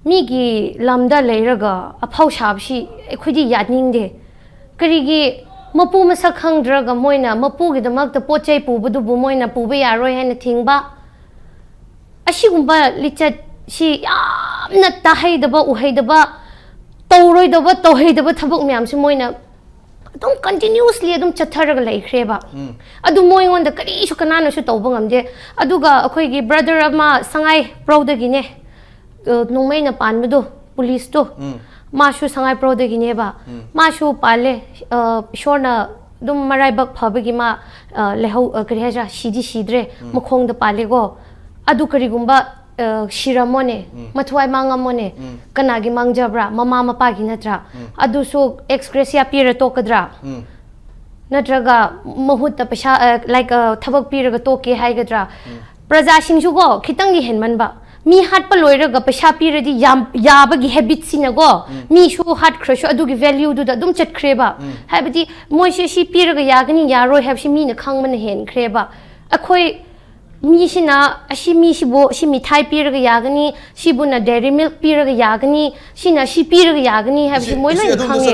ꯃꯤꯒꯤ ꯂꯝꯗ ꯂꯩꯔꯒ ꯑꯐꯥꯎ ꯁꯥꯕꯁꯤ ꯑꯩꯈꯣꯏꯗꯤ ꯌꯥꯅꯤꯡꯗꯦ꯫ ꯀꯔꯤꯒꯤ ꯃꯄꯨ ꯃꯁꯛ ꯈꯪꯗ꯭ꯔꯒ ꯃꯣꯏꯅ ꯃꯄꯨꯒꯤꯗꯃꯛꯇ ꯄꯣꯠ ꯆꯩ ꯄꯨꯕꯗꯨꯕꯨ ꯃꯣꯏꯅ ꯄꯨꯕ ꯌꯥꯔꯣꯏ ꯍꯥꯏꯅ ꯊꯤꯡꯕ? ꯑꯁꯤꯒꯨꯝꯕ ꯂꯤꯆꯠꯁꯤ ꯌꯥꯝꯅ ꯇꯥꯍꯩꯗꯕ, ꯎꯍꯩꯗꯕ, ꯇꯧꯔꯣꯏꯗꯕ, ꯇꯧꯍꯩꯗꯕ ꯊꯕꯛ ꯃꯌꯥꯝꯁꯤ ꯃꯣꯏꯅ ꯑꯗꯨꯝ continuously ꯑꯗꯨꯝ ꯆꯠꯊꯔꯒ ꯂꯩꯈ꯭ꯔꯦꯕ꯫ ꯑꯗꯨ ꯃꯣꯏꯉꯣꯟꯗ ꯀꯔꯤꯁꯨ ꯀꯅꯥꯅꯁꯨ ꯇꯧꯕ ꯉꯝꯗꯦ꯫ ꯑꯗꯨꯒ ꯑꯩꯈꯣꯏꯒꯤ ꯕ꯭ꯔꯗꯔ ꯑꯃ ꯁꯉꯥꯏ ꯄ꯭ꯔꯧꯗꯒꯤꯅꯦ, ꯑ, ꯅꯣꯡꯃꯩꯅ ꯄꯥꯟꯕꯗꯣ, ꯄꯨꯂꯤꯁꯇꯣ, ꯃꯥꯁꯨ ꯁꯉꯥꯏ ꯄ꯭ꯔꯧꯗꯒꯤꯅꯦꯕ꯫ ꯃꯥꯁꯨ ꯄꯥꯜꯂꯦ, ꯑ, ꯏꯁꯣꯔꯅ ꯑꯗꯨꯝ ꯃꯔꯥꯏꯕꯛ ꯐꯕꯒꯤ ꯃꯥ, ꯑ, ꯂꯩꯍꯧ-, ꯑ, ꯀꯔꯤ ꯍꯥꯏꯁꯤꯔꯥ, ꯁꯤꯗꯤ ꯁꯤꯗ꯭ꯔꯦ, ꯃꯈꯣꯡꯗ ꯄꯥꯜꯂꯦꯀꯣ꯫ ꯑꯗꯨ ꯀꯔꯤꯒꯨꯝꯕ, ꯑ, ꯁꯤꯔꯝꯃꯣꯅꯦ, ꯃꯊ꯭ꯋꯥꯏ ꯃꯥꯡꯉꯝꯃꯣꯅꯦ, ꯀꯅꯥꯒꯤ ꯃꯥꯡꯖꯕ꯭ꯔꯥ? ꯃꯃꯥ ꯃꯄꯥꯒꯤ ꯅꯠꯇ꯭ꯔꯥ? ꯑꯗꯨꯁꯨ ex gratia ꯄꯤꯔ ꯇꯣꯛꯀꯗ꯭ꯔꯥ? ꯅꯠꯇ꯭ꯔꯒ ꯃꯍꯨꯠꯇ ꯄꯩꯁꯥ, ꯑ, like, ꯑ, ꯊꯕꯛ ꯄꯤꯔꯒ ꯇꯣꯛꯀꯦ ꯍꯥꯏꯒꯗ꯭ꯔꯥ? ꯄ꯭ꯔꯖꯥꯁꯤꯡꯁꯨꯀꯣ ꯈꯤꯇꯪꯗꯤ ꯍꯦꯟꯃꯟꯕ꯫ ꯃꯤ ꯍꯥꯠꯄ ꯂꯣꯏꯔꯒ ꯄꯩꯁꯥ ꯄꯤꯔꯗꯤ ꯌꯥꯝ, ꯌꯥꯕꯒꯤ habit ꯁꯤꯅꯀꯣ, ꯃꯤꯁꯨ ꯍꯥꯠꯈ꯭ꯔꯁꯨ ꯑꯗꯨꯒꯤ value ꯗꯨꯗ ꯑꯗꯨꯝ ꯆꯠꯈ꯭ꯔꯦꯕ꯫ ꯍꯥꯏꯕꯗꯤ ꯃꯣꯏꯁꯦ ꯁꯤ ꯄꯤꯔꯒ ꯌꯥꯒꯅꯤ ꯌꯥꯔꯣꯏ ꯍꯥꯏꯕꯁꯤ ꯃꯤꯅ ꯈꯪꯕꯅ ꯍꯦꯟꯈ꯭ꯔꯦꯕ꯫ ꯑꯩꯈꯣꯏ ꯃꯤꯁꯤꯅ ꯑꯁꯤ ꯃꯤꯁꯤꯕꯨ ꯁꯤ ꯃꯤꯊꯥꯏ ꯄꯤꯔꯒ ꯌꯥꯒꯅꯤ, ꯁꯤꯕꯨꯅ dairy milk ꯄꯤꯔꯒ ꯌꯥꯒꯅꯤ, ꯁꯤꯅ ꯁꯤ ꯄꯤꯔꯒ ꯌꯥꯒꯅꯤ ꯍꯥꯏꯕꯁꯤ ꯃꯣꯏ ꯂꯣꯏꯅ ꯈꯪꯉꯦ꯫